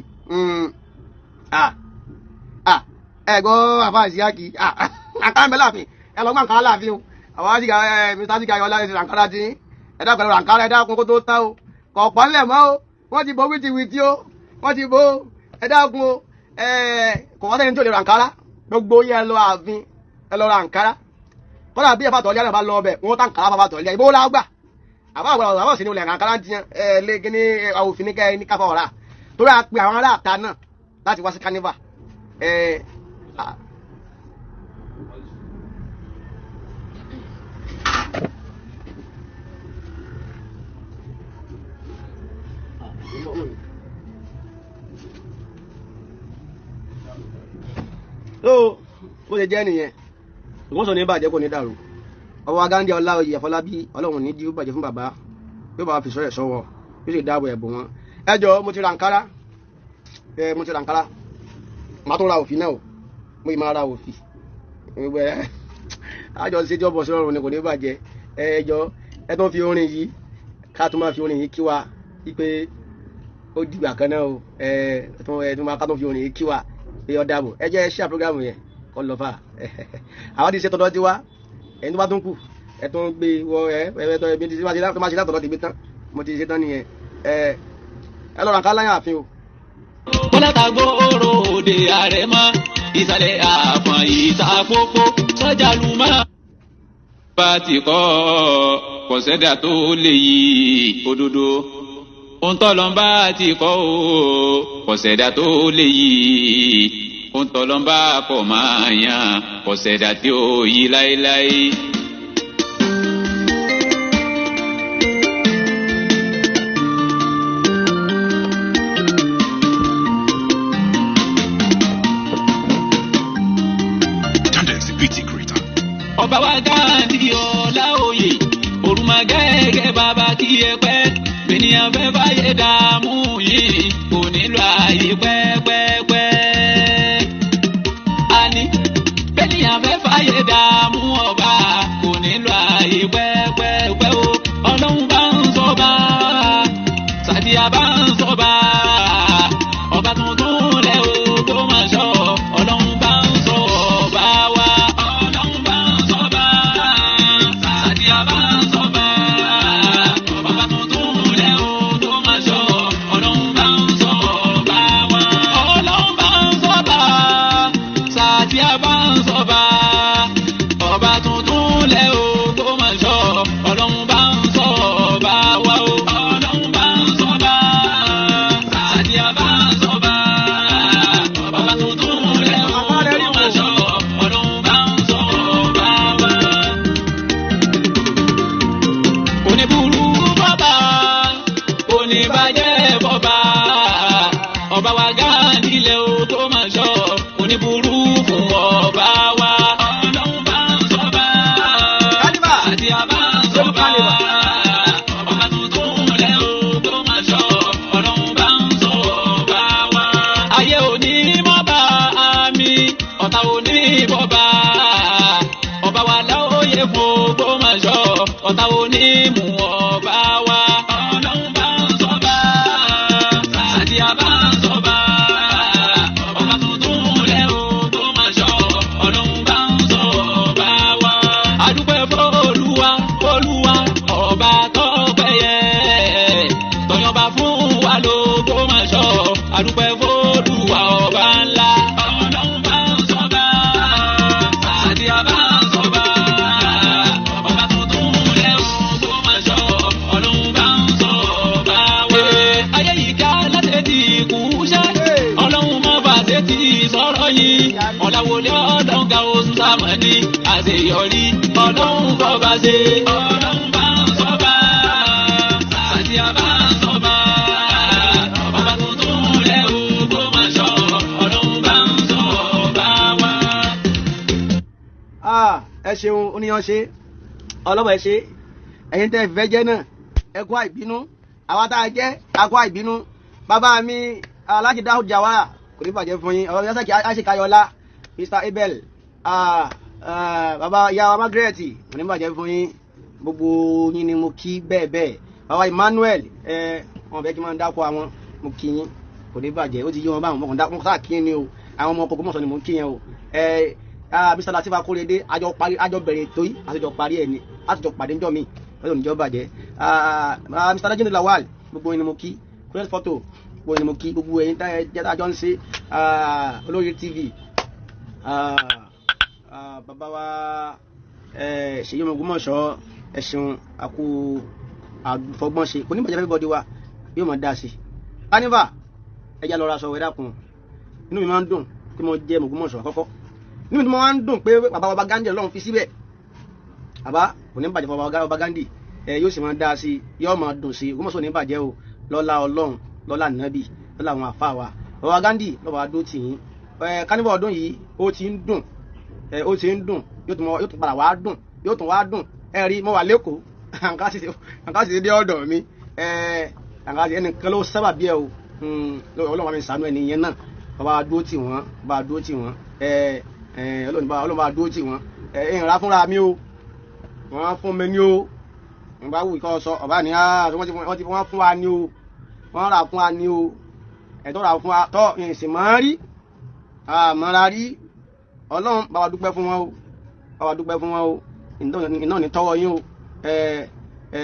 Ẹ gbọ́ àfa ìsíyáàkì àǹkárá ń bẹ láàfin, ẹ lọ gbọ́ àǹkárá láàfin o. Àwọn àṣìkà ẹ mr àṣìkà ayọ̀lá ẹ ti àǹkárá tí ẹ dákun ẹ lọ àǹkárá, ẹ dákun kó tó tán o, kò pọ̀ ńlẹ̀ mọ́ o, wọ́n ti bo wìtìwìtì o, wọ́n ti bo, ẹ dákun o. Ẹ kò wá sẹ́ni tó lè ra àǹkárá, gbogbo yẹn ẹ lọ ààfin ẹ lọ ra àǹkárá. Kọ́dà bí ẹ̀fà tọ̀lé àná bá lọ ọbẹ̀ wọ́n tá àǹkárá fàfà tọ̀lé ìbò la gbà àbá àwọn àwọn sì ní olè àǹkárá ń tiyan ẹ lé kíní òfin ní kẹ́ ní káfọ́ ọ̀rá torí a pe àwọn ará àta náà láti wá sí kánífà. Ẹ so bó ṣe jẹ́ nìyẹn. Ògbómọ̀ṣọ́ ní bàjẹ́ kò ní dàrú. Ọwọ́ Agándé Ọláoyè Àfọlábí Ọlọ́run ní jí ó bàjẹ́ fún bàbá, yóò bá fi sọ́yẹ̀ sọ́wọ́, yóò sì dáàbò ẹ̀bùn wọn. Ẹ jọ mo ti ra àǹkárá, ẹ mo ti ra àǹkárá, màá tún ra òfì náà o, mo yìí máa ra òfì. Àjọ ṣe tí ọbọ̀ sí ọrùn ni kò ní bàjẹ́. Ẹ jọ ẹ tó fi orin yìí ká tó máa fi orin yìí kí wa wípé ó dìgbà kan náà o. Ẹ tó máa ká tó fi orin yìí kí wa pé ó dàbọ̀. Ẹ jẹ́ ṣíà prógrámù yẹn kọ́ lọ fà. Àwọn ti ṣe tọ́dọ́ tiwa, ẹni tó bá tún kù ẹ tó ń gbé wọ ẹ ẹ tó ẹbí tí tó máa ṣe látọ̀dọ̀ tèmi tán, mo ti ṣe tán nìyẹn. Ẹ ẹ lọ́ra ká láyà àfin o. Bọ́látàgbòrò òde àrẹ̀mọ ìsàlẹ̀ àfọ̀n ìtàkókò sọ́jà lùmọ́. Bá ti kọ́ kò sẹ́dá tó lè yí òdodo. Ohun tọ́lọ́mbà ti kọ́ o kò sẹ́dá tó lè yí. Ohun tọ́lọ́mbà kọ̀ máa yàn kò sẹ́dá tí ó yí láéláé. Dandex the BT creator. Ọba wa Ghandi ọlá òye òrùmọ gẹ́gẹ́ bàbá kí ẹ pẹ́ ènìyàn fẹ́ fàyè dààmú yìí kò nílò ààyè pẹ́pẹ́pẹ́. Àní bẹ́nìyàn fẹ́ fàyè dààmú ọba kò nílò ààyè pẹ́pẹ́pẹ́ o. Ọlọ́run bá ń sọba, Sàdíyà bá ń sọba, ọba tuntun lẹ́ o kó máa sọ. Ọlọ́run bá ń sọ ọba wa. Ọlọ́run bá ń sọba, Sàdíyà bá ń sọba, ọba tuntun lẹ́ o kó máa sọ. Ọlọ́run bá ń sọ ọba wa. Ọlọ́run bá ń sọba, Sàdíyà bá ń sọba, ọba tuntun lẹ́ o kó máa sọ. Ọlọ́run bá ń sọ ọba wa o. Ọlọ́run bá ń sọba, Sàdíyà bá ń sọba, ọba tuntun lẹ́ o kó máa sọ. Ọlọ́run bá ń sọ ọba wa. Kò ní burú bọ́ba, kò ní bàjẹ́ bọ́ba, ọba wa Ghandi lẹ́ o tó máa sọ. Kò ní burú fún ọba wa. Ọlọ́run bá ń sọba, Kálíbà. Sàdíyà bá ń sọba, ọba tuntun lẹ́ o tó máa sọ. Ọlọ́run bá ń sọ ọba wa. Ayé òní mọ́ba mi, ọ̀tá òní bọ́ba, ọba wa láòye fún kó máa sọ. Ọ̀tá òní mú ọba wa. Ọlọ́run bá ń sọba, Sàdíyà bá ń sọba, ọba tuntun lẹ́ o tó máa sọ. Ọlọ́run bá ń sọ ọba wa. Adúpẹ́ f'Olúwa, Olúwa ọba tọ́pẹ́ yẹ, tọ́yọ̀bá fún wa lógo máa sọ. Adúpẹ́ f'Olúwa ọba ńlá. Ọlọ́run bá ń sọba, Sàdíyà bá ń sọba, ọba tuntun lẹ́ o tó máa sọ. Ọlọ́run bá ń sọ ọba wa. Ayé yìí ká láti ti kú iṣẹ́, ọlọ́run má bàṣẹ ti sọ̀rọ̀ yìí. Ọ̀làwọlé ọlọ́run ga oṣù sàmọ́ni àṣeyọrí ọlọ́run fọba ṣe. Ọlọ́run bá ń sọba, Sàdíyà bá ń sọba, ọba tuntun lẹ́ o kó máa sọ. Ọlọ́run bá ń sọ ọba wa. Ah, ẹ ṣeun oníyan ṣe ọlọ́wọ́ ẹ ṣe ẹ̀yin tẹ́ ẹ fẹ́ jẹ́ náà ẹ kú àìbínú àwa tá a jẹ́ a kú àìbínú. Bàbá mi Alhaji Daud Jawara kò ní bàjẹ́ fún yín. Ọ̀rọ̀ mi yásàkì àṣekayọlá Mr Abel, ah, ah, bàbá ìyá wa Margaret kò ní bàjẹ́ fún yín. Gbogbo yín ni mo kí bẹ́ẹ̀ bẹ́ẹ̀. Bàbá Emmanuel, ẹ wọn fẹ́ kí n máa dákọ̀ àwọn, mo kí yín, kò ní bàjẹ́. Ó ti yé wọn báwọn mọ̀kàn dákọ̀ sáà kí ni o. Àwọn ọmọ ọkọ̀ mọ̀sán ni mò ń kí yẹn o. Ẹ Mr Lateef Akorede, àjọ parí, àjọ bẹ̀rẹ̀ ètò yìí, àtijọ́ parí ẹ̀ ni, àtijọ́ pàdé ńjọ́ mi lọ́dọ̀ níjọ́ bàjẹ́. Mr Lajinde Lawal, gbogbo yín ni mo kí. Kúrẹ́sì fọ́tò, gbogbo yín ni mo kí. Gbogbo ẹ̀yin tá ẹ jẹ́ tá a jọ ń ṣe Olórí TV, bàbá wa Ṣèyí ọmọ Ògbómọ̀ṣọ́, ẹ ṣeun, àkú àfọgbọ́n ṣe kò ní bàjẹ́ fẹ́ bọ́dí wa yóò máa dá sí i. Kánífà ẹja lọ ra aṣọ ẹ̀dá kun. Inú mi máa ń dùn pé mo jẹ́ Ògbómọ̀ṣọ́ àkọ́kọ́. Inú mi máa ń dùn pé bàbá wa Gandhi Ọlọ́run fi síbẹ̀. Bàbá kò ní bàjẹ́ fún bàbá Gandhi, ẹ yóò sì máa dá sí i, yóò máa dùn sí i. Ògbómọ̀ṣọ́ ò ní bàjẹ́ o, lọ́lá Ọlọ́run, lọ́lá Nábì, lọ́lá àwọn àfa wa. Bàbá Gandhi lọ́ba dó tì yín. Ẹ kánífà ọdún yìí ó ti ń dùn, ẹ ó ti ń dùn, yóò tún padà wá dùn, yóò tún wá dùn. Ẹ rí mo wà lẹ́kọ̀ọ́, àǹkà sì dé ọ̀dọ̀ mi. Ẹ àǹkà sì ẹnìkan ló sábà bí ẹ o. Ọlọ́run bá mi ṣàánú ẹni yẹn náà, bàbá dúró tì wọ́n, bàbá dúró tì wọ́n. Ẹ ẹ Ọlọ́run bá dúró tì wọ́n. Ẹ ìrìnra fúnra mi o, wọ́n fún mi ní o. Wọ́n bá wù kọ́ sọ ọ̀bá ni wọ́n ti wọ́n fún wa ní o, wọ́n rà fún wa ní o. Ẹ̀tọ́ rà fún wa tọ́ ìsìn mọ́ rí àmọ́ra rí. Ọlọ́run bá wa dúpẹ́ fún wọn o, bá wa dúpẹ́ fún wọn o. Iná ní tọ́wọ́ yín o. Ẹ ẹ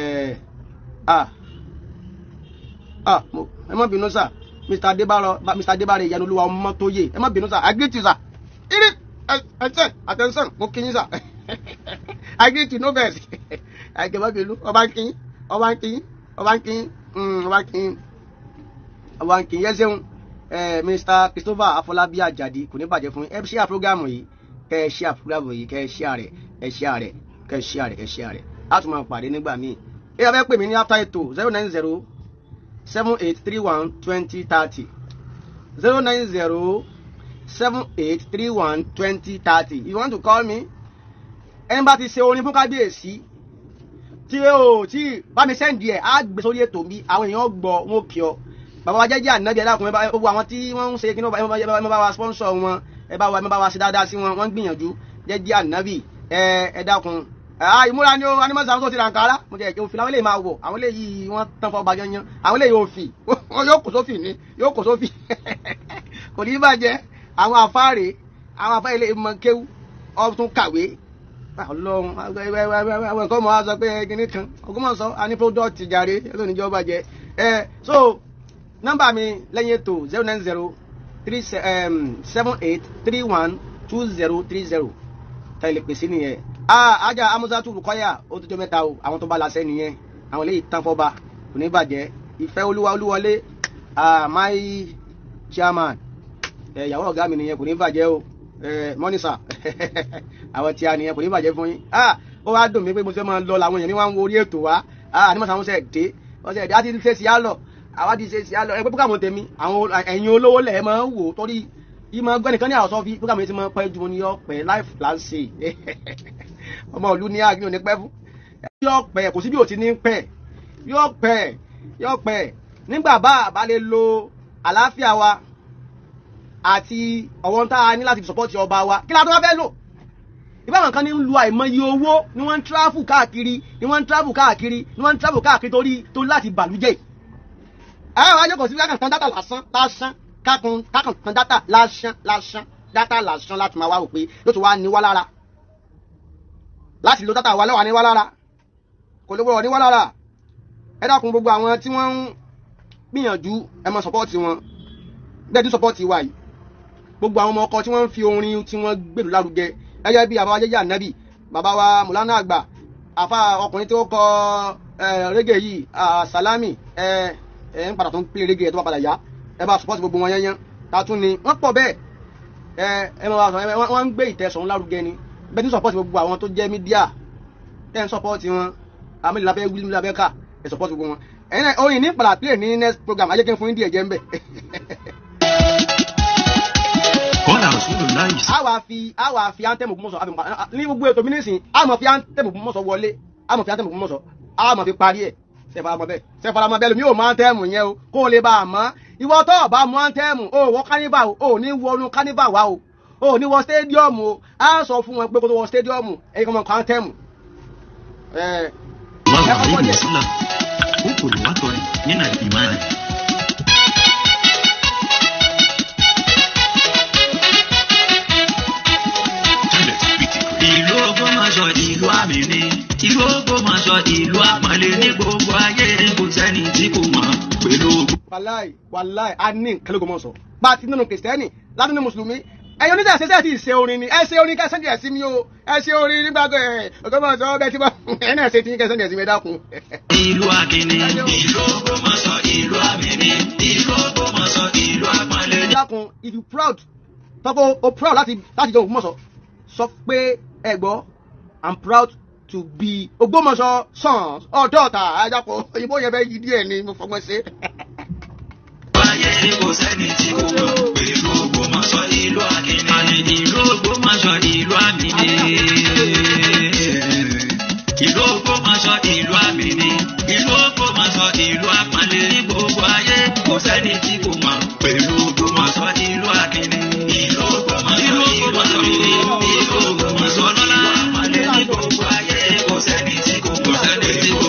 ah ah ẹ má bínú sà. Mr. Adébárò, Mr. Adébárò Ìyanolúwa Ọmọtóyè, ẹ má bínú sir, I greet you, sir. Iri attention, attention, mo kí yín, sir. I greet you, no vex. Ẹ má bínú. Ọba ń kí yín, ọba ń kí yín, ọba ń kí yín, ọba ń kí yín, ọba ń kí yín. Ẹ ṣeun. Mr. Christopher Afọlábí Àjàdí, kò ní bàjẹ́ fún yín. Ẹ share program yìí, kẹ́ ẹ share program yìí, kẹ́ ẹ share rẹ̀, ẹ share rẹ̀, kẹ́ ẹ share rẹ̀, kẹ́ ẹ share rẹ̀. A tún máa pàdé nígbà míì. Ẹ yà fẹ́ pè mí ní after ètò, 09078312030, 09078312030, if you want to call me. Ẹni bá ti ṣe orin fún kábíyèsí tí o tí bá mi send ẹ̀, á gbé sórí ètò mi, àwọn èèyàn gbọ́, wọn ò kí ọ. Bàbá wa jẹ́jẹ́ ànábì, ẹ dákun, gbogbo àwọn tí wọ́n ń ṣe kí ẹ bá wa sponsor wọn, ẹ bá wa ṣe dáadáa sí wọn. Wọ́n ń gbìyànjú. Jẹ́jẹ́ ànábì, ẹ dákun. Ìmúra ni o. Animasa tó ti ra nkàrà, mo jẹ́ òfin làwọn eléyìí máa wọ̀. Àwọn eléyìí wọ́n tán fọ́ ọba yanyan. Àwọn eléyìí òfin yóò kó sófin ni, yóò kó sófin, kò ní bàjẹ́. Àwọn afáàrè, àwọn afáàrè lè mọ kéwú, ọtún kàwé. Ọlọ́run, àwọn nǹkan mọ̀ á sọ pé kíní kan Ògbómọ̀ṣọ́ a ní product jàre lónìí bàjẹ́ ẹ. So nọ́mbà mi lẹ́yìn ètò, 0903778312030, tẹ́lẹ̀ pèsè nìyẹn. Ajá Amusatu Lukoya, ó tó jọ mẹ́ta o. Àwọn tó bá lasẹ́ nìyẹn, àwọn eléyìí tán fọba, kò ní bàjẹ́. Ìfẹ́ Olúwa Olúwọlé, my chairman, ìyàwó ọ̀gá mi nìyẹn, kò ní bàjẹ́ o. Mọ́nísà, àwọn tí a nìyẹn, kò ní bàjẹ́ fún yín. Ó wá dùn mí pé mo fẹ́ máa lọ, làwọn èèyàn mi wá ń wo orí ètò wa. Ànímọ̀sá wọn ṣe dé, wọ́n ṣe dé, á ti ṣe sí á lọ, àwa ti ṣe sí á lọ. Ẹ pé program tèmi, àwọn ẹ̀yin olówó lẹ̀ máa ń wò, torí ìmọ̀ gbẹ́nìkan ní àwọ̀sọ́ fi program yẹn ti máa ń pẹ́ ju. Mo ní yọ pẹ́ life plan ṣe ọmọ ìlú ní àgbẹ̀ òní pẹ́ fún yọ pẹ́, kò sí bí ò ti ní pẹ́, yọ pẹ́, yọ pẹ́. Nígbà bá a bá lè lo àlàáfíà wa àti ọ̀wọ́n tá a ní láti fi support ọba wa, kí la tó wá fẹ́ lò? Ìbáwọn kan ní ń lu àìmọye owó ni wọ́n ń travel káàkiri, ni wọ́n ń travel káàkiri, ni wọ́n ń travel káàkiri torí láti bàlújẹ́. Àwọn àjọkọ̀ sí kákan tán data lásán lásán, kákan tán data lásán lásán, data lásán, láti máa wá wò pé yóò tún wá ní wá lára láti lo data wa lọ́wọ́ ní wá lára, kò lè wọ́rọ̀ ní wá lára. Ẹ dákun, gbogbo àwọn tí wọ́n ń gbìyànjú, ẹ máa support wọn bẹ́ẹ̀ tí support wa yìí. Gbogbo àwọn ọmọ ọkọ tí wọ́n ń fi orin tí wọ́n gbèrú lárugẹ, gẹ́gẹ́ bí àbáwá jẹ́jẹ́ ànábì, bàbá wa Mùlánà àgbà, àfa ọkùnrin tí ó kọ reggae yìí, Salami, ẹ ẹ ń padà tó ń pè reggae tó bá padà yá. Ẹ bá support gbogbo wọn yẹnyẹn. Tàtún ni wọ́n pọ̀ bẹ́ẹ̀. Ẹ ẹ máa sọ wọ́n ń gbé ìtẹ̀sán lárugẹ ni bẹ́ẹ̀ tí support gbogbo àwọn tó jẹ́ media tẹ́ ń support wọn. Àmì ìlàbẹ́ wílú lábẹ́ ká ẹ support gbogbo wọn. Ẹ̀yin náà, oyin ní padà play ní next program ayé kí n fún yín díẹ̀ jẹ́ ń bẹ̀. Kọ́lá Rasulullahi. A wà fi anthem Ògbómọ̀ṣọ́ ní gbogbo ètò mi nísìn. A máa fi anthem Ògbómọ̀ṣọ́ wọlé, a máa fi anthem Ògbómọ̀ṣọ́, a máa fi parí ẹ̀. Ṣe faramọ́ bẹ́ẹ̀? Ṣe faramọ́ bẹ́ẹ̀? Lómi ò mọ anthem yẹn o, kó o lè bá a mọ̀. Ìwọ tó o bá mọ anthem o, wọ carnival o, ò ní wọnú carnival wa o, ò ní wọ stadium o. A sọ fún wọn pé kó tó wọ stadium, ẹ̀yin kan mọ̀ kọ́ anthem. Allahu alayhi wa sallam. Hubbul watani min al-iman. Yandex BT Creator. Ìlú Ògbómọ̀ṣọ́, ìlú àmì ni. Ìlú Ògbómọ̀ṣọ́, ìlú àpọ́nlé ní gbogbo ayé. Kò sẹ́ni tí kò mọ̀ pẹ̀lú. Wàláì, wàláì, a ní nǹkan l'Ógbómọ̀ṣọ́ bá a ti nínú Kìrìsìtẹ́nì láti nínú Mùsùlùmí. Ẹ̀yin oníṣẹ́ ṣẹṣẹ́ ti ṣe orin ni, ẹ ṣe orin kẹsàn díẹ̀ sí mi o. Ẹ ṣe orin nígbà tó ẹ Ògbómọ̀ṣọ́ bẹ́ẹ̀ tí bá ẹ náà ṣe tí kẹsàn díẹ̀ sí mi, ẹ dákun. Ìlú akínní. Ìlú Ògbómọ̀ṣọ́, ìlú àmì ni. Ìlú Ògbómọ̀ṣọ́, ìlú àpọ́nlé. Ẹ dákun, if you proud, tọ́pọ̀ o proud láti jọ Ògbómọ̀ṣọ́, sọ pé ẹ gbọ́, "I'm proud to be Ògbómọ̀ṣọ́ sons or daughter." Ẹ dákun, òyìnbó yẹn fẹ́ yí díẹ̀ ni mo fọgbọ́n ṣe. Ayé kò sẹ́ni tí kò mọ̀ pẹ̀lú Ògbómọ̀ṣọ́, ìlú akínní. Àní ìlú Ògbómọ̀ṣọ́, ìlú àmì ni. Ìlú Ògbómọ̀ṣọ́, ìlú àmì ni. Ìlú Ògbómọ̀ṣọ́, ìlú àpọ́nlé ní gbogbo ayé. Kò sẹ́ni tí kò mọ̀ pẹ̀lú Ògbómọ̀ṣọ́, ìlú akínní. Ìlú Ògbómọ̀ṣọ́, ìlú Ògbómọ̀ṣọ́ lọ́lá àpọ́nlé ní gbogbo ayé. Kò sẹ́ni tí kò mọ̀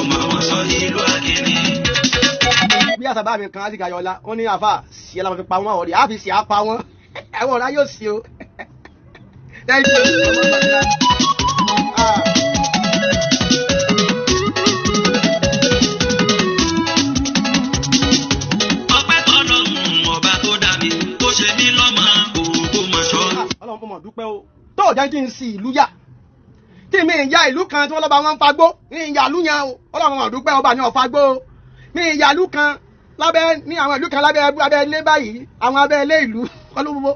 Ògbómọ̀ṣọ́, ìlú akínní. Bí àṣà bá mi kan á sì gayọ̀ọ́lá, wọ́n ní àfà sí ẹ láwọn fi pa wọ́n, ọ̀rẹ́ àfi sí apá wọn, ẹ̀wọ̀n ọ̀rá yóò sí o. Thank you. Ah. Ọpẹ́ tọ́lọ́run. ṣe mí lọ́mọ Ògbómọ̀ṣọ́. Ọlọ́run mo mọ̀ dúpẹ́ o tó o jẹ́ kí n si ìlú yà tí mi ìyá ìlú kan tí wọ́n lọ́ba wọn ń fagbó ní ìyá ìlú yẹn o. Ọlọ́run mo mọ̀ dúpẹ́ ọba ní ọ̀fagbó o. Ní ìyá ìlú kan lábẹ́ ní àwọn ìlú kan lábẹ́ abẹ́ ilé báyìí, àwọn abẹ́ ilé ìlú olúgbó.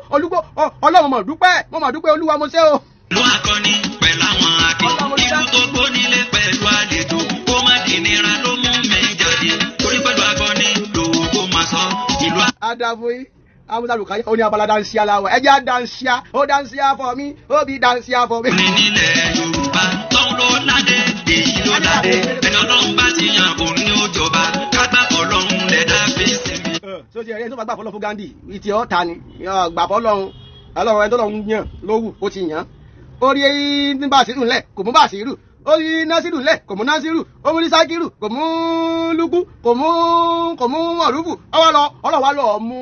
Ọlọ́run mo mọ̀ dúpẹ́, mo mọ̀ dúpẹ́, Olúwa mo ṣe o. Ìlú akọni pẹ̀lú àwọn akin, ìlú tó gbónílé pẹ̀lú àlejò, kó má dìnira ló mú mi jáde torí pẹ̀lú akọni l'Ògbómọ̀ṣọ́ ìlú. Adaboyi amusa lukaya ó ní abala dansia la wa, ẹ jẹ́ dansia ó, dansia for me, ó bí dansia for me. Ní nílẹ̀ Yorùbá tọ́hún ló ládé, èyí ló ládé, ẹni Ọlọ́run bá ti yàn òun ní ó jọba, kágbá Ọlọ́run lẹ́dá fi sinmi. So ti ẹni tó bá gbà fọlọ́ fún Gandhi ìtì ọ̀ta ni gbà fọlọ́run. Ọlọ́run ẹni tó lọ́run yàn ló wù ó ti yàn. Ó rí ní Bàṣírù ńlẹ̀, kò mú Bàṣírù. Ó rí Násírù ńlẹ̀, kò mú Násírù. Ó mú Sákírù, kò mú Lúkú, kò mú Mọ̀rúfù. Ọwọ́ lọ ọlọ́wà lọ mú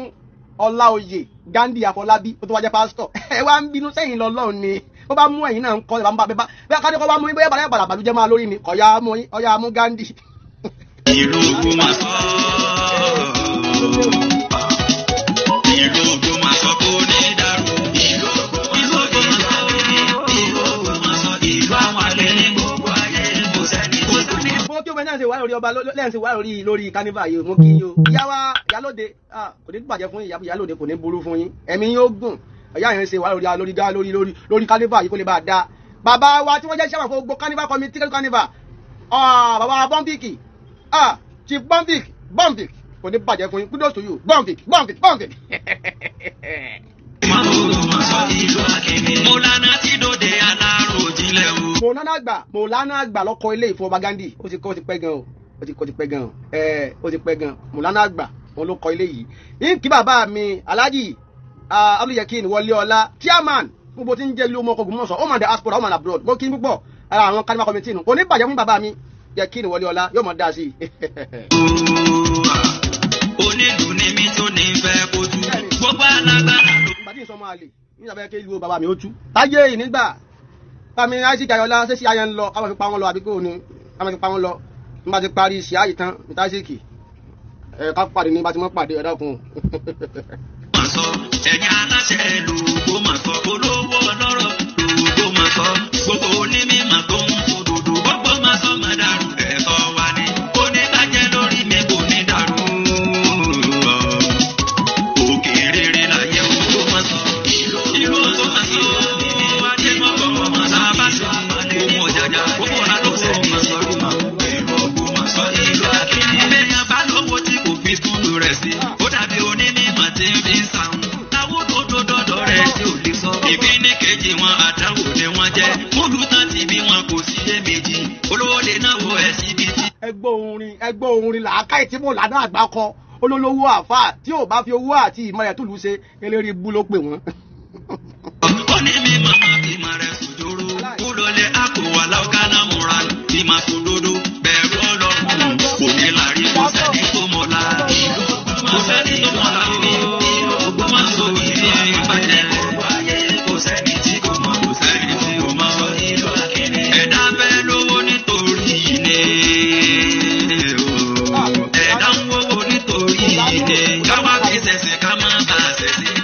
Ọláoyè Gandhi Àfọlábí, ó tó wá jẹ́ pásítọ̀. Ẹ wá ń bínú sẹ́yìn lọ́lọ́run ni ó bá mú ẹ̀yin náà ń kọ́ ẹ̀ bá ń bá bẹ́ẹ̀ bá ká ní kọ́ bá mú yín bóyá bàrẹ̀ bàrà bàlújẹ́ máa lórí ni kọ̀ya mú yín ọ̀ya mú Gandhi. Ìlú Ògbómọ̀ṣọ́, ìlú Ògbómọ̀ṣọ́ kò ní dàrú. Ìlú Ògbómọ̀ṣọ́, ìlú Ògbómọ̀ṣọ́, ìlú àwọn àlẹ́ ní gbogbo ayé, kò sẹ́ni kò sẹ́ni. Mo kí o náà ṣe wá lórí ọba lẹ́yìn ṣe wá lórí carnival yìí. Mo kí yín o, ìyá wa ìyálóde. Kò ní bàjẹ́ fún ìyálóde, kò ní burú fún yín, ẹ̀mí yín ó gùn. Ìyá yẹn ṣe wá lórí carnival yìí kó lè bá a dá. Bàbá wa tí wọ́n jẹ́ sẹ́wọ̀n fún gbogbo carnival committee, carnival, bàbá Bọ́ǹbìkì, Chief Bọ́ǹbìk, Bọ́ǹbìk, kò ní bàjẹ́ fún yín. Kudos to you, Bọ́ǹbìk, Bọ́ǹbìk, Bọ́ǹbìk. Ògbómọ̀ṣọ́ ìlú akínní. Mọ́lánà tí dòde alárò jinlẹ̀ o. Mọ̀lánà àgbà, Mọ̀lánà àgbà lọ́kọ ilé ìfowópamọ́ Gandhi. Ó ti kọ́, ó ti pẹ́ gan o, ó ti kọ́, ti pẹ́ gan o, ẹ̀ ó ti pẹ́ gan. Mọ̀lánà àgbà wọn ló kọ́ ilé yìí. Ní kí bàbá mi Alhaji Abdulyakin Wọléọlá, chairman gbogbo tí ń jẹ́ ìlú ọmọ ọkọ̀ Ògbómọ̀ṣọ́, ó mà diaspora, ó mà abroad, mo kí n púpọ̀. Ara àwọn carnival committee nù. Kò ní bàjẹ́ fún bàbá mi Yakin Wọléọlá, yóò mọ̀ dáa sí i. Onílù ni mí tó ní fẹ́ kó tú gbogbo alágbára ló. Ìgbà tí ìsọmọ àlè nígbà bẹ́ẹ̀ kí ìlú bàbá mi ó tú. Táyé yìí nígbà bàmí Isaac Ayọ̀lá ṣé sí ayé ń lọ káwọn fi pa wọn lọ àbí kò ní káwọn fi pa wọn lọ. Nígbà tí parí ìṣe àyè tán ní Isaac ẹ ká pàdé ní bá ti mọ́ pàdé, ẹ dákun. Sọ ẹ̀yin aláṣẹ l'Ògbómọ̀ṣọ́, olówó ọlọ́rọ̀ l'Ògbómọ̀ṣọ́, gbogbo onímọ̀ tó ń fòdòdó, gbogbo máa sọ máa dàrú, ẹ̀tọ́ wa ni oníbàjẹ́ lórí mi kò ní dàrú. Òkè rere láyé Ògbómọ̀ṣọ́, ìlú Ògbómọ̀ṣọ́, adé mọ́kànmọ́sá bá ṣe òun ọ̀jàjà gbogbo alóko Ògbómọ̀ṣọ́, ìlú Ògbómọ̀ṣọ́, ìlú akíní. Bẹ́ẹ̀ bá lówó tí kò fi túlù rẹ̀ sí, ó dàbí onímọ̀ tí ń fi ń sàún. Táwọn tó dọ́dọ̀ rẹ̀ tí ò lè sọ. Ìkíní kejì wọn àdánwò ni wọ́n jẹ́. Múlù tán ti bí wọn kò sí iyèméjì. Olówó lè náwó ẹ̀ síbi tí. Ẹgbọ́ orin, ẹgbọ́ orin làákàyè tí mo lànà àgbà kọ. Olólówó àáfàá tí ò bá fi owó àti ìmọ̀ rẹ̀ tùlù ṣe, eléré ibú ló pè wọ́n. Ó ní mi màmá fi máa rẹ̀ sòjóró. Kúló lè àpò wà láwùkánná múra. Fi máa sòdodo bẹ̀rù Ọlọ́run. Kò ní lárí, kò sẹ́ni tó mọ̀la. Kò sẹ́ni tó mọ̀la o. Ògbómọ̀ṣọ́ ìlú àbàjẹ́. Kò sẹ́ni tí kò mọ̀. Kò sẹ́ni tí kò mọ̀. Ẹ̀dá fẹ́ lówó nítorí yìí ni. Ẹ̀dá ń wówó nítorí yìí ni. Káwá fi ṣẹ̀sìn ká má bàa ṣẹ̀sìn.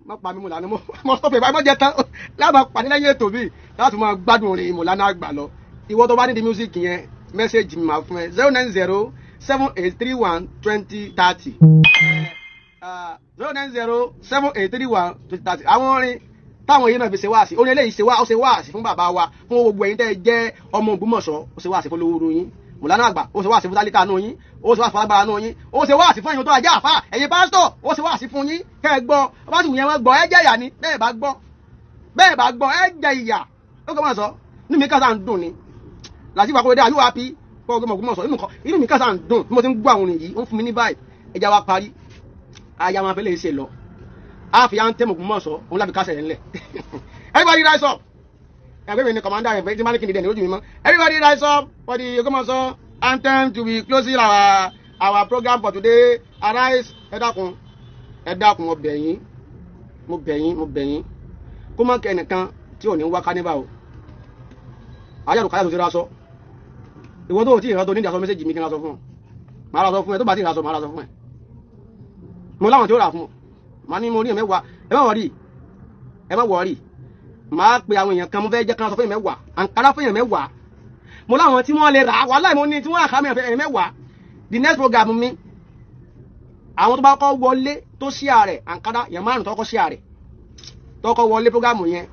Má pa mí mo lànà mo sọ pé ìbámu jẹ tán lábàá pàdé lẹ́yìn ètò mi láti máa gbádùn orin Mọ̀lánà àgbà lọ. Ìwọ tó bá ní di music yẹn, message mi máa fún ẹ: 09078312030, 09078312030. Àwọn orin táwọn yìí náà fi ṣe wáàsí, orin eléyìí ṣe wá, ó ṣe wáàsí fún bàbá wa, fún gbogbo ẹ̀yin tẹ́ ẹ jẹ́ ọmọ Ògbómọ̀ṣọ́. Ó ṣe wáàsí fún olówó yín Mọ̀lánà àgbà, ó ṣe wáàsí fún tálíkà nù yín, ó ṣe wáàsí fún alágbára nù yín, ó ṣe wáàsí fún ẹ̀yin tó ajá àfà, ẹ̀yin pásítọ̀, ó ṣe wáàsí fún yín kẹ́ ẹ gbọ́. Bá sì wù yẹn wọ́n gbọ́, ẹ jẹ́ ìyà ni. Bẹ́ẹ̀ bá gbọ́, bẹ́ẹ̀ bá gbọ́, ẹ jẹ ìyà. Ó kọ́ máa sọ inú mi kásá ń dùn ni Làtìfù Akóredé. Are you happy? Kọ́ ọgbọ́n Ògbómọ̀ṣọ́, inú mi kásá ń dùn bí mo ti ń gbọ́ àwọn orin yìí, ó ń fún mi ní báyìí. Ẹja wa parí aya máa fẹ́ lè ṣe lọ àfi à ń tẹ́ Ògbómọ̀ṣọ́ òun láfi kásẹ̀ ńlẹ̀. Everybody rise up. Ẹgbẹ́ mi ni commander ẹ̀ tí máa ní kí ni dẹ̀ ní ojú mi mọ́. Everybody rise up for the Ògbómọ̀ṣọ́ anthem to be closing our program for today. Arise. Ẹ dákun, ẹ dákun, mo bẹ̀ yín, mo bẹ̀ yín, mo bẹ̀ yín, kó má kẹ́ ẹnìkan tí ò ní wá carnival o. Ayáàrò káyà tó ti ra aṣọ, ìwọ tó o tí ì rà tó nídìí aṣọ, message mi kí n ra aṣọ fún ọ. Màá ra aṣọ fún ẹ. Tó bá ti ra aṣọ, màá ra aṣọ fún ẹ. Mo láwọn tí ó rà fún ọ. Màá ní mo rí èèyàn mẹ́wàá. Ẹ má wọrí, ẹ má wọrí, màá pe àwọn èèyàn kan. Mo fẹ́ jẹ́ kan sọ fún èèyàn 10, àǹkárá fún èèyàn 10. Mo láwọn tí wọ́n lè rà á, wàhálà mo ní tí wọ́n àká mi èèyàn 10. The next program mi, àwọn tó bá kọ́ wọlé tó ṣí ààrẹ àǹkárá, èèyàn 5 tó kọ́ ṣí ààrẹ tó kọ́ wọlé program yẹn.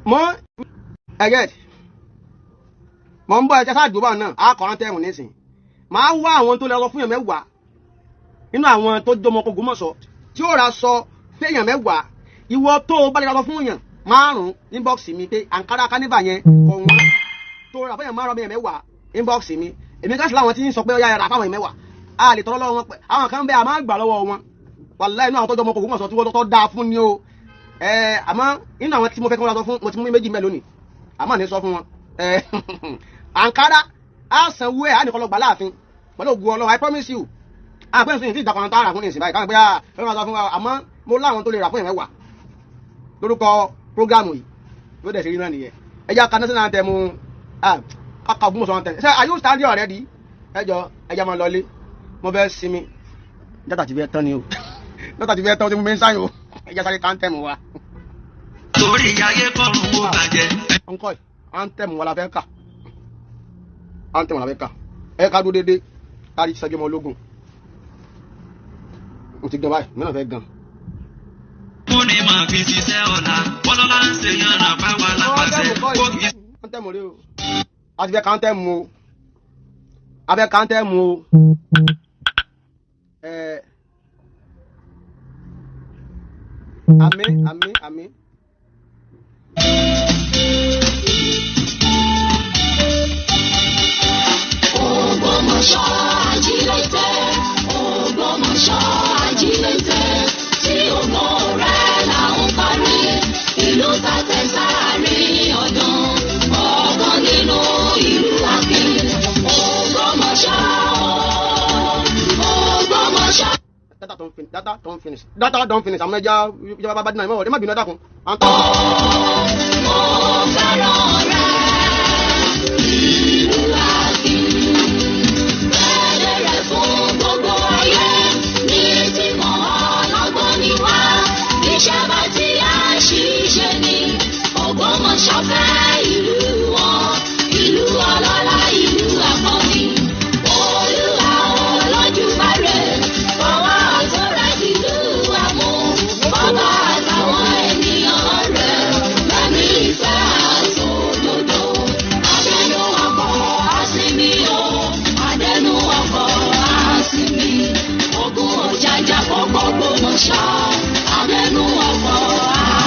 Mo ẹgẹt mo ń bọ ẹjẹ sáà dùbà náà á kọ́ rántẹ́rù nísìn. Màá wá àwọn tó lè lọ fún èèyàn 10 nínú àwọn tó jọmọ Ògbómọ̀ṣọ́ tí ó ra sọ fẹ́yàn 10. Ìwọ tó o bá lè lọ fún èèyàn 5, inbox mi pé àǹkárá kánífà yẹn kò wọ́n, tó rà fẹ́yàn 5, èèyàn 10, inbox mi. Èmi ká sì láwọn tí ń sọ pé ó yá ra fáwọn èèyàn 10, a lè tọrọ lọ́wọ́ wọn pé àwọn kan bẹ àmọ́ gbà lọ́wọ́ wọn. Wàláhì inú àwọn tó jọmọ Ògbómọ̀ṣọ́ tí wọ́n tó dáa fún ni o. Àmọ́ inú àwọn tí mo fẹ́ kí wọ́n sọ fún, mo ti mú méjì mẹ́ lónìí, àmọ́ ní sọ fún wọn. Àǹkárá á sanwó ẹ̀, á nìkan lọ gbà láàfin pẹ̀lú ògùn Ọlọ́run. I promise you. Àpẹ́ ìsìn tí ìdàkọ̀ràn tá a rà fún ní ìsìn báyìí káwọn pé ẹ máa sọ fún wa, àmọ́ mo láwọn tó lè rà fún ìrẹ́wà lórúkọ prógámù yìí. Ló dẹ̀ ṣe rí náà nìyẹn. Ẹ jẹ́ ká national anthem, ká Ògbómọ̀ṣọ́ anthem. Ṣé are you standing already? Ẹ jọ, ẹ jẹ́ máa lọlé, mo fẹ́ sinmi. Dátà ti fẹ́ tán ni o, dátà ti fẹ́ tán, ó ti mú mi ń sáyò. Ẹ jẹ́ sáré ká anthem wa. Torí ayé kọrùn ó bàjẹ́. Nkọ́ anthem wa la fẹ́ kà, anthem wa la fẹ́ kà. Ẹ ká dúró déédéé kárí sẹ́jú ọmọ ológun. Mo ti gan báyìí, mi náà fẹ́ gan. Kó ní màá fi ṣiṣẹ́ ọ̀la, bọ́lọ́lá ń ṣe yànnà fáwa lápàṣẹ. Kó kì í Anthem rẹ o, a ti fẹ́ ká anthem o, a fẹ́ ká anthem o. Ẹ àmín, àmín, àmín. Ògbómọ̀ṣọ́ ajílété, Ògbómọ̀ṣọ́ ajílété, tí ògo rẹ̀ là ń parí, ìlú tàtẹ̀ sáàrin ọdún, ọ̀kan nínú ìlú Akin. Ògbómọ̀ṣọ́, Ògbómọ̀ṣọ́. Data don finish, data don finish, data don finish. Àwọn ẹja ìjọba bá dínà ìmọ̀ ẹ má bínú, ẹ dákun. Anthem. Mo fẹ́ràn rẹ̀, ìlú Akin. Bẹ́ẹ̀lẹ̀ rẹ̀ fún gbogbo ayé, ní tìmọ̀ ọlọ́gbọ́n ni wá. Iṣẹ́ bá ti á ṣiṣẹ́ ni, Ògbómọ̀ṣọ́ fẹ́ ìlú wọn. Ìlú ọlọ́lá, ìlú akọni. Olúwa Olódùmarè, fọwọ́ ọ̀tún rẹ̀ dìlú àmú. Bọ́bá àtàwọn ènìyàn rẹ̀, lẹ́mí ìfẹ́ àtòdodo. Adẹnu ọkọ̀ àsìmí o, adẹnu ọkọ̀ àsìmí. Ogun òjàjà kókó Ògbómọ̀ṣọ́, adẹnu ọkọ̀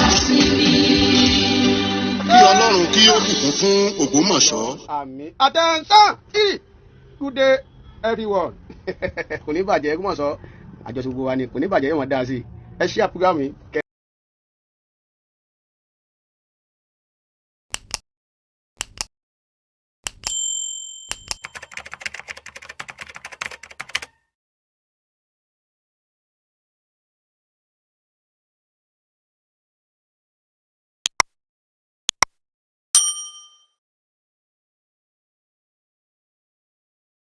àsìmí. Kí Ọlọ́run kí ó bùkún fún Ògbómọ̀ṣọ́. Àmín. Attention, good day everyone. Kò ní bàjẹ́, Ògbómọ̀ṣọ́ àjọṣe gbogbo wa ni, kò ní bàjẹ́, yóò máa dáa sí i. Ẹ ṣí àpúgámù yìí.